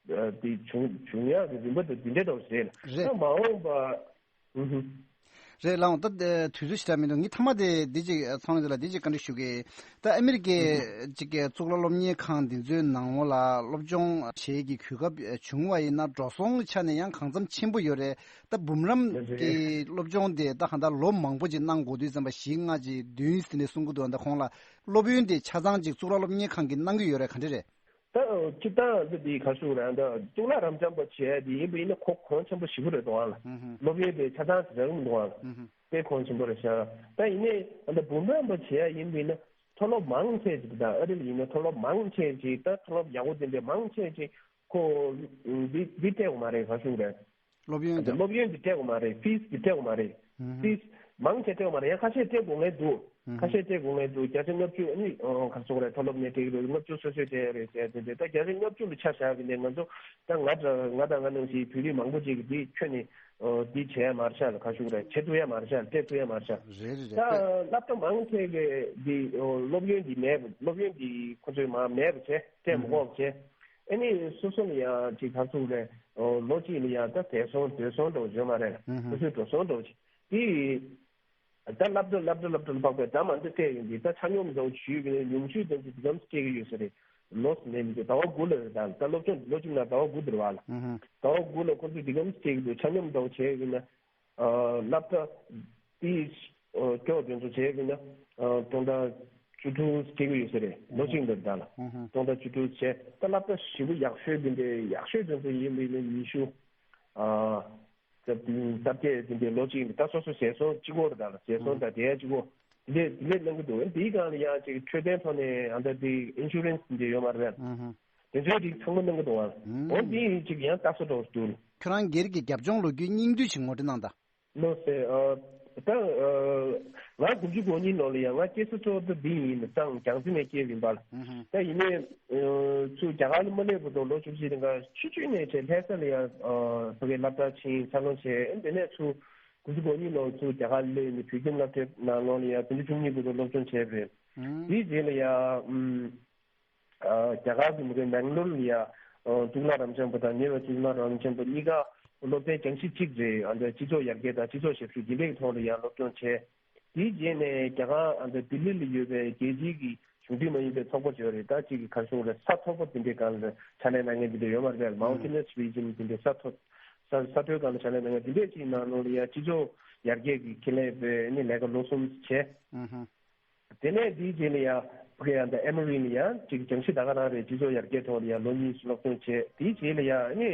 དེ་བྱུང་བྱུང་ཡག་གི་རིམ་པ་དེ་འདི་འདྲ་འདྲ་བོ་རེད། རེད། ད་མ་འོངས་པ། ཧུམ་ཧུམ། རེད་ལགས། ད་དུས་ཚོད་ཞེ་དྲག་མི་འདུག་ངས་མཐའ་མ་དེ་འདི་ཅིག་ཚང་འདི་ལ་འདི་ཅིག་བཀའ་འདྲི་ཞུ་གི། ད་ཨ་མི་རི་ཀའི་ཅིག་གི་གཙུག་ལག་སློབ་གཉེར་ཁང་འདི་ཚོའི་ནང་ལོགས་ལ་སློབ་སྦྱོང་བྱེད་ཀྱི་གོ་སྐབས་བྱུང་བ་ཡིན་ན་འགྲོ་སོང་གི་ཆ་ནས་ཡང་གང་འཚམ་ཆེན་པོ་ཡོད་རེད། ད་འབུམ་རམས་ཀྱི་སློབ་སྦྱོང་དེ་ད་གང་ལྟར་ལོ་མང་པོ་ཅིག་གནང་དགོས་དུས་ཙམ་པ་བཞི་ལྔ་ཅིག་བདུན་ཟིན་ནས་གསུང་གི་འདུག་ད་ཁོང་ལ་སློབ་ཡོན་དེ་ཆ་ཚང་ཅིག་གཙུག་ལག་སློབ་གཉེར་ཁང་གིས་གནང་གི་ཡོད་རེད། ག་འདྲ་རེད། ད་སྤྱིར་བཏང་འདི་འདི་ག་རེ་ཟེར་དགོས་རེད། ད་གཙུག་ལག་རབ་འབྱམས་པ་བྱེད་ཡ་དེ་ཡིན་པ་ཡིན་ན་ཁོ་གོང་ཆེན་པོ་ཞེ་པོ་རེད་འདུག་ཨང་ལ། ཧུམ་ཧུམ། སློབ་ཡོན་དེ་ཆ་ཚང་ཞིག་རག་གི་མི་འདུག་ཨང་ལ། ཧུམ་ཧུམ། དཔེ་གོང་ཆེན་པོ་རེད་ཤག་ད་ཡིན་ནའི་ད་འབུམ་རམས་པ་བྱེད་ཡ་ཡིན་པ་ཡིན་ན་མཐོ་སློབ་མང་ཆེ་ཅིག་ད་ཨ་རི་ལ་ཡིན་ན་མཐོ་སློབ་མང་ཆེ་ཅིག་ད་མཐོ་སློབ་ཡག་པོ་དེ་འདྲས་མང་ཆེ་ཅིག་ཁོ་འདི་འདི་སྤྲད་དགོས་མ་རེད། ག་རེ་ཟེར་དགོས་རེད། སློབ་ཡོན་དེ་དང་། སློབ་ཡོན་དེ་སྤྲད་དགོས་མ་རེད། ཕིས་དེ་སྤྲད་དགོས་མ་རེད། ཧུམ་ཧུམ། ཕིས་མང་ཆེ་སྤྲད་དགོས་མ་རེད། ཡང་ཁ་ཤས་སྤྲད་དགོས་མཁན་འདུག་ཧུམ་ཧུམ། ཁ་ཤས་སྤྲད་དགོས་མཁན་འདུག་བརྒྱ་ཆ་ལྔ་བཅུ་ཨ་ནི་ཨོ་ག་རེ་ཟེར་དགོས་རེད། མཐོ་སློབ་ནས་སྤྲད་ཀྱི་རེད། ལྔ་བཅུ་སོ་སོས་སྤྲད་ཡ་རེད་ཟེར་དེ་འདྲ། ད་བརྒྱ་ཆ་ལྔ་བཅུ་ལ་ཆ་བཞག་གི་ནས་ང་ཚོ་ད་ང་འདྲ་ང་དང་ང་ནང་བཞིན་བོད་རིགས་མང་པོ་ཅིག་གིས་འདི་ཁྱོན་ནས་ཨོ་འདི་བྱེད་ཡ་མ་རེད་ཤག་ལ། ག་རེ་ཟེར་དགོས་རེད། བྱེད་ཐུབ་ཡ་མ་རེད་ཤག་ལ། སྤྲད་ཐུབ་ཡ་མ་རེད་ཤག་རེད་རེད་རེད། ད་སློབ་གྲྭ་མང་ཆེ་གི་འདི་ཨོ་སློབ་ཡོན་འདི་མེད་པ། སློབ་ཡོན་འདི་ཁོ་ཚོས་མ་མེད་པ་བྱས་སྤྲད་མི་དགོས་པ་བྱས། ཨ་ནི་སོ་སོ་ལ་ཡང་ཅིག་ག་རེ་ཟེར་དགོས་རེད། ཨོ་ལོ་གཅིག་ལ་ཡང་ད་བདེ་སོང་སྡོད་སོང་འདྲ་བོ་ཡོད་མ་རེད། ཧུམ་ཧུམ། སོ་སོའི་འགྲོ་སོང་འདྲ་བོ་ཅིག་དེ་ད་སློབ་གྲྭ་སློབ་གྲྭ་སློབ་གྲྭ་ལ་དཔག་པའི་ཟླ་མ་འདི་སྤྲད་ཡོང་གི། ད་ཆ་སྙོམས་འདྲ་བོ་ཞུས་པའི་ཉུང་ཤོས་ཙམ་ཅིག་དེ་ཙམ་སྤྲད་ཀྱི་ཡོད་ས་རེད། ལོ་ནས་མི་ཚེ་ཟླ་བ་དགུ་ལ་རེད་ད། ད་སློབ་སྦྱོང་ལོ་གཅིག་ན་ཟླ་བ་དགུ་འདིར་བ་ལ། ཨུ་ཧུ། ཟླ་བ་དགུ་ལ་ཁོ་ཚོས་འདི་གམ་བྱེད་ཀྱི་འདུག་ཆ་སྙོམས་འདྲ་བོ་བྱེད་ཀྱི་ན། ཨ། སློབ་གྲྭ་དེའི་སྐྱོ་དེ་ཚོ་བྱེད་ཀྱི་ན། ཨ། སྟོང་ཕྲག་བཅུ་དྲུག་སྐྱེ་གི་ཡོད་ས་རེད། ལོ་གཅིག་འདིར་ད་ལ། ཨུ་ཧུ། སྟོང་ཕྲག་བཅུ་དྲུག་བྱས། ད་སློབ་གྲྭ་ཞེ་པོ་ཡག་ཤོས་དེ་འདྲའི་ཡག་ཤོས་དེ་ཚོ་ཡིན་པའི་ན་ཉི་ཤུ། ཨ། སྟབས་སྟབས་བདེ་དེ་འདྲའི་ལོ་གཅིག་ད་སོ་སོ་ཟས་སོང་གཅིག་པོ་རེད་ད་ལ། ཟས་སོང་ད་བསྡད་ཡ་གཅིག་པོ་དེ་འདྲས་དེ་འདྲས་གནང་གི་འདུག་འདིའི་སྒང་ལ་ཡང་ཅིག་འཕྲོད་བསྟེན་ཐོག་ནས་ཨ་ད་དེ་ཨིན་ཤུ་རན་སི་དེ་འདྲས་ཡོད་མ་རེད་པས། ཨུ་ཧུ། དེ་ཚོའི་རིགས་ཚང་མ་གནང་གི་འདུག་ཨ། ཨུ་ཧུ། འོ་འདི་ཅིག་ཡང་ལྟ་ས་འགྲོ་འདུག་ཁྱོད་རང་སྒེར་གྱི་རྒྱབ་ལྗོངས་ལོ་རྒྱུས་སྙིང་བསྡུས་ཤིག་ངོ་སྤྲོད་གནང་དང་། ནོ་སེ། ཨ། ད། ཨ། ང་དགུ་བཅུ་གོ་གཉིས་ལོ་ལ་ཡང་ང་སྐྱེས་ས་གཙོ་བོ་ད་འདི་ཡིན། ནི་སང་རྒྱལ་རྩེ་ནས་སྐྱེས་ཡིན་པ་ལ། ཨུ་ཧུ། ད་ཡིན་ནའི། ཨ། ཚུར་རྒྱ་གར་ལ་མ་སླེབས་བར་དུ་ལོ་བཅུ་གཅིག་རིང་ག་ཆུ་ཆུ་ནས་བྱས་ལྷ་ས་ལ་ཡང་། ཨ། ཕ་གིའི་སློབ་གྲྭ་ཕྱིན། འཚར་ལོངས་བྱས། ཨ། དེ་ནས་ཚུར་དགུ་བཅུ་གོ་གཉིས་ལོ་ཚུར་རྒྱ་གར་ལ་སླེབས་ནས་བོད་ཁྱིམ་སློབ་གྲྭའི་ནང་ལོགས་ལ་ཡང་བདུན་ཅུ་བཅུ་གཉིས་བར་དུ་སློབ་སྦྱོང་བྱས་པ་རེད། ཨུ། དེའི་རྗེས་ལ་ཡང་། ཨམ། ཨ། རྒྱ་གར་གྱི་མི་རིགས་མེང་ལོར་ལ་ཡ། ཨ། གཙུག་ལག་རབ་འབྱམས་པ་དང་ཉེ་བའི་གཙུག་ལག་རབ་འབྱམས་པ་གཉིས་ཀ་སློབ་ཚན་རྒྱང་ཤེལ་གཅིག་རེད། ཨ། འདི་སྤྱི་ཚོགས་ཡར་རྒྱས་དང་སྤྱི་ཚོགས་ཞབས་ཞུ་འདི་འདྲའི་ཐོག་ལ་ཡང་སློབ་སྦྱོང་བྱས། དེའི་རྗེས་ནས་རྒྱ་གར། ཨ། འདི་ལྡི་ལི་ལ་ཡོད་པའི་རྒྱལ་སྤྱིའི་གི་གཞུང་འབྲེལ་མ་ཡིན་པའི་ཚོགས་པ་ཅིག་ཡོད་རེད། ད་གཅིག་གི་ག་རེ་ཟེར་དགོས་རེད། ས་མཐོ་པོ་འདི་འདྲའི་སྒང་ལ་ཕྱག་ལས་གནང་མཁན་འདི་འདྲ་ཡོད་མ་རེད། མའུན་ཊེ་ནས་རི་ཇན་འདི་འདྲའི་ས་མཐོ། ས་ས་མཐོའི་སྒང་ལ་ཕྱག་ལས་གནང་མཁན་འདི་འདྲའི་ཅིག་ནང་ལོགས་ལ་ཡང་སྤྱི་ཚོགས་ཡར་རྒྱས་ཀྱི་ཁེ་ལས་པའི་ནི་ལས་ཀ་ལོ་གསུམ་བྱས། ཨུ་ཧུ། དེ་ནས་དེའི་རྗེས་ལ་ཡང་ཕ་གི་ཡང་ད་ཨེ་མོ་རི་ལ་ཡང་ཅིག་རྒྱང་ཤེལ་ད་ག་རང་རེད། སྤྱི་ཚོགས་ཡར་རྒྱས་ཐོག་ལ་ཡང་ལོ་གཉིས་སློབ་སྦྱོང་བྱས། དེའི་རྗེས་ལ་ཡང་ཨ་ནི།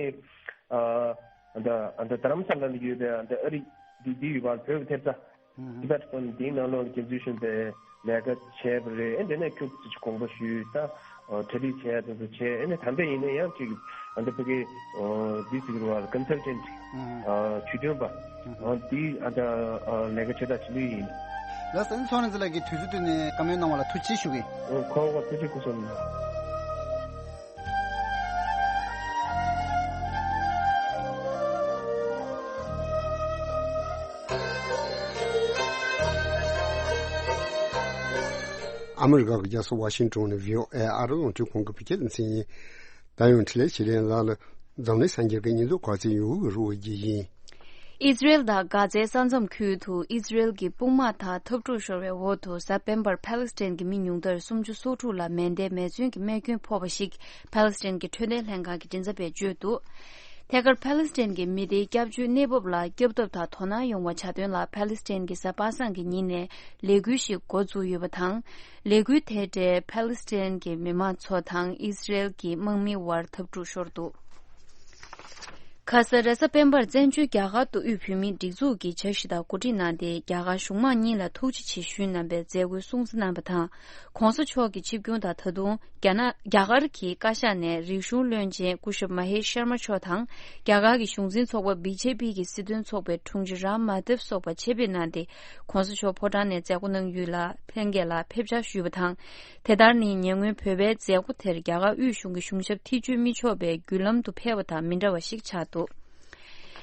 ཨ། ད་ད་རྡ་རམ་ས་ལ་ལ་ཡོད་པའི་ད་ཨ་རི་འདི་འདི་ཡོད་པ། བོད་ཀྱི་ཐེབས་རྩ། ཨུ་ཧུ། Tibet Fund འདིའི་ནང་ལོགས་ལ་འགན་འཛིན་གཞོན་པའི་ལས་ཀ་བྱས་པ་རེད། ཨེ་དེ་ནས་ཁྱུག་ཙམ་ཅིག་དགོངས་པ་ཞུས། ད་གྲ་སྒྲིག་བྱས་དེ་ཚོ་བྱས། ཨེ་ནས་ད་ལྟ་ཡིན་ན་ཡང་ཅིག་ཨ་ད་ཕ་གི་འདི་ཟེར་གི་རེད་པ། Consultant། ཨུ་ཧུ། ཨ། ཇུས་འདོན་པ། ཨུ་ཧུ། ཨ། འདི་ཨ་ད་ཨ་ལས་ཀ་བྱེད་སྟངས་བྱེད་ལུགས་ཡིན། ལགས་སོ། ཚོགས་གཙོ་ལགས་ཀྱིས་དུས་ཚོད་བཏོན་ནས་བཀའ་མོལ་གནང་བ་ལ་ཐུགས་རྗེ་ཆེ་ཞུ་གི་ཡིན། ཨོ། ཁོ་བོ་ཐུགས་རྗེ་ཆེ། སྐུ་གཟུགས་བཟང་། ཨ་མི་རི་ཀ་གི་རྒྱལ་ས་ཝ་ཤིང་ཊོན་ནས་བྷི་ཨོ་ཨེ་ཨ་རི་རླུང་འཕྲིན་ཁང་གི་བོད་སྐད་སྡེ་ཚན་ཡིན། ད་ཡང་འཕྲིན་ལས་བྱེད་ལེན་ལགས་ལ་འཛམ་གླིང་གསར་འགྱུར་གྱི་སྙིང་སྟོབས་ག་ཚོད་ཡོད་རུ་རྒྱས་ཡིན། ཨི་ཟི་རེལ་དང་གྷ་ཛའི་ས་མཚམས་ཁུལ་དུ་ཨི་ཟི་རེལ་གྱི་དཔུང་དམག་དང་འཐབ་འཁྲུག་ཤོར་བའི་འོག་ཏུ་གཟའ་སྤེན་པར་ཕཱ་ལེ་སི་ཐན་གྱི་མི་ཉུང་མཐར་སུམ་ཅུ་སོ་དྲུག་ལ་མེ་མདའི་མེ་མཚོན་གྱི་རྨས་སྐྱོན་ཕོག་པ་ཞིག་ཕཱ་ལེ་སི་ཐན་གྱི་འཕྲོད་བསྟེན་ལྷན་ཁང་གི་མགྲིན་ཚབ་པས་བརྗོད་འདུག་ཐད་ཀར་ཕཱ་ལེ་སི་ཐན་གྱི་མི་སྡེའི་སྐྱབས་བཅོལ་གནས་བབ་ལ་སྐྱབས་ཐོབ་དང་དོ་སྣང་ཡོང་བ་བྱ་དོན་ལ་ཕཱ་ལེ་སི་ཐན་གྱི་གཟའ་པ་སངས་ཀྱི་ཉིན་ནས་ལས་འགུལ་ཞིག་འགོ་བཙུགས་ཡོད་པ་དང་། ལས་འགུལ་དེ་གྲས་ཕཱ་ལེ་སི་ཐན་གྱི་མི་མང་ཚོ་དང་ཨི་ཟི་རེལ་གྱི་དམག་མི་དབར་འཐབ་འཁྲུག་ཤོར་འདུག་ཁ་སང་རེས་གཟའ་སྤེན་པར་བཙན་བྱོལ་རྒྱ་གར་དུ་དབུས་བོད་མིའི་སྒྲིག་འཛུགས་ཀྱི་འཆར་གཞི་དང་གོ་སྒྲིག་གནང་སྟེ། རྒྱ་གར་གཞུང་མང་གཉིས་ལ་ཐུགས་རྗེ་ཆེ་ཞུས་གནང་བའི་མཛད་སྒོའི་སྲུང་བརྩི་གནང་བ་དང་། ྋགོང་ས་མཆོག་གི་ཆིབས་བསྒྱུར་དང་། ད་དུང་རྒྱ་ནག་རྒྱ་གར་གྱི་བཀའ་ཤག་ནས་རིག་གཞུང་བློན་ཆེན་སྐུ་ཞབས་མ་ཧེ་ཤར་མ་མཆོག་དང་། རྒྱ་གར་གྱི་གཞུང་འཛིན་ཚོགས་པ་བི་ཇེ་པི་གི་སྲིད་དོན་ཚོགས་པའི་དྲུང་ཆེ་རམ་མ་དེབ་སོགས་པ་ཆེད་ཕེབས་གནང་སྟེ། ྋགོང་ས་མཆོག་ཕོ་བྲང་ནས་མཛད་སྒོ་གནང་ཡུལ་ལ་ལྷན་རྒྱས་ལ་ཕེབས་ཕྱག་ཞུས་པ་དང་། དེ་ལྟར་ནི་ཉེ་སྔོན་བོད་པའི་མཛད་སྒོ་དེར་རྒྱ་གར་དབུས་གཞུང་གི་གཞུང་ཞབས་ཐེ་བྱུས་མི་ཆོག་པའི་བརྒྱུད་ལམ་དུ་ཕེབས་པ་དང་མི་འདྲ་བ་ཞིག་ཆགས་འདུག་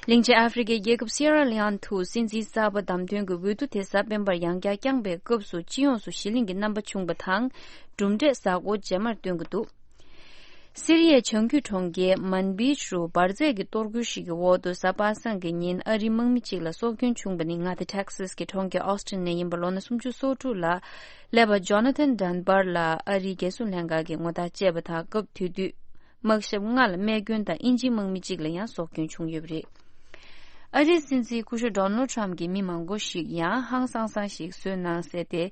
གླིང་ཆེན་ཨ་ཧྥེ་རི་ཁའི་རྒྱལ་ཁབ་སི་ཡེ་ར་ལེ་ཨོན་དུ་སྲིད་འཛིན་གསར་པ་བདམས་ཐོན་གྱི་འོས་བསྡུ་དེ་གཟའ་སྤེན་པར་ཡང་བསྐྱར་བསྐྱངས་པའི་སྐབས་སུ་སྤྱི་ཡོངས་སུ་གཞི་གླིང་གི་རྣམ་པ་བྱུང་བ་དང་། གྲུབ་འབྲས་གཟའ་འཁོར་རྗེས་མར་སྟོན་གྱི་འདུག་སི་རི་ཡའི་བྱང་རྒྱུད་གྲོང་ཁྱེར་མན་བིཇ་རུ་འབར་རྫས་ཀྱི་གཏོར་རྒོལ་ཞིག་གི་འོག་ཏུ་གཟའ་པ་སངས་ཀྱི་ཉིན་ཨ་རིའི་དམག་མི་གཅིག་ལ་སྲོག་སྐྱོན་བྱུང་བ་ནི་མངའ་སྡེ་ཊེག་སཱས་ཀྱི་གྲོང་ཁྱེར་ཨོ་སི་ཊིན་ནས་ཡིན་པ། ལོ་ན་སུམ་ཅུ་སོ་དྲུག་ལ་སླེབས་པ་ཇོ་ན་ཐན་ཌན་བར་ལ་ཨ་རིའི་རྒྱལ་སྲུང་ལྷན་ཁང་གིས་ངོ་རྟགས་བཅད་པ་དང་། སྐབས་དེ་དུས་དམག་ཞབས་ལྔ་ལ་རྨས་སྐྱོན་དང་། དབྱིན་ཇིའི་དམག་མི་གཅིག་ལ་ཡང་སྲོག་སྐྱོན་བྱུང་ཡོད་པ་རེད། ཨ་རིའི་སྲིད་འཛིན་སྐུ་ཞབས་ཌོ་ནལ་ཊམ་གྱིས་མི་མང་པོ་ཞིག་ཡང་ཧང་སང་སང་ཞིག་བཟོས་གནང་ཟེར་ཏེ།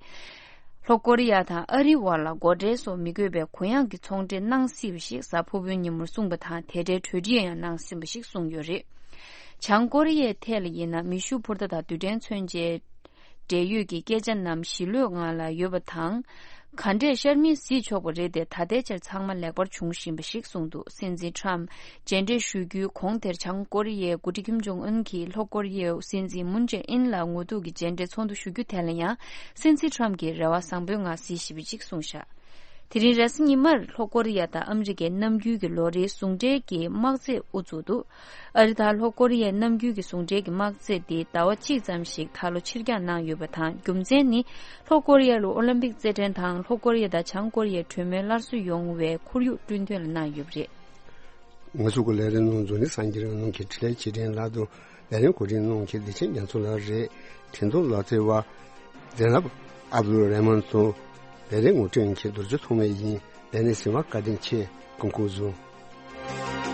ལྷོ་ཀོ་རི་ཡ་དང་ཨ་རིའི་དབར་ལ་སྒོ་ཁྲལ་སོགས་མི་དགོས་པའི་གུ་ཡངས་ཀྱི་ཚོང་འབྲེལ་གནང་སྲིད་པ་ཞིག་གཟའ་ཕུར་བུའི་ཉིན་མོར་གསུངས་པ་དང་། དེ་འབྲེལ་གྲོས་འགྲིག་ཡང་གནང་ཟིན་པ་ཞིག་གསུངས་ཡོད་རེད། བྱང་ཀོ་རི་ཡའི་ཐད་ལ་ཡིན་ན། མེ་ཤུགས་འཕུར་མདའ་དང་རྡུལ་ཕྲན་མཚོན་ཆའི་འབྲེལ་ཡོད་ཀྱི་སྐད་ཆ་རྣམས་ཞི་ལྷོད་ངང་ལ་ཡོད་པ་དང་། ག་འདྲས་ཤར་མིན་གཟིགས་ཆོག་པ་རེད་དེ། ད་ལྟའི་ཆར་ཚང་མ་ལེགས་པར་བྱུང་བཞིན་པ་ཞིག་གསུངས་འདུག་སྲིད་འཛིན་ཊམ་མཇལ་འཕྲད་ཞུ་རྒྱུའི་གོང་དེར། བྱང་ཀོ་རི་ཡའི་འགོ་ཁྲིད་ཀིམ་ཇོང་ཨུན་གྱིས་ལྷོ་ཀོ་རི་ཡའི་སྲིད་འཛིན་མུན་ཇེ་ཨིན་ལ་ངོ་ཐུག་གི་མཇལ་འཕྲད་ཚོགས་འདུ་ཞུ་རྒྱུ་དེ་ལ་ཡང་། སྲིད་འཛིན་ཊམ་གྱིས་རེ་བ་བཟང་པོའི་ངང་གཟིགས་བཞིན་པ་ཅིག་གསུངས་བཞག་དེ་རིང་རེས་གཟའ་ཉི་མར་ལྷོ་ཀོ་རི་ཡ་དང་ཨ་མི་རི་ཀའི་གནམ་རྒྱུད་ཀྱི་ལོ་རེའི་ཟུང་འབྲེལ་གྱི་དམག་རྩེད་དབུ་བཙུགས་འདུག་ཨ་རི་དང་ལྷོ་ཀོ་རི་ཡའི་གནམ་རྒྱུད་ཀྱི་ཟུང་འབྲེལ་གྱི་དམག་རྩེད་འདི་ཟླ་བ་གཅིག་ཙམ་ཞིག་ད་ལོ་ཕྱིར་འགྱངས་གནང་ཡོད་པ་དང་། རྒྱུ་མཚན་ནི་ལྷོ་ཀོ་རི་ཡ་ལ་ཨོ་ལིམ་པིག་རྩེད་འགྲན་དང་། ལྷོ་ཀོ་རི་ཡ་དང་བྱང་ཀོ་རི་ཡའི་གྲོས་མོལ་སླར་གསོ་ཡོང་བའི་ཁོར་ཡུག་བསྐྲུན་དོན་ལ་གནང་ཡོད་པ་རེད། ང་ཚོ་གི་ལས་རིམ་ནང་འཛུལ་ནས་སང་ཉིན་རང་ནང་གི་འཕྲིན་ལས་ཆེད་འཕྲིན་ལག་དང་། ལས་རིམ་གོ་སྒྲིག་གནང་མཁན་བདེ་ཆེན་རྒྱ་མཚོ་ལགས་རེད། འཕྲིན་གཏོང་ལག་རྩལ་བ་ཛེ་ནབ་ཨབ་དུལ་རེ་མན་དང་། ལས་རིམ་ངོ་སྤྲོད་མཁན་རྡོ་རྗེ་ཐོགས་མེད་ཡིན། ལས་གནས་ཟིན་པ་བཀའ་དྲིན་ཆེ། སྐུ་ཁམས་བཟང་།